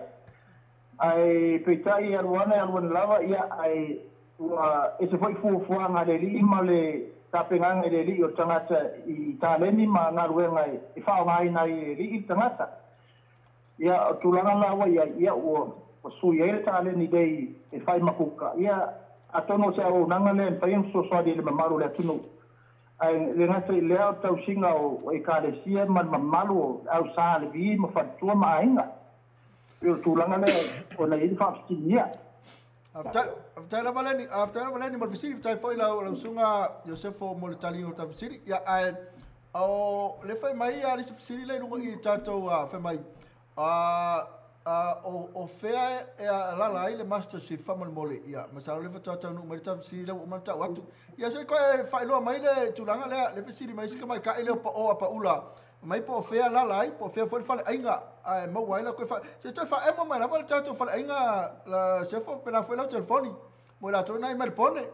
Ae peitai e alu ana e alu ana lava, ia, ae ua ese foi fuafuaga a le alii ma le tapenaga i le alii o le tagata i taleni ma galuega e faaaogaina ai e le alii le tagata. Ia, o tulaga la ua i ai, ia, ua sui ai le taleni nei e fai ma kuka, ia, atonu o se auaunaga lea e mafai ona fesoasoani i le mamalu o le atunuu. Ae le gata i lea o le tausiga o ekalesia ma le mamalu o le au sa Levi ma faletua ma aiga. E pei o le tulaga lea ona i ai le faafesiligia. Faafetai lava Leni, faafetai lava Leni mo le fesili, faafetai foi lau lau susuga Iosefo mo le taliga o ta fesili. Ia ae o le fai mai a le isi fesili lea i luga i tatou fai mai o fea e alaala ai le Master Chef faamolemole. Ia masalo lea faatoa taunuu mai le ta fesili lea ua uma ona tau atu. Ia se i toe faailoa mai le tulaga lea, le fesili mai si tamaitai lea o Pao a Paula mai po o fea alaala ai, po o fea foi le faleaiga ae maua ai la toe fa se toe faaemo mai lava le tatou faleaiga la Sefo pe na foi lau telefoni mo i latou na i Melbourne.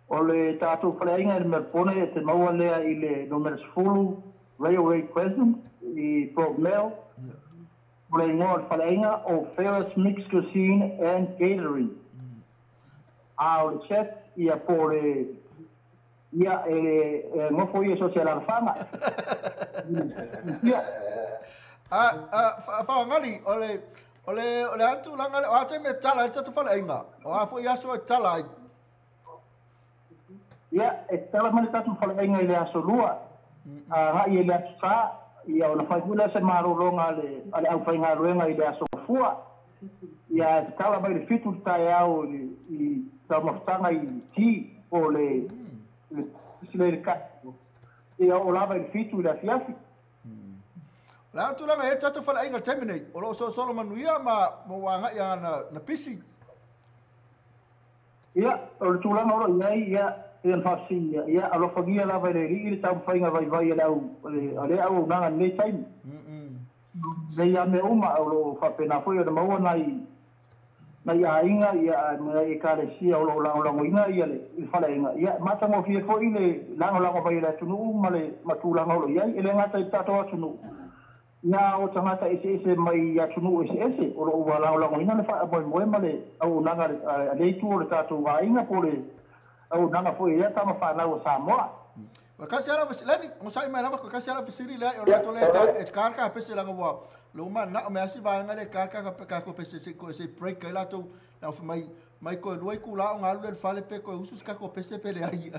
O le tatou faleaiga i le Melbourne e te maua lea i le numera 10 Railway Crescent i Broadmeadow. O le igoa o le faleaiga o Ferris Mixed Cuisine and Catering. A o le chef ia po o le ia e nofo ia so se alalafaga. Ia. A Faoagali, o le o le o le a tulaga le o a taimi e tala ai le tatou faleaiga, o a foi aso e tala ai? Ia, e tala mai le tatou faleaiga i le aso 2, agai i le aso 4, ia ona fai foi lea se malologa a le a le aufaigaluega i le aso Gafua. Ia, e tala mai le 7 i le taeao i taumafataga i tea po o le le le ia oo lava i le 7 i le afiafi. O le a tulaga e i ai le tatou faleaiga i le taimi nei, o lo o solosolo manuia ma ua agai na pisi? Ia, o le tulaga o lo o i ai, ia, pei ona faafesili, ia, alofagia lava e le Alii le taumafaiga vaivai a le au, a lea auaunaga i lenei taimi. Nei lava mea uma, o lo o faapena foi ona maua nai, nai aiga, ia, ma nai ekalesia o lo o lagolagoina ia le, le faleaiga. Ia, e matagofie foi le lagolago mai e le atunuu ma le, ma tulaga o lo o i ai. E le gata i le tatou atunuu, ia o tagata eseese mai atunuu eseese o lo o ua lagolagoina le faamoemoe ma le auaunaga a lea itu o le tatou aiga po o le auaunaga foi ia tama fanau a Samoa. Ua kasi ala Leni, onosai mai lava, kasi ala fesili lea, o le latou lea e ka ka pese langa ua lo uma na o mea si vaega le ka ka ka ko pese se ko se break ai latou na o mai mai ko lua i kula o ngalu le fale pe ko usu ka ko pese pe le ai.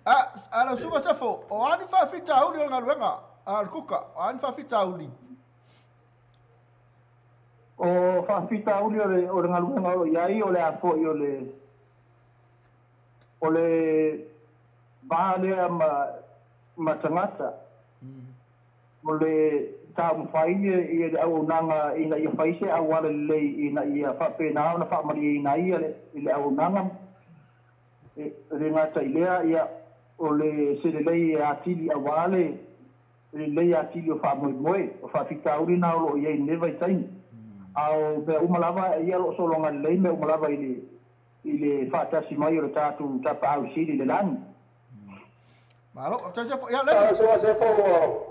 A ala suga sefo, o ani faafitauli o galuega a le kuka, o ani faafitauli? O faafitauli o le o le galuega o lo o i ai o le a foi o le o le va lea ma ma tagata o le taumafai ia le auaunaga ina ia fai se auala lelei ina ia faapena ona faamalieina ai le le auaunaga. E le gata i lea, ia o le selelei e atili aua le lelei atili o faamoemoe o faafitauli na o lo o i ai i lenei vaitaimi. A o mea uma lava ia o lo o sologa lelei mea uma lava i le i le faatasi mai o le tatou tapaau sili i le lagi. Malo, faafetai Sefo. Ia Leni. So Sefo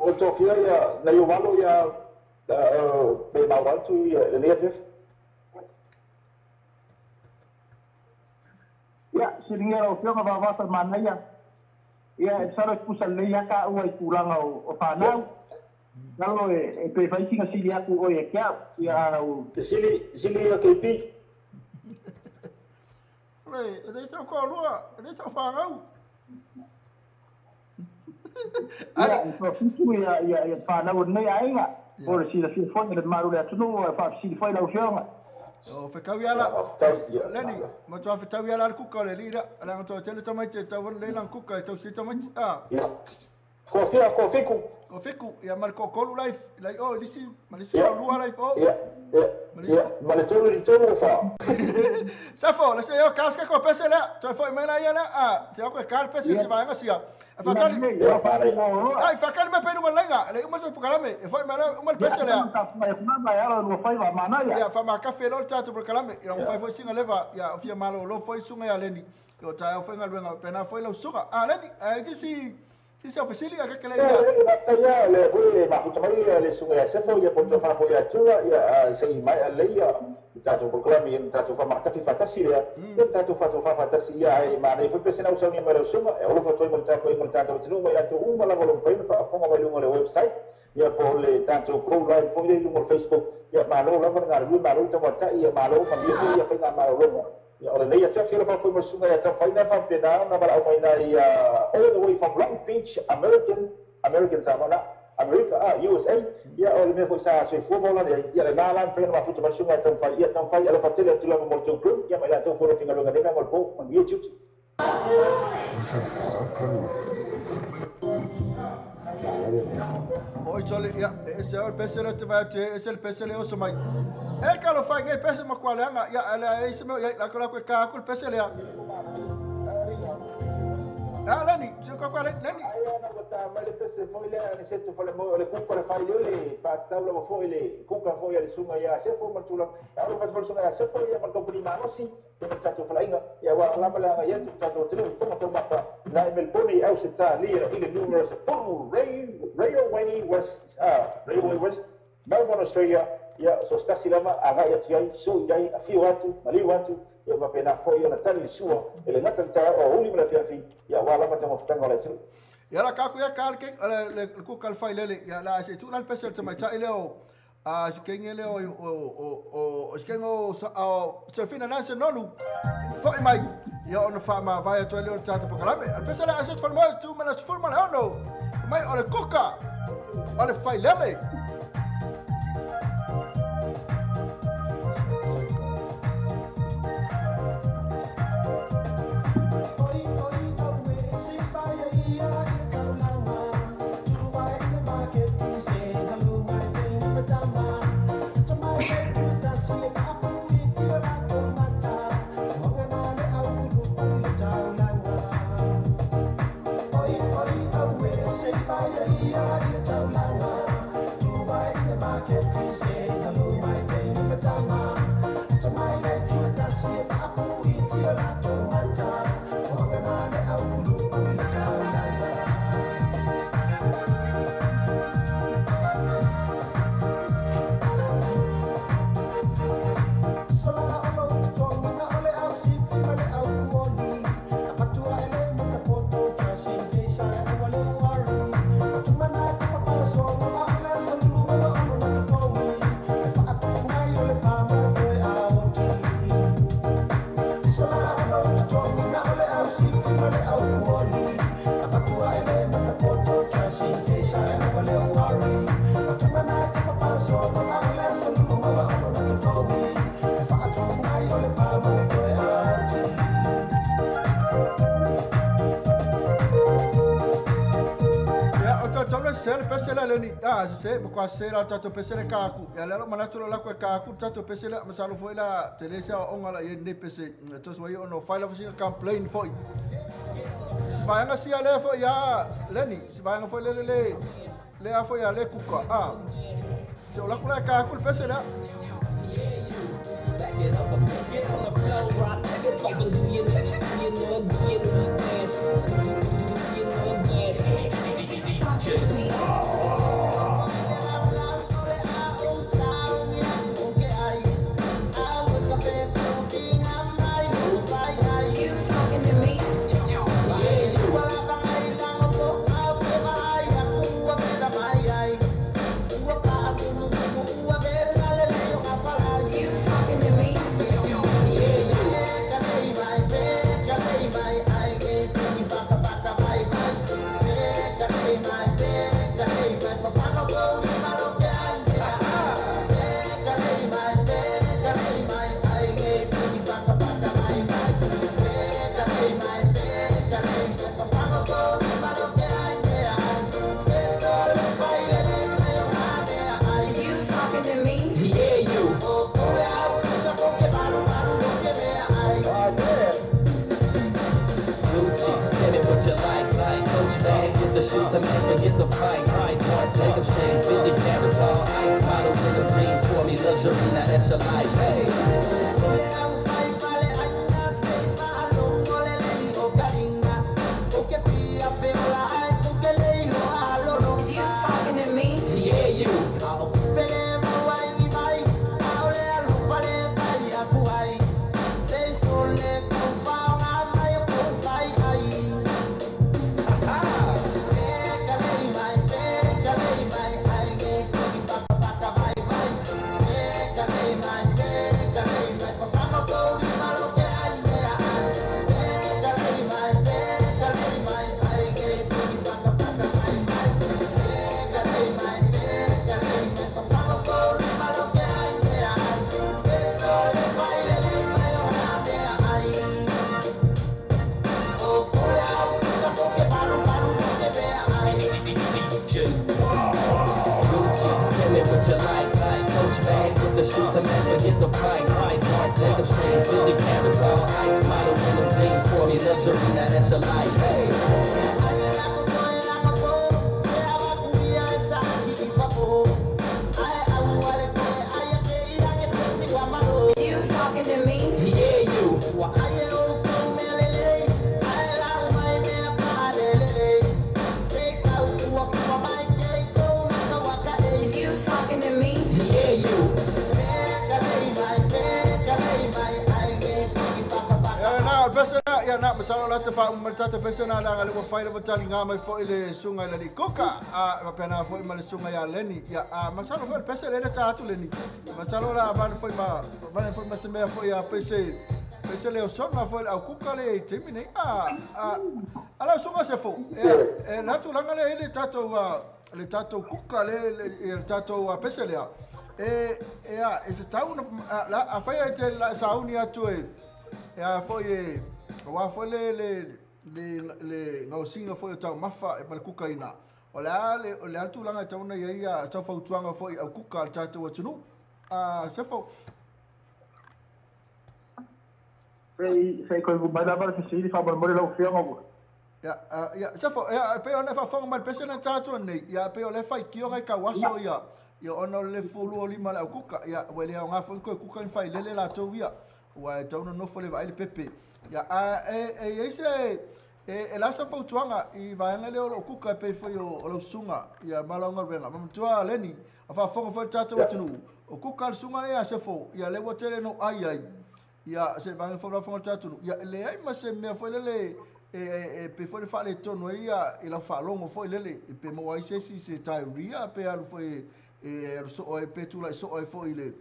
ua tofia ia nai ou alo ia pe maua atu ia lenei afiafi. Ia, siligia lau Afioga Vaovasa Manaia. Ia, e masalo e tutusa lelei lava taua i tulaga o fanau. Masalo e pe fai sina sili atu oe ia te au. Ia, a o. Sili, sili ia KP. Le, e le sau toalua, e le sau fanau. Ia, e toafitu ia, ia, ia fanau o lenei aiga. Po o le silafia foi e le mamalu o le atunuu, e faafesili foi lau Afioga. O fetau ia la, Leni, matua fetau ia la le kuka o le alii lea, leaga toa tele tamaiti e tau ona lei lana kuka e tausi ai tamaiti. A. Ia. Ko fia, ko fiku. Ko fiku, ia ma le toatolu la i, la i o, i lisi, ma le isi toalua la i o. Ia, ia, ia, ma le tolu i le tolu o fa. Sefo, le se o kaska ko pese lea, toe foi mai la ia lea, a, te oko e ka le pese se vaega sia. E whakali, ai, whakali mai penu malainga, le uma se prokalame, e foi mai la, uma le pese lea. Ia, whamakafe e lo le tātou prokalame, ia whai foi singa leva, ia, fia malo lo foi sunga ia Leni, o tae au whainga luenga, pena foi lau sunga. A, Leni, ai, tisi, tisi au fesili, a keke le ia. Ia, ia, le foi, mafuta mai le sunga ia Sefo, ia poto wha foi atua, ia, se i mai a leia, i tātou prokalame, ia tātou whamakatafi whatasi lea, ia tātou whatou whatasi ia, ai mānei foi pese nau saunia mai lau sunga, e olofa toi mo le tātou ingo le tātou atunuu, mai latou uma lava o lo mawhai na whaafonga mai lunga o le website, ia po le tātou go live foi le lunga o le Facebook, ia malo lava ngā rui, malo i tamatai, ia malo malia foi ia whai ngā malologa. Ia o le nei afiafi alofa foi mo le sunga ia taumafai na whapena na wala au mai nai all the way from Long Beach, American, American Samoa na, Amerika USA ia o le mea foi sa soifua ma ola nei ia le la la mafai ona mafuta mai le susuga e taumafai ia taumafai alofa tele atu lava mo le tou crew ia ma i latou foi o lo o faigaluega nei mea o le po manuia tiute. Oi sole ia e ese o le pese le te vai atu e ese le pese le oso mai. E ka lo fai ngai pese ma kua leanga ia ale ai se mea ia la ko la ko ka ku le pese lea. Ah Leni, se ko ko Leni. Ai ana ua tā mai le pese foi lea ni setu fale mo le kuka le fai leo le faatatau lava foi le kuka foi a le susuga ia Sefo ma le tulaga. A o le fai susuga ia Sefo ia ma le kamupani malosi ia ma le tatou falaiga ia ua lava le agai atu le tatou atunuu i fofoga taumafa na i Melbourne i Ausetalia i le numera 10 Railway West Railway West Melbourne Australia ia so se tasi lava agai atu i ai sui i ai afio atu maliu atu ia faapena foi ona tali le sua e le gata i le taeao o aoauli ma le afiafi ia aua lava taumafataga o le atunuu. Ia la ka ku ia ka le ke le ku ka le fai lele ia la se tu la le pese le tamaitai lea o a se kenge lea o o o se kenge o o Serafina Nancy Nonu foi mai ia ona faamavae atu ai lea o le tatou polokalame. A le pese lea a se falemoe tu ma le 16 mai o le kuka o le failele. A se ma kwa se la tatou pese le ka ku ia le manatu la ku ka ku tatou pese le masalo foi la tele se o nga la ye ne pese to so yo no file of complaint foi si vaega sia le foi ia Leni si vaega foi le le le a foi a le kuka a se o la ku la ka ku le pese le. Back it up a bit, get on the floor, rock, take it, do your little, do your little dance, do your little dance. You talking to me? You talking to me? You talking to me? Yeah, you. Gucci, tell me what you like. Coach bag, get the shoes to match, forget the price. Marc Jacobs chains, 50 carats, all ice. Model in the dreams for me, luxury, now that's your life. Hey. You talking to me? Yeah, you. Bye. you like, like Coach bag with the shoes to match, forget the price. Marc Jacobs chains, 50 carats, all ice. Model in them jeans for me, luxury, now that's your life. Hey. You talking to me? Yeah, you. You talking to me? Yeah, you. Ia na masalo la te fa matata pesona la le wa faila batali nga mai fo ile sunga le kuka a ma pena fo ma le sunga ya leni ia a masalo fo pese le ta atu leni masalo la ma fo ma ma fo ma se me fo ya pese pese le songa fo au kuka le timine a ala sunga se fo e la tu langa le le tato kuka le tato pese le e e e se tau la a fa te la sauni atu e a fo e wa fo le le le le ngausinga fo tau mafa e pale kuka ina o le atu langa tau na ia tau fautuanga fo au kuka le tatou atunu a se fo sei ko mai lava se sili fa mo le fionga ya ya se fo ya pe ona fa fonga mal pese na tatu nei ya pe o le fai kio ngai ka waso ya ya ona le fulu o lima le kuka ya wele nga fo ko kuka ni fai lele la tau ia wa tau no fo le vai le pepe ya a e e se e la sa fautuanga i vaenga le o kuka pe fo o lo sunga ya malonga renga mamtua leni afa fonga fo tatu atunu o kuka sunga le se fo ya le wotele no ai ai ya se vaenga fo la fonga tatu ya le ai ma se me fo le e pe fo le fa le tono ia e la fa longo fo le le pe mo ai se si se tai ria pe alu fo e so e pe tu la so e fo ile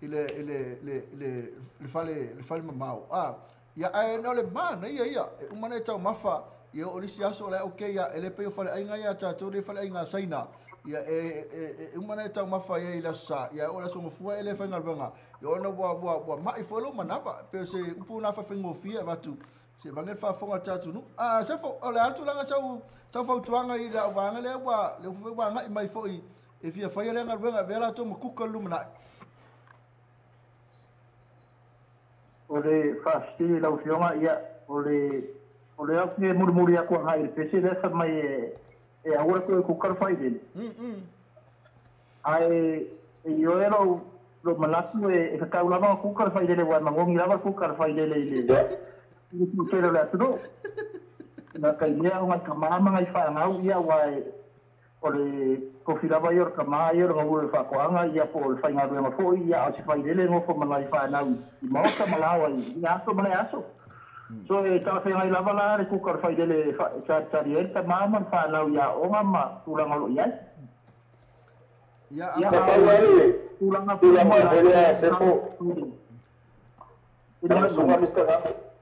ile ile le le le fale mamao a ia ai no le mana ia ia umana tau mafa ia o lisi aso le okay ia ele pe o fale ai ngai ata to le fale ai ngai saina ia e umana tau mafa ia ila sa ia o la so mafua ele fa ngai banga ia ona wa wa wa mai fo lo manaba pe se upu na fa fengofia vatu se vange fa fonga tatu nu a se fo o le atu langa sau tau fautuanga i la vanga le wa le fo wa ngai mai fo i e fia fa ia le ngai banga vela to makuka lumna o le faafesili lau afioga ia o le au e mulimuli aku agai i le pese lea sa mai e aua le toe kuka le failele ae e ioe lou manatu e tatau lava kuka le failele ua e magogi lava le kuka le failele i le tutele o le atunuu na kailea o gai kamā ma gai faagau ia ua e o le kofi lava ia o le kamā ia o le gaua le faakoaga ia po o le faigaluega foʻi ia a o se failele gofo ma nai faanau i maota ma laoa i aso ma le aso so e talafeagai lava la le kuka o le failele e talitali ai le tamā ma le faanau i aoga ma tulaga o loo i ai ia tulaga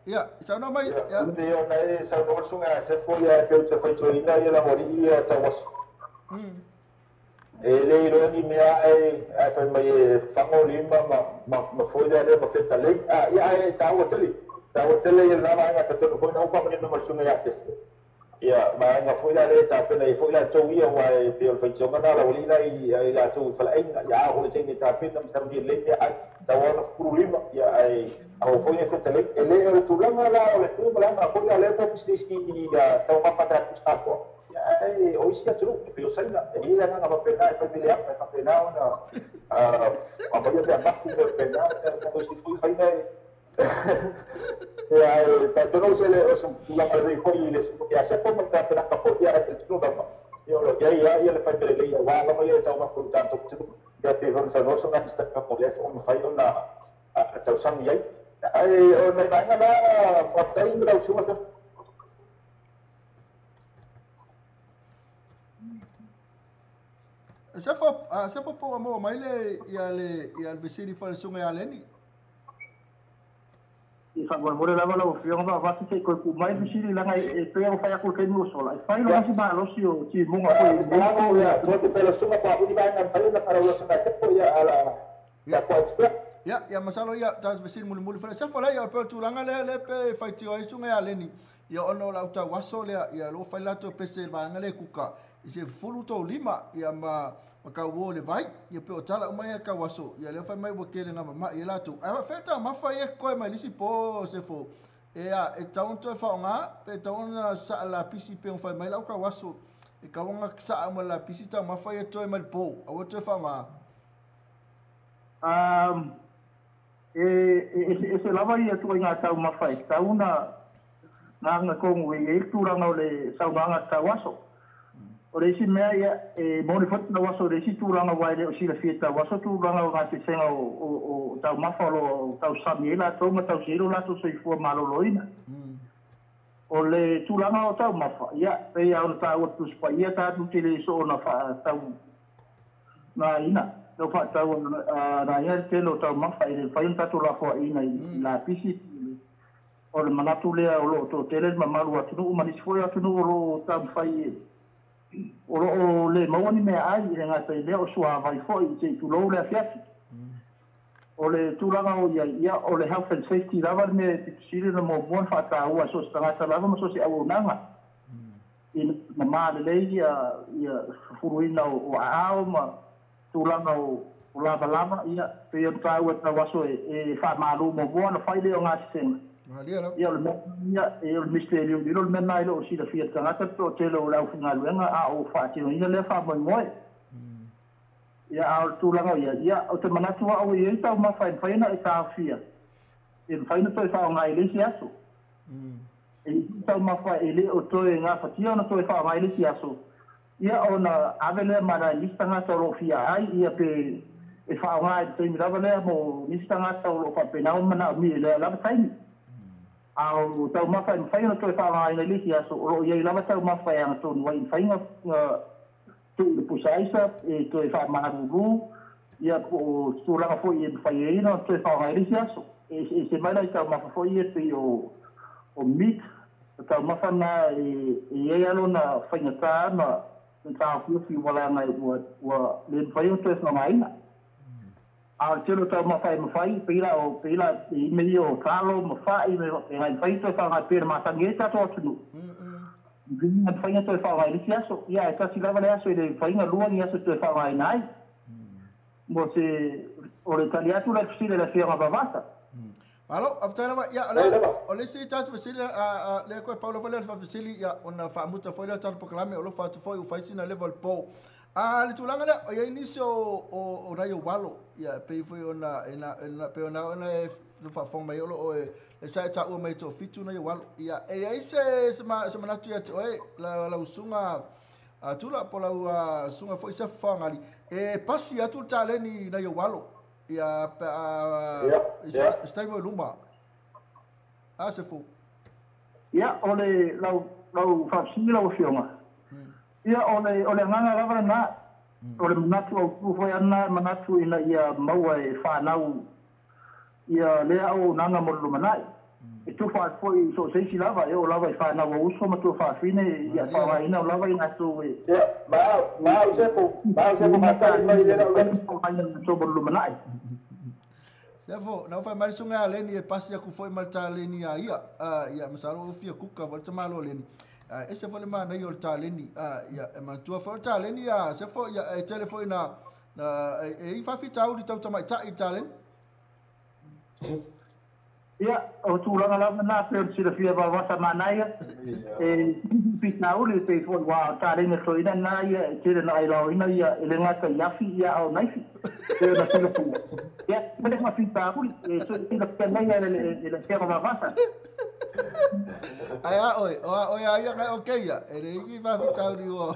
ia saunoa mai ia pe ona e saunoa suga se fo ia pe o te faitoina ia la moli ia tauaso e le iloa ni mea ae fai mai e fago lima ma foia lea ma fetalei ia ae taua tele ia lena vaega tatonu foi na upa manino ma le suga ia te ia vaega foi la lea tapena ai foi latou ia ua e pei o le faitioga na laualii lai latou i falaaiga ia a oo le taimi e tapena ma saunia lelei mea ai taua ona fukulu lima ia ae ao foi e fetalei e lē o le tulaga la o le tu ma laga foi la lea po pisinisi taumafa tatou sapoa ai o isi atunuu e pei o Saina e i ai agaga faapena e faipeleaga e faapena ona amaia pea mafu mea faapena o isi foi faina e ia e tatou se le o se tulaga lelei foi i le ia se po ma tapenaga foi ia e talitonu lava ia o lo i ai ia le faipelelei auā lava ia e taumafa i tatou atunuu ia pei foi ona saunoa soga Mr. Kamole o mafai ona tausami ai ae o nai vaega la faafetai ma lau suga. Se fo po mo mai le ia le ia le vesili fa le sunga ia leni i fa mo lava lau afioga faavasi se koe ku mai fesili laga e pea o fai aku le taimi o sola e fai loga si malosi o timuga foi ia tote pela sunga pa uni vaega mafai ona faraula sunga se fo ia ala ia kwa Ia, ia masalo ia ta fesili mulimuli foi. Sefo lea ia pe tulaga lea le pe faitio ai suga ia Leni. Ia ona o lau tauaso lea ia lo fai latou pese i le vaega lea kuka. I se fulu tou lima ia ma kau o le vai. Ia pe o tala uma ia tauaso. Ia lea fai mai ua tele ngā mama'i e latou. Ae faafefea taumafa ia koe mai lisi po Sefo. E a e tau ona toe faaaoga pe tau ona saa lapisi pe ona fai mai lau tauaso. E tau ona saa ma lapisi taumafa ia toe mai le po. Aua toe faaaoga. E se lava ia tuaiga taumafa e tatau ona gaga tonu e iai le tulaga o le saunoaga tauaso. O le isi mea ia e moni foi tauaso o le isi tulaga ua e le o silafia tauaso tulaga o gasesega o taumafa o loo tausami ai latou ma tausi ai lo latou soifua malōlōina. O le tulaga o taumafa ia pei a ona taua Tusi Paia tatou te le soona faatau naina lau faatau naina le tele o taumafa e le mafai ona tatou lafoaina i lapisi. O le manatu lea o loo toatele le mamalu atunuu ma nisi foi atunuu o loo taumafai o loo le maua ni meaai i le gata i lea o suavai foi se i tulou le afiafi. O le tulaga o iai ia o le health and safety lava le mea e pitusili na muamua na faataua so o se tagata lava ma so o se auaunaga. Ina mamā lelei ia ia fufuluina o aao ma tulaga o lavalava ia pei ona taua tauaso e faamālū muamua ona fai lea o gasesega. Ia o le mea ia e o le misteri o le mea na e le o silafia tagata pe o tele o le aufaigaluega a o faatinoina lea faamoemoe. Ia a o le tulaga ia ia o te manatu au e iai taumafa e mafai ona e taofia e mafai ona toe faaaoga i le isi aso. E i taumafa e le o toe gafatia ona toe faaaoga i le isi aso. Ia ona ave lea ma nai nisi tagata o loo fia ai ia pe e faaaoga i le taimi lava lea mo nisi tagata o loo faapena ona manaomia i lea lava taimi. A o taumafa e mafai ona toe faaaogaina i le isi aso o loo iai lava taumafa e agatonu ai i mafai tuu i le pusa aisa e toe faamalulū ia po o tulaga foi e mafai ai ona toe faaaoga i le isi aso. E se mai la i taumafa foi ia pei o meat o taumafa na e iai a lona faigata ma taofiofi ua laga ua le mafai ona toe faaaogaina. A o le tele o taumafa e mafai pei la o pei la i mea ia o talo ma fa'i me faapena e mafai toe faaaoga pei ona masani ai tatou atunuu. Na mafai ona toe faaaoga i le isi aso. Ia e tasi lava le aso e le mafai ona lua ni aso toe faaaogaina ai. Mo se o le tali atu le fesili le afioga Vavasa. Malo, faafetai lava. Ia, o le isi tatou fesili lea koe pau lava lea le faafesili ia ona faamuta foi lea tatou polokalame o lofa atu foi ua fai sina leva o le po. A le tulaga lea, o iai nisi o nai o walo, ia pei foi ona pei ona e faafofoga mai o loo e sa e taua mai toafitu nai o walo. Ia, e iai se manatu ia te oe lau usuga tula po lau suga foi Sefo Fagali e pasi atu le taleni nai o walo. Ia pe a se taimi o luma. A Sefo. Ia o le lau faafesili lau afioga. Ia o le agaga lava lena. O le manatu autū foi ana manatu ina ia maua e whanau ia lea auaunaga mo le lumanai. E tufa atu foi i so o se isi lava e oo lava i whanau a uso ma tua faafine ia faaaogaina o lava i latou e Ia, ma au Sefo, ma au Sefo faatali mai le lau faaaogaina latou mo le lumanai. Sefo, na fai mai suga a Leni e pasi aku foi ma le taleni a ia. Ia masalo o fia kuka foi le tamalo Leni. Ese foi le manaia o le taleni. Ia e manatua foi o le taleni a Sefo ia e tele foi na e i faafitauli tau tamaitai i le taleni. Ia, o tulaga lava na pei ona silafia vavasa manaia. E fitauli pei foi ua taleni toina na ia e tele na ailaoina ia e le gata i afi ia ao naifi. Pei ona silafia. Ia, mele faafitauli e silafia mai ia le afioga vavasa. Ai a oi, o a oi a ia ngai o keia, e le iki faafitauli ua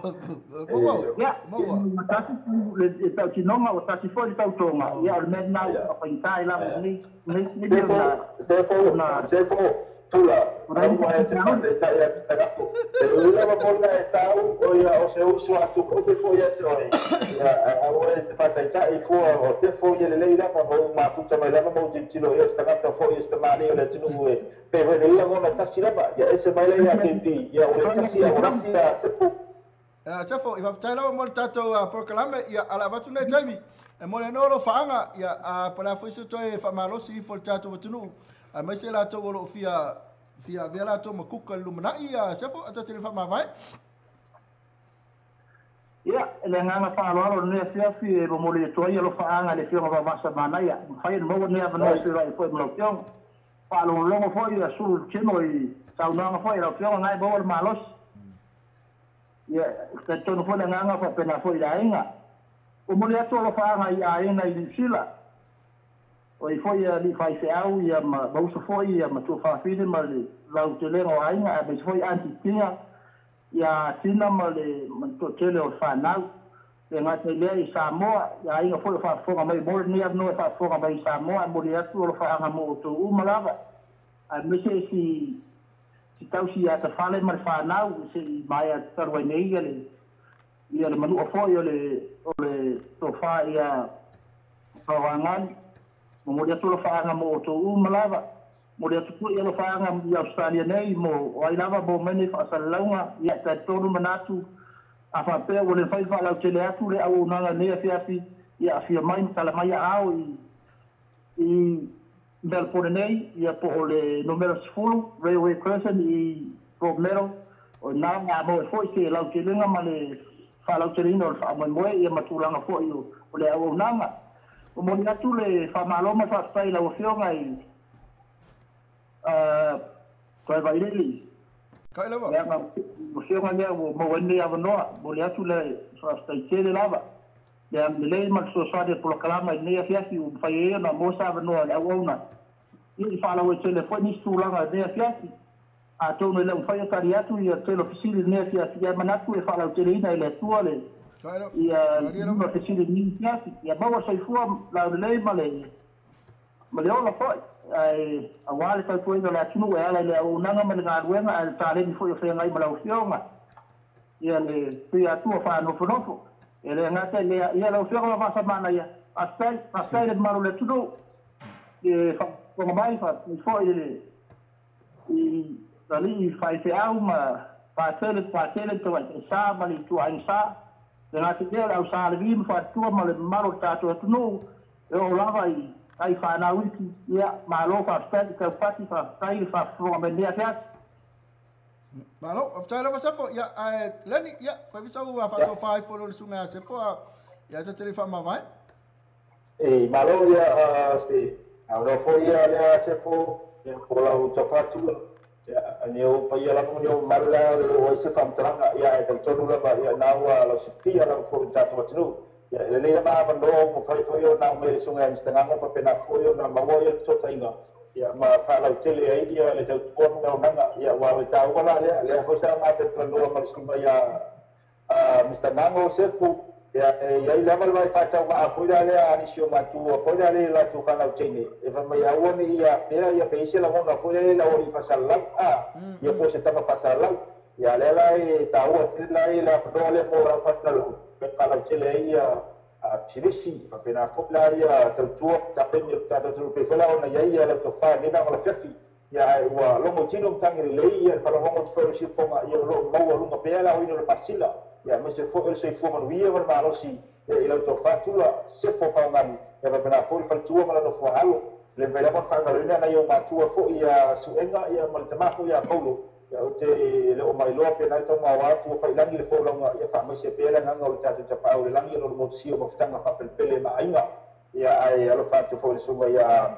maua. Ia, Maua. matasi le tautinoga o tasi foi le tautoga. Ia, o le mea lena ua faigata i lava nei nei Sefo, Sefo, Sefo, tula, au mai te faataitai a tagato. E ui lava foi e tau, o ia o se uso atu ope foi ia te oe. Ia, au e te faataitai fua, o te foi ia lelei lava, o mafuta mai lava mau tilotilo ia o se tagata foi o se tamālii o le atunuu e pe foi le ia ngona tasi lava. Ia ese mai lea ia KP, ia o le tasi a o rasi a Sefo. Sefo, i faafetai lava mo le tatou polokalame, ia ala avatu nei taimi e mo le no lo faaaga, ia po o le a foi se toe faamalosi ifo le tatou atunuu aemaise latou o loo fia fia avea latou ma kuka le lumanai, ia Sefo, a tatou le faamavae. Ia, le agaga faaaloalo lenei afiafi e momoli atu ai alofaaga i le Afioga Vaovasa Manaia. Mafai ona maua lenei avanoa e feiloai foi ma lau Afioga. Faalogologo foi ia sulu le tino i saunoaga foi i lau Afioga na e maua le malosi. Ia, talitonu foi le agaga faapena foi i le aiga. Momoli atu alofaaga i aiga i Niu Sila. O i foi alii faifeau ia ma uso foi ia ma tuafafine ma le lautelega o aiga, aemaise foi aunty Tia, ia Tina ma le toatele o le fanau. Le gata i lea i Samoa, ia aiga foi o faafofoga mai mo lenei avanoa e faafofoga mai i Samoa, e momoli atu alofaaga mo outou uma lava. Aemaise si tausi ia Tafale ma le fanau, se i maea talu ai nei ia le manua foi o le tofa ia Faoagali. Momoli atu alofaaga mo outou uma lava. Momoli atu foi alofaaga i Australia nei mo o ai lava mo mai nei faasalalauga, ia talitonu manatu a faapea ua le mafai faalautele atu le auaunaga nei afiafi, ia afio mai ma tala mai aao i Melbourne nei, ia po o le numera 10 Railway Crescent i Broadmeadow. O ina a maua foi se lautelega ma le faalauteleina o le faamoemoe ia ma tulaga foi o le auaunaga. Momoli atu le faamalo ma le faafetai i lau Afioga i Toe Vailili. Kai lava. Leaga o Afioga lea ua maua ai lenei avanoa, momoli atu le faafetai tele lava. Le agalelei ma le fesoasoani o le polokalama i lenei afiafi ua mafai ai ona maua se avanoa i le auauna. Ia i faalauaitele foi nisi tulaga i lenei afiafi. Atonu e le mafai ona tali atu ia tele o fesili i lenei afiafi, ae manatu e faalauteleina e le Atua le Kai lava. ia Malie lava. ma fesili i lenei afiafi. Ia maua le soifua laulelei ma le ola foi, ae aua le tautuaina o le atunuu e ala i le auaunaga ma le galuega, ae le taleni foi o feagai ma lau Afioga. Ia le Tuiatua faanofonofo. E le gata i lea, ia lau Afioga Vaovasa Manaia, faafetai, faafetai le mamalu o le atunuu. E faafofoga mai, faafetai foi i alii faifeau ma patele patele tamaitai ma le ituaiga sa. Le gata i lea o le au Sa Levi ma Faatutua ma le mamalu o le tatou atunuu e oo lava i ai fanau iki. Ia, malo faafetai le taupati, faafetai le faafofoga mai lenei afiafi. Malo, faafetai lava Sefo, ia ae Leni, ia fai sau faatofa ifo le susuga ia Sefo, ia tatou le faamavae. E malo ia se au foi ia lea Sefo, ia po lau tofatu ia ni o paia lava ni o malu la o se faamatalaga, ia e talitonu lava ia na ua lau sifia lava foi le tatou atunuu. Ia e lelei lava avanoa mo fai foi ona mai le susuga ia Mr Gago faapena foi ona maua ia le fesootaiga ia ma faalautele ai ia le tautua ma le auaunaga, ia ua le taua la lea lea foi sa matalanoa ma le susuga ia Mr Gago Sefu, ia e iai lava le vai faataumaa foi la lea a nisi o matua foi la lea latou fanau teine e fai mai aua ne i afea ia pe isi lagona foi lea lau alii faasalalau a ia po se tama faasalalau, ia lea la e taua tele la i le avanoa lea mo lau faatalau pe faalautele ai ia pisinisi faapena foi la ia tautua tapeni o le tatou atunuu pe foi la ona iai ia lau tofa i lenei vaega o le afiafi, ia ae ua logo tino matagi lelei ia le faalogogo atu foi o le siufofoga ia o loo maua luga pea le aoina o le pasila, ia aemaise foi o le soifua manuia ma le malosi i lau tofa Tula Sefo Faogali, ia faapena foi le faletua ma le nofo alo le mafai lava ona faagaloina nai ou matua foi ia Suega ia ma le tama foi ia Paulo, ia ou te le o mailoa pe nai taumaoa atu ua failagi le folauga, ia faamaise pea le agaga o le tatou tapaau i le lagi ona o le motusia o mafutaga faapelepele ma aiga, ia ae alofa atu foi le susuga ia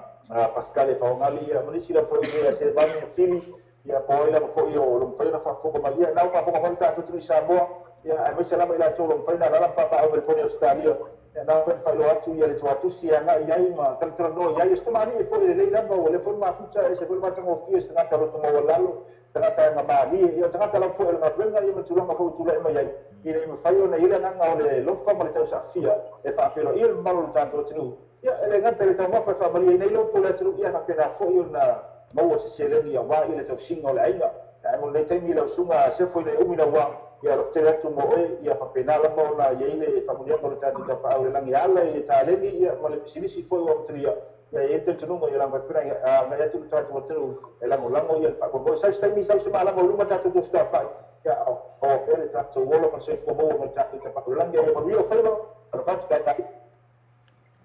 Pascale Faogali ia ma nisi lava foi ia Sevani ma Fili, ia po ai lava foi o lo mafai ona faafofoga mai, ia na o faafofoga mai le tatou atunuu i Samoa, ia aemaise lava i latou o lo mafai ona alaala ma papaau mai le pone Australia, ia na foi faailoa atu ia le tuatusi e agai ai ma talatalanoa i ai o se tamalii foi lelei lava ua le foi mafuta e se foi matagofie se tagata loto maualalo tagata e gamalie ia o tagata lava foi o le galuega ia ma tulaga foi ua tulai mai ai ina ia mafai ona i ai le agaga o le lofa ma le tausaafia e faafeiloai le mamalu o le tatou atunuu, ia e le gata i le taumafa e faamaliaina ai loto o le atunuu, ia faapena foi ona maua se seleni aua i le tausiga o le aiga. Ae mo lenei taimi lau susuga Sefo ina ia umi lauā, ia alofa tele atu mo oe, ia faapena lava ona iai le faamuniaga o le tatou tapaau i le lagi ala i le taleni ia ma le pisinisi foi ua amatalia, ia i ai le talitonuga ia lava foi agai atu le tatou atunuu e lagolago ia le faamoemoe. Sau se taimi sau se malama o luma tatou tofutapai Ia o pele tatou ola ma soifua maua ma le tatou tapaulagi ia manuia o faiva alofa atu.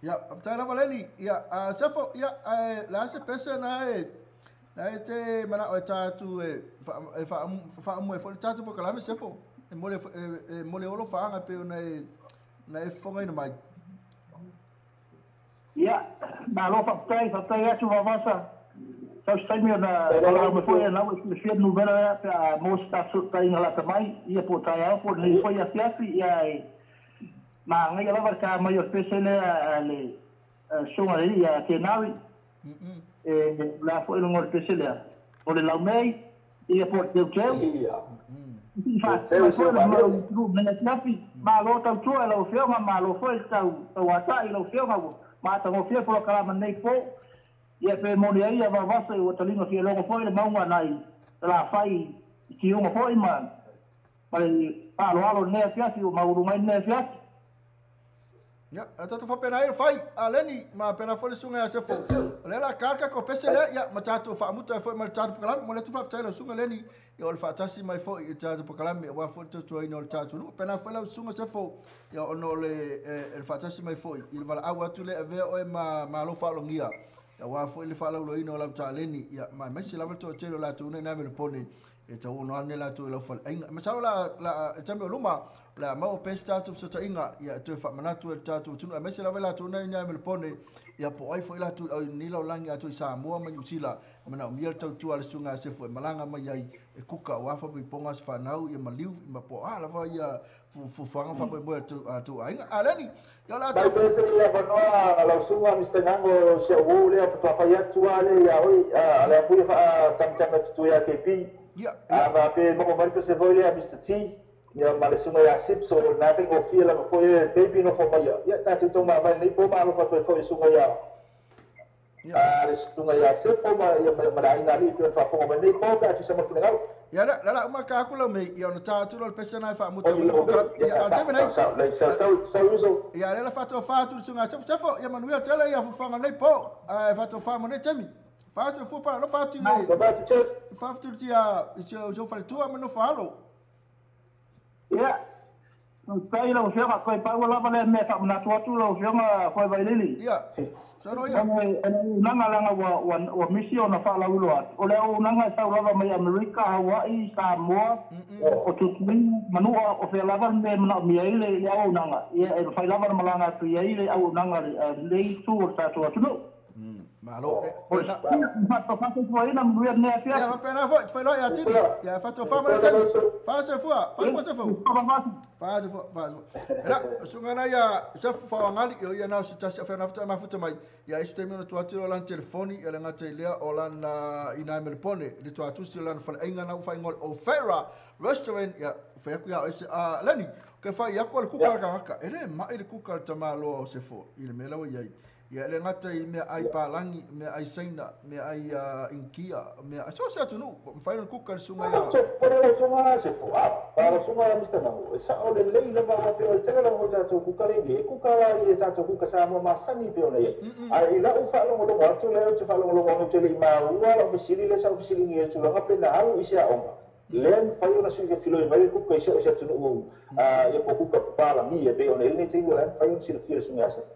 Ia, faafetai lava Leni. Ia, Sefo, ia, le a se pese na e na e te mana'o e tatou e faaumue ai foi le tatou polokalame Sefo e mo le olo faaga pei ona e na e fofogaina mai. Ia, malo faafetai, faafetai atu Vaovasa. Sau se taimi ona lauga foi e lau e silafia le numera lea pe a maua se tatou fesootaiga lata mai, ia po o taeao po o lenei foi afiafi, ia e magaia lava le ta mai o le pese lea a le susuga i le alii ia Kenari. E o le a foi luga o le pese lea, o le laumei, ia po o le teuteu. Faatino foi le mau atunuu i lenei afiafi. Malo tautua i lau Afioga, malo foi le tauatai i lau Afioga ua matagofie polokalame nei po. Ia pe moni ai ia Vaovasa ua taliga fialogo foi le mauga nai Salafai i tiuga foi ma le faaaloalo i lenei afiafi ua maualuga ai lenei afiafi. Ia, a tatou faapena ai le fai a Leni ma pena foi le susuga ia Sefo. O lea la ka le tatou pese lea, ia, ma tatou faamuta ai foi ma le tatou polokalame. Mo le atu faafetai lau susuga Leni, ia o le faatasi mai foi i le tatou polokalame aua foi le tautuaina o le tatou nuu. Pena foi lau susuga Sefo, ia ona o le, le faatasi mai foi i le valaau atu lea avea oe ma malo faaologia. Ia aua foi le faalauloina o lau taleni, ia ma aemaise lava le toatele o latou nei nai Melapone e tauono ane latou i lau faleaiga. Masalo la la e taimi o luma o le a maua pea se tatou fesootaiga ia e toe faamanatu ai le tatou atunuu aemaise lava i latou nei nai Melapone ia po o ai foi latou i lenei lalolagi atoa i Samoa ma Niu Sila e manaomia le tautua a le susuga ia Sefu e malaga mai ai e kuka aua faapoipoga a se fanau ia maliu ma po o a lava ia fuafuaga faamoemoe a tou aiga. A Leni, ia o le a Mai tou. pea se i avanoa lau susuga Mister Ngango si au uo lea faatoa fai atu lava lea ia oe a le apuia faatamatama atu tua ia KP. Ia, A ia. ma pe maua mai le pese foi lea Mister T ia ma le susuga ia Sips o lena faigofie lava foi e baby nofo mai ia. Ia tatou tau mavae lenei po ma alofa atu ai foi i susuga ia Ia. a le susuga ia Sefo ma ia ma le aiga alii pei ona faafofoga mai lenei po pe a tusa ma le finagalo. Ia le la uma ka aku lau mei, ia ona tā atu loa le pese na e faamuta Oi mai le lau mei, polokalame. Ia, ia a le sao taimi sao nei. sao lei sao sao sao uso. Ia, lea la faatoa atu le susuga ia Sefo. Sefo, ia manuia tele ia fuafuaga nei po. Ae faatoa ma nei taimi. Fa atu fua pa alofa atu i le Bye bye teacher. fa atu i tia o faletua ma nofo alo. Ia, faafetai i lau Afioga, toe pau lava lea mea e faamanatu atu lau Afioga Foe Vailili. Ia, saunoa ia. O le auaunaga leaga ua misi ona faalauiloa atu, o le auaunaga e sau lava mai Amerika, Hawaii, Samoa, o Tutuila, Manua, o fea lava le mea e manaomia ai le auaunaga, ia e mafai lava ona malaga atu i ai le auaunaga a lenei itu o le tatou atunuu. Malo. O le faatofasofuaina manuia lenei Ia, afiafi. faapena foi, te failoa ia Tini. Ia, faatofa ma le taimi. Fa se fua, fa fua se fua. Fa se fua, fa se fua. Ela, susuga na ia Sefo Faoagali, ia ia na o se tasi awhea nafuta mafuta mai. Ia isi taimi ona tua atu o lana telefoni, ia le ngata i lea o lana ina Melapone, le tua atusi o lana faleaiga na uwha ingoa o Fera Restaurant, ia whai aku ia o ese, Leni, ke whai aku o le kuka la kangaka, e le mai le kuka le tamaloa o Sefo, i le mea lawa iai. Ia le ngata i mea ai palangi, mea ai saina, mea ai inkia, mea ai so se atunuu, mawhai na kuka le susuga ia. Se pone lau susuga Sefo, a pa lau susuga Mister Ngango, e sao lelei lava ua pe o le tele lava o tatou kuka le e kuka la i e tatou kuka Samoa masani pe ona iai. Ae i lau faalogologo atu lea ou te faalogologo atu te le i maua lau fesili lea sa ou fesiligia i le tulaga pe na alu i se aoga. Lea mafai ona sui fefiloi mai le kuka i se o se atunuu ia po kuka papalagi e pei ona iai nei taimi o la e mafai ona silafia le susuga ia Sefo.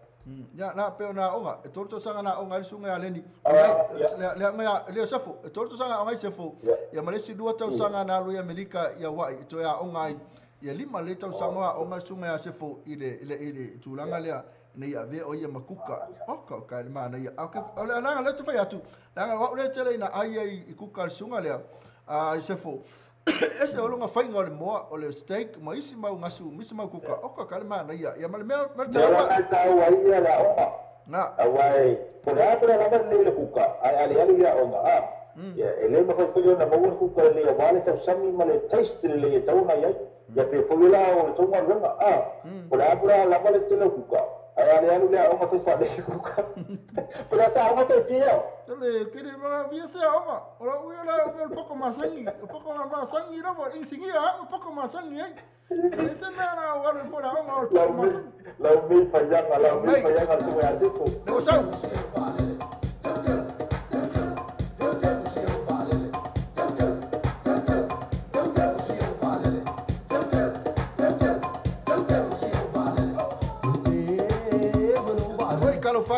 Ia, na pe ona aoga, e 3 tausaga na aoga ai le susuga ia Leni. Ia. Le aoga ia, lea o Sefo, e 3 tausaga aoga ai Sefo. Ia. Ia ma le isi 2 tausaga na alu i Amerika ia Hawaii, e toe aoga ai. Ia 5 le tausaga o aoga le susuga ia Sefo i le tulaga lea, nei avea o ia ma kuka. O ka o ka le mana ia. O le anaga lea te whai atu. Langa o au lea tele ina ai ai i kuka le susuga lea, i Sefo. Ese o longa whainga o le moa, o le steak, ma isi mau ngasu, isi mau kuka, o ka ka le mana ia. Ia ma le mea, ma le Mea taua. la tau ai ia le aoga. Nā. Aua e, po le a po le lava lelei le kuka, ai ale alu le aoga, a. Ia, e le mafai foi ona maua le kuka lelei aua le tausami ma le taste lelei e tau ona iai. Ia pe foi la o le tou galuega, a. Po le a po le a lava le tele o kuka, ai ale alu le aoga fai faalelei le kuka. Po le a sa aoga tai pia. Le kiri ma via se aoga. O la ui o la o le poko masangi, o poko masangi lava, insingia o poko masangi ai. E se mea na o alu po la aoga o le poko masangi. Lau mei faiaga, lau mei faiaga le susuga ia Sefo. Le o sau.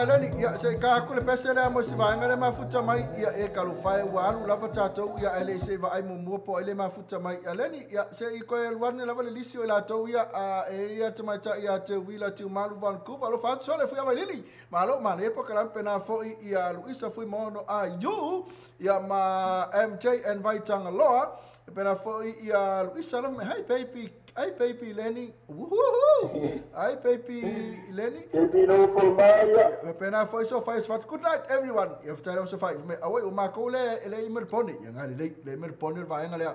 Leni, ia se ka aku le pese le mo si vaenga le mafuta mai ia e kalufai ua alu lava tatou ia ele se vaai muamua po o le mafuta mai. Ia Leni, ia se i koe aluane lava le lisi o i latou ia e ia tamaitai ia te Wila Tiumalu Vancouver alofa atu sole fui availili. Malo mana e pokalam pena foi ia Luisa fui mono a you ia ma MJ and Vaitangaloa. Pena foi ia Luisa lava me hi baby. Ai baby Lenny, woohoo! Ai baby Lenny. Baby no ko mai. Pena foi so fai so good night everyone. If tai so fai me awai o ma ko le le i poni. Ya ngali le le mer poni le vaenga le.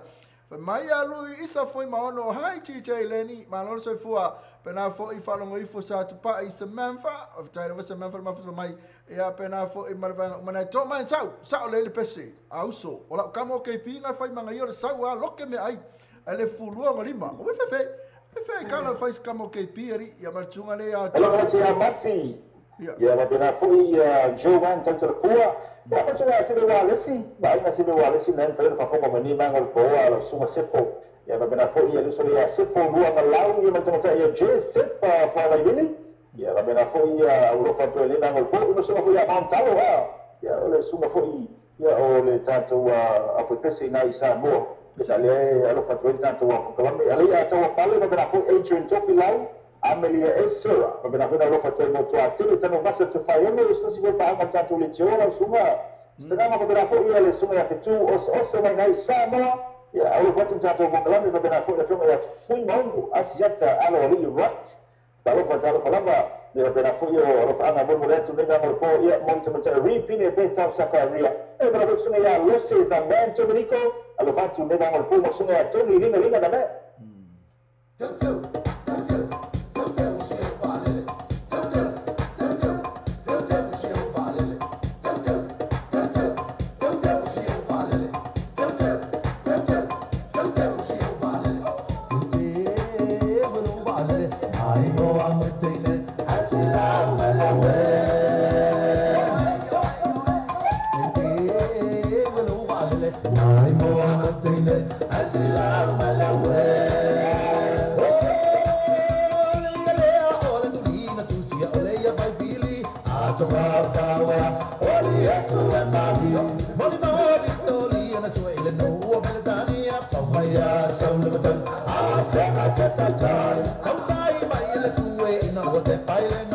Mai a lui isa foi maono hi TJ Lenny, malo so fua. Pena foi falongo ifo sa tupa i Samantha. Of tai lo Samantha ma fu mai. Ya pena foi malvanga mana to mai sau. Sau le le pese. Auso. Ola kamo ke pinga fai manga yo sau a loke me ai. Ale fulua ngolima. O fefe. Fefe kala fai skamo ke pieri ya malchunga le ya. Hello ya Mati. Ya la bena foi Joan Tantalfua. Ya malchunga se wa lesi. Ba ina se wa lesi nan fa fa fongo mani mangol po ala sunga sefo. Ya la bena foi ya luso ya sefo lua malau ya malchunga ya Joseph fa la yili. Ya la bena foi ya ulo fa to le mangol po no sunga foi ya mantalo ha. Ya ole sunga foi ya ole tanto a foi pese na isa mo. Ale alofa tu tanto wa kalami ale ya to pale ba na fu Adrian Tofilau Amelia Esura ba na fu alofa tu mo to atele tano masa to faiemo so si pa anga tanto le tiola sunga stana ba na fu ya le sunga ya fitu os os mai nai samo ya alofa tu tanto mo kalami ba na fu le sunga ya fu mongo asiata alo li right ba alofa talo falamba le ba na fu yo alofa anga mo mo tu mega mo po ya mo to mo ripine pe tau sakaria e ba sunga ya lose da man Domenico alofa tu mega mo po mo sunga ya Tony linga linga da me. Ai la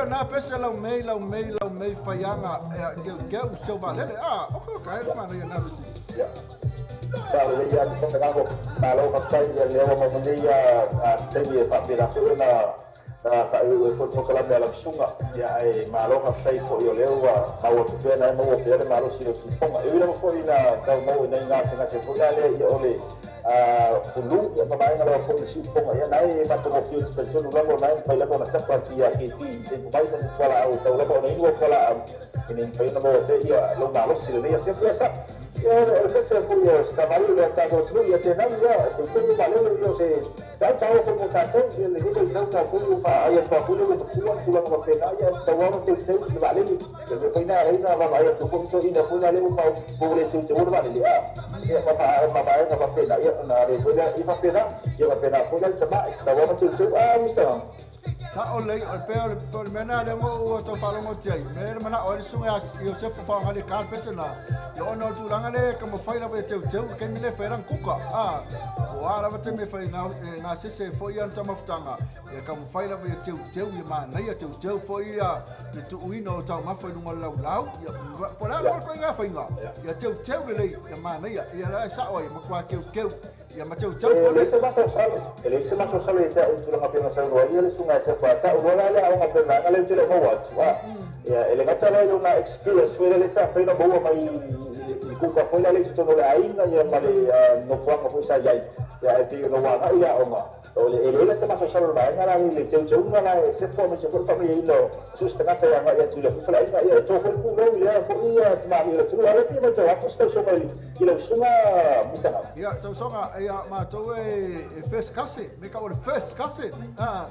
Na pese lau mei faianga keu seu valele ah o ka e mana ia na pese ya sa le ia ko ka malo ka tai ia le o mo nei a tei e fa pera ko na fa e fo ko la mela sunga ia e malo ka tai fo ia le o a o te na mo o pere malo si o si ponga e vira fo ina ka mo ina ina se na se fo ia le ia o le fulu ia ma mai na fo si ponga ia na e ma to mo fi o te no lo na e la na tapa ia ke ti te mai na fala o tau la na ino fala e ni fai na mo te ia lo malo si le ia se sa ia o se se fu ia sa malo le ta go tru ia te na ia te te malo le ia se ta ta o ko ta to ia le ko ta ta fu ma ia ta fu le ko fu fu la ko te na ia ta wa te se le vale le le fai na na va ia to ko to ina fu na le ma fu le se te ur va le ia ia pa pa pa pa pa na ia na le fu ia fa pe na ia pa na fu la ta ma ta wa te se a mister Sa o lei o pe o le mena le mo o to falongo tiai me mana o le sunga Joseph fa ngale kal pese na yo no tulanga le ka mo faila be teu teu ke mile feran kuka a o ara va te me fai na na se se fo ia ta maftanga ya ka mo faila be teu teu ya ma na ya teu teu fo ia le tu uino ta ma fo lunga lau lau ya por la ko nga fai nga ya teu teu le ya ma na ya ya la sa o ya ma kwa keu keu ya ma teu teu le se ma sale le se ma sale te un tulanga pe na sa ro ia le sunga se fa ta o la le a pe na le tele mo wa ya ele gata le una experience foi le sa fe no boa mai kuka foi le to no le aina ya ma le no foi ma foi sa ya ya e ti no wa na ia o ma o le ele se ma sale ma na le teu teu na la se fo me se fo fa me ino susta na ta ya ya tu le fo la ina ya to fo ku lo le fo ia ma le tu la le ma to a sto so mai ilo sunga mista ya to songa ya ma to e first cousin me ka o first cousin ah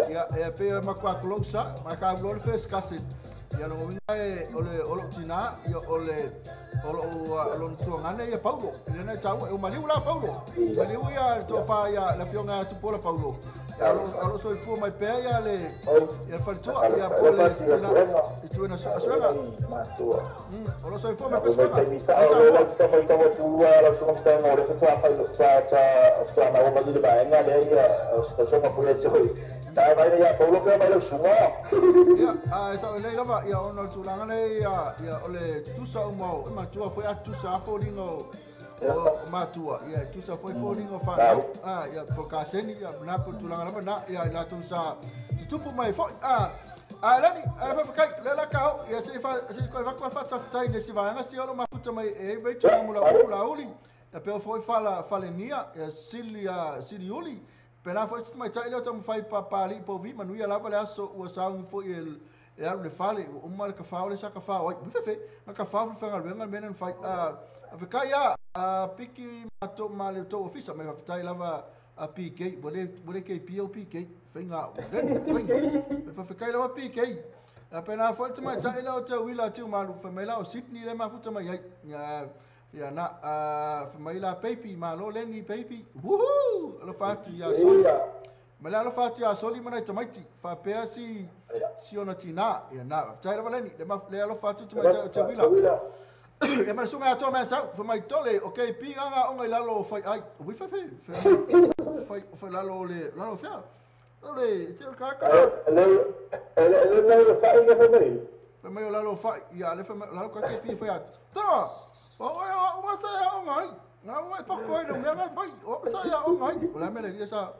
ya e pe ma kwa closer ma ka lo first cousin ya lo winga e ole olo tina ya ole olo olo tuangane ya Paulo ile na chau e maliu la Paulo maliu ya to fa ya la fionga tu pola Paulo ya olo soy fu mai pe ya le ya faltua ya pole tina tu na suega olo soy fu mai pe suega olo la sta mai tau tu la suga sta no le tu a fa ta ta na o ma de ba nga le ya sta so ma pole tso ta vai ya Paulo ke mai lo sunga ya a sa le lava ya ono tulanga le ya ya ole tusa o mo ma tua foi a tusa fo lingo o ma tua ya tusa foi fo lingo fa ah ya por kaseni ya na por tulanga lava na ya la tusa tupu mai fo ah a lani a fa kai le la ka ya se fa se ko va ko fa ta tai ne si va nga si olo ma futa mai e ve tsa mo la la uli ya pe foi fala falenia ya silia siliuli Pela foi mai tai leo tamu fai papali po vi manuia lava le aso ua saungi foi e alu le fale uma le kafao le sa kafao ai fefe na kafao fe fanga le mena fai a fekai ia a piki mato ma le to ofisa mai fatai lava a PK bole KP o PK fenga le fekai lava PK a pela foi mai tai leo te wila tu malu fe mai la o Sydney le mafuta mai ai ya ya na a mai la baby malo leni baby woohoo lo fatu ya soli mala lo fatu ya soli mana tamaiti fa pea si si ona tina ya na tai la leni le ma le lo fatu te mai te wila e ma sunga to ma sa fa mai tole okay pi nga o ngai lalo fai ai wi fa fe fai fa lalo le lalo fa ole te ka ka le le le fa le fa mai fa mai lalo fa ya le fa lalo ka ke pi fa ta o o sa ya o ngai na o e poko e no mea mai o sa ya o ngai o la mele ia sa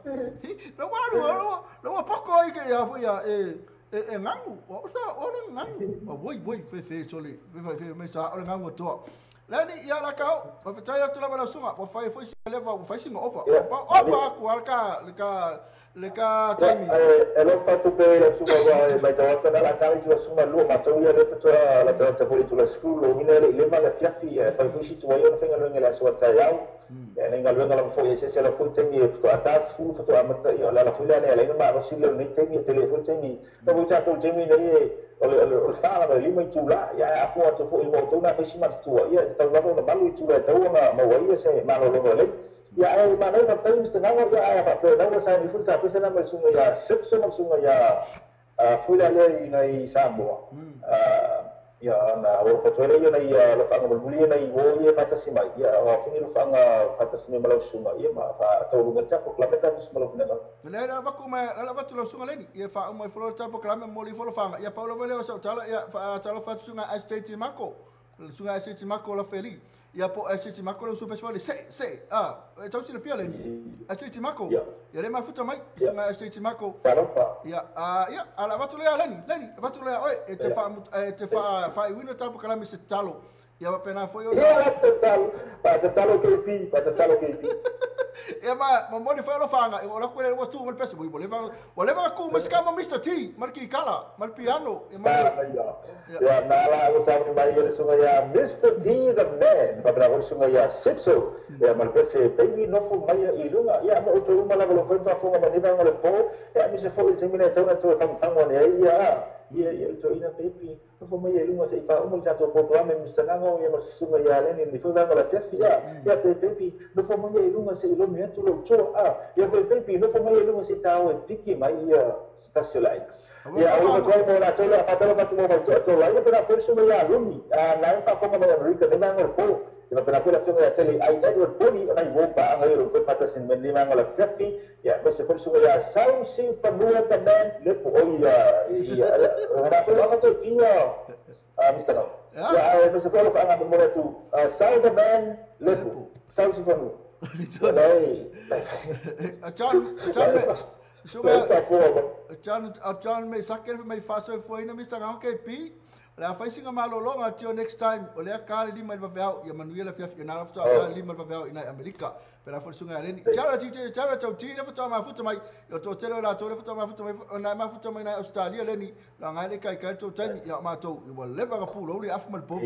no wa no no poko e ke ya ya e e ngangu o sa o le ngangu o woi woi fe fe sole fe fe me sa o le ngangu to Lani ia la kau, ma fatai atu lava lau suga, ua fai foi si leva, ua fai singa ova. Ova aku ala ka le ka taimi. E lo fatu pe la suga wa e mai tawata na la kali tu suga lu ma tau ia le fatu la tawata foi tu la skulu mina le le ma la fiafi e fai foi si tu ai ona fenga lenga la sua tayau. E lenga lenga la foi se se la foi tengi fatu atat fu fatu amata ia la la foi la ne la ma si le ni tengi telefon tengi. Ta voi ta tengi ne o le fala ma lima itu la ia a fua tu foi mo tu na foi si ma tu ia ta la no malu itu la tau na ma wa ia se ma lo lo le ia e ma no ta tai mr na ia a fa na wa sa ni fu ta pesa na ma sunga ia sipso ma sunga ia a fu la le ina i Samoa ia na o fa toele ia na ia lo fa ngol na i wo ia fa ta si mai ia o fa ni lo fa nga fa ta si ma lo sunga ia ma fa tau lunga ta ko klame ta ma lo fina le na va ku ma la va tu lo sunga le ni ia fa mai flo ta ko klame mo li flo fa ia paulo vele o sa tala ia fa tala fa sunga SJT Mako sunga SJT Mako la feli ia po SJT Mako lo su festival se se a tau si le fia le ni SJT Mako ia le ma futa mai sunga SJT Mako ia a ia ala va tu le ala ni le va tu le oi e te fa fa i wino ta ko klame se talo ia va pena foi o ia talo pa talo KP pa talo KP ia ma moni foi lo fanga o la quelle o tu mal peso voleva voleva ku mas kama Mr T mal ki kala mal piano e mal ya na la o sa ni mai le sunga ya Mr T the man pa bra sunga ya sipso ya mal peso baby no fu mai i lunga ya ma o tu ma la lo foi fa funga ma ni va ngole po ya mi se fo il termine tau na tu fa fa ngone ya ia ia to ina pepi no fo mai lunga se fa umo ja to programa Mr Nango ia ma sunga ya le ni fo va la fiafi ya ia pepi no fo mai lunga se lo mi tu lo to a ia pepi no fo mai lunga se ta o piki mai ia stacionai ia o to mo la to la fa to ma to to la ia pera por sunga ya lumi a na fa fo ma America ne ma ngol po ia pera foi la sunga ya tele ai Edward Boni ona i wopa anga ro foi pata sin men ma ngol la fiafi ia ma se foi sunga ya sau sin fanua the man le po ia ia ona foi anga to ia Mr. No ia ma se foi fa anga mo tu sau the man le po sau sin fanua a John sunga a John me sakel me faso foi na Mr. Ngao KP la fai singa malolonga till next time o le ka le lima va ia manuela fiaf ia na fa lima va ina America pera foi sunga le ni chara ti chara tau ti le fa ma futa mai o to tele la to le fa ma futa mai na ma futa mai na Australia le ni la ngai le kai kai to taimi ia ma to wa leva ka pulo le af mal po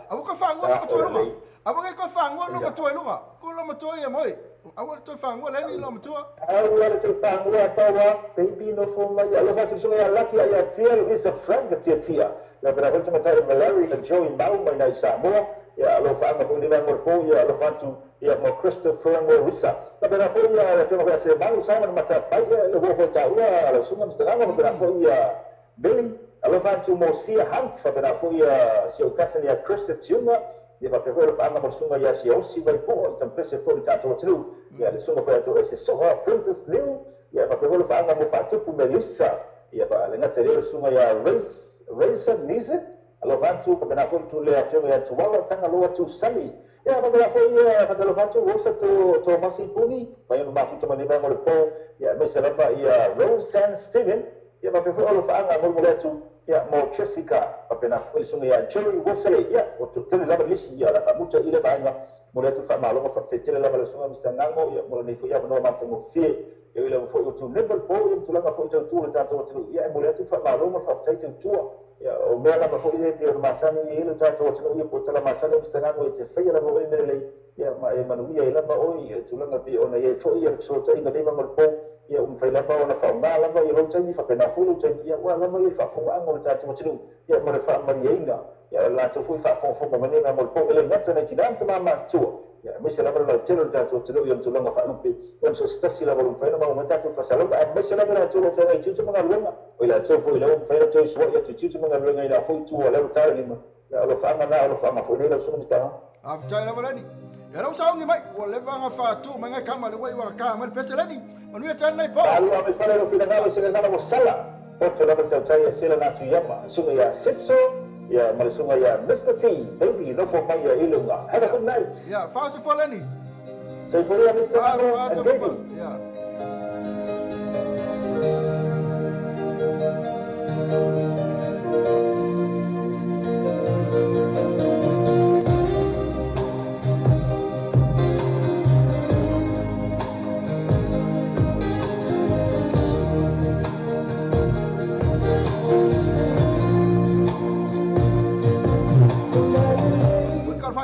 a ka fa ngua ma to lunga a ka fa ngua lo ma to lunga ko lo ma to ia moi a wa to fa ngua le ni lo ma to a wa to fa ngua pa wa baby no fo mai lo fa tu sunga lucky ia tiel is a friend tia tia la pera volta ma tai Larry and Joey Mau mai na Samoa ia lo fa ngua ni va po ia lo fa tu ia mo Christopher Morisa la pera foi ia la fema se mau Simon mata pai le wo ta ua la sunga Mr. Ngao pera foi ia Billy alo fa tu mo sia Hunt fa pera foi ia si o casa ia Chris Tuna ia fa pera fa anga mo sunga ia si osi vai po tam pese foi ta to tru ia le sunga foi to ese so Princess New ia fa pera fa anga mo fa tu Melissa ia fa le ngata le sunga ia Race Racer Nise alo fa tu pera foi tu le afio ia tu wala tanga lo tu Sally ia fa pera foi ia fa lo fa tu rosa tu to Masipuni vai no mafuta mani vai ngole po ia me se lava ia Rose and Steven ia fa pera lo fa anga mo tu ia mo Jessica fa pera foi sunga ia Jerry Wesley ia o tu tele lava lisi ia la fa muta ile ba anga mo le tu fa malo fa tele lava le sunga Mr. Nango ia mo le foi ia no ma tu mo fie ia le foi tu nebel po ia tu lava foi tu le ta tu ia mo le tu fa malo ma fa tu tu ia o mea lava foi ia pia masani ia le ta tu ia po tala masani Mr. Nango e te faia lava oi mele ia ma e manuia ia lava oi ia tulanga pi ona ia foi ia so ta inga leva ngol po ia fai lava ona fa ma lava ia lo taimi fa pena foi lo taimi ia wa lava ia fa fo anga o ta tu ia mo le fa mariinga ia la tu foi fa fo fo ma ne ngol po ele ngata na tinam tu ma tu ia me se lava lo telo ta tu ia tulanga fa lupe ia so stasi lava lo fa ma ta tu fa salo a me se lava la tu lo fa i tu ma lunga o ia tu foi lo fa tu so ia tu tu ma lunga ila foi tu la ta lima ia lo fa na lo fa ma foi lo so mista a fa lava lani ia lo saungi mai o leva nga fa tu mai ngai kama le wai wa ka mal pese lani manuia tan nai po alu a me fa lo fina ngalo se ngalo mo sala Poto lava tau tai sela na tu yama sunga ya sipso ya ma sunga ya Mr. T baby no fo mai ya ilunga have a good night ya fa se fo lani se fo ya Mr. and baby ya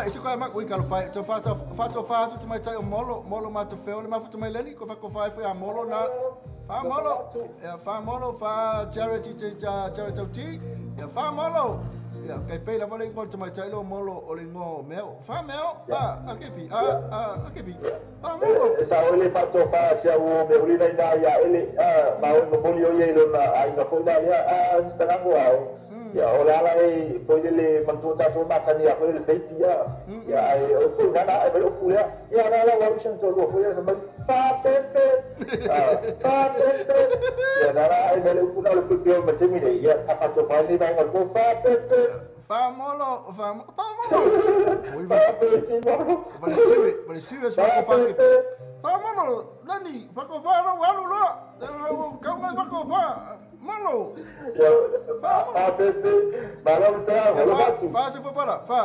mai se ko ma ui ka fai to fa to fa to fa tu mai tai o molo molo ma to feo le ma fu mai leni ko fa ko fa fo ya molo na fa molo ya fa molo fa charity charity ti ya fa molo ya kai pe la vole ko mai tai lo molo o le ngo meo fa meo a a ke pi a ke pi fa molo sa o le fa to fa sia o me uli na ya ele a ma o mo li o ye lo na ai na fo na ya a Instagram o ya o la la e poi le mantu ta to ma sani ya foi le baby ya ya ai o fu na na ai o fu ya ya na la wa shan to lo fu ya ma pa pe pe pa pe pe ya na la ai le fu na le pu pe ma temi le ya ta fa to fa ni ba ngo fa pe pe fa molo fa fa molo oi fa pe pe va le siwe fa fa fa molo lani fa ko fa lo wa lo lo ka ma fa ko fa molo ya fa pe pe malo está malo fa se foi para fa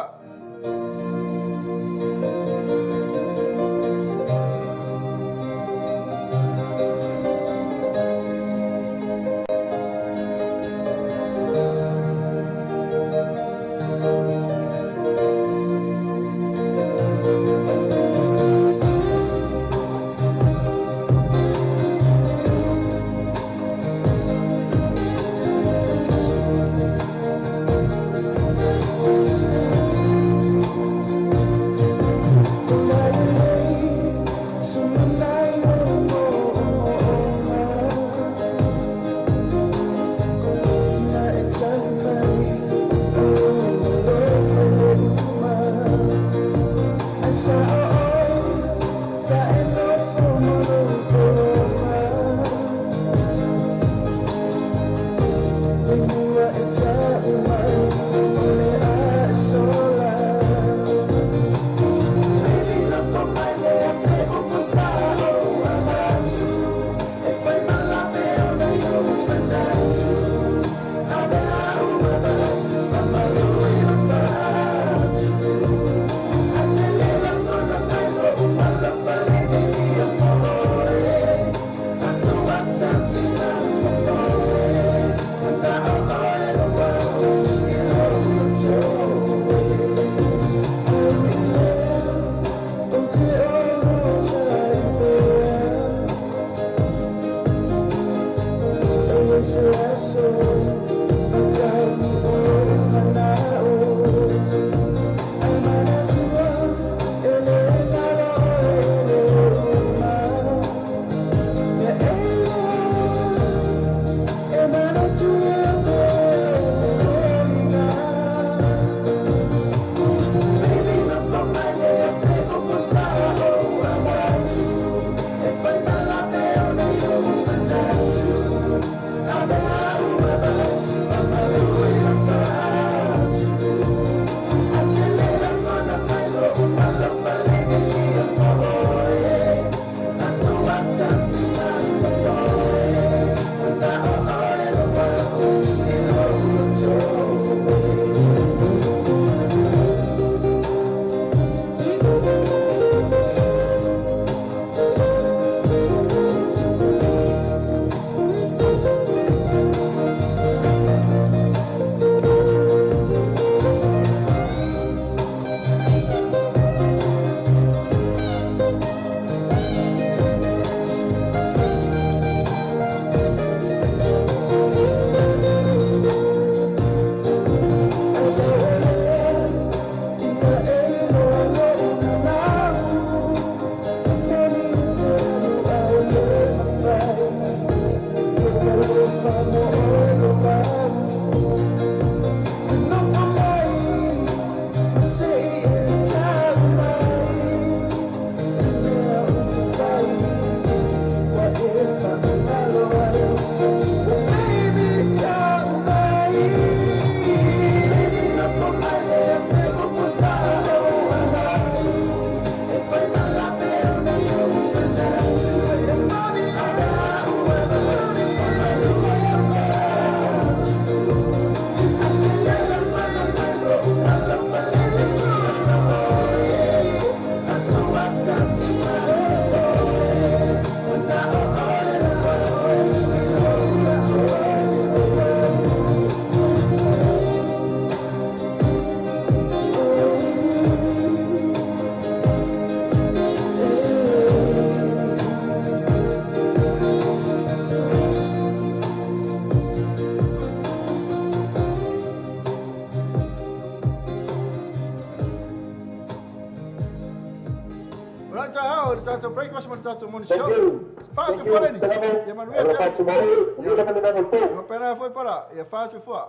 Tatau le tatou breakfast ma le tatou morning Thank show. you. Faa Thank se fua you. leni. Salama. Ia manuia Alofa tele. atu ma oe. Manuia lava le nano o le po. Ia faapena foi para. Ia faa se fua.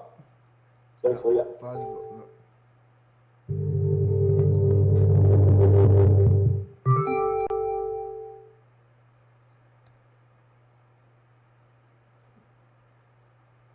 Soifua. Faa se fua.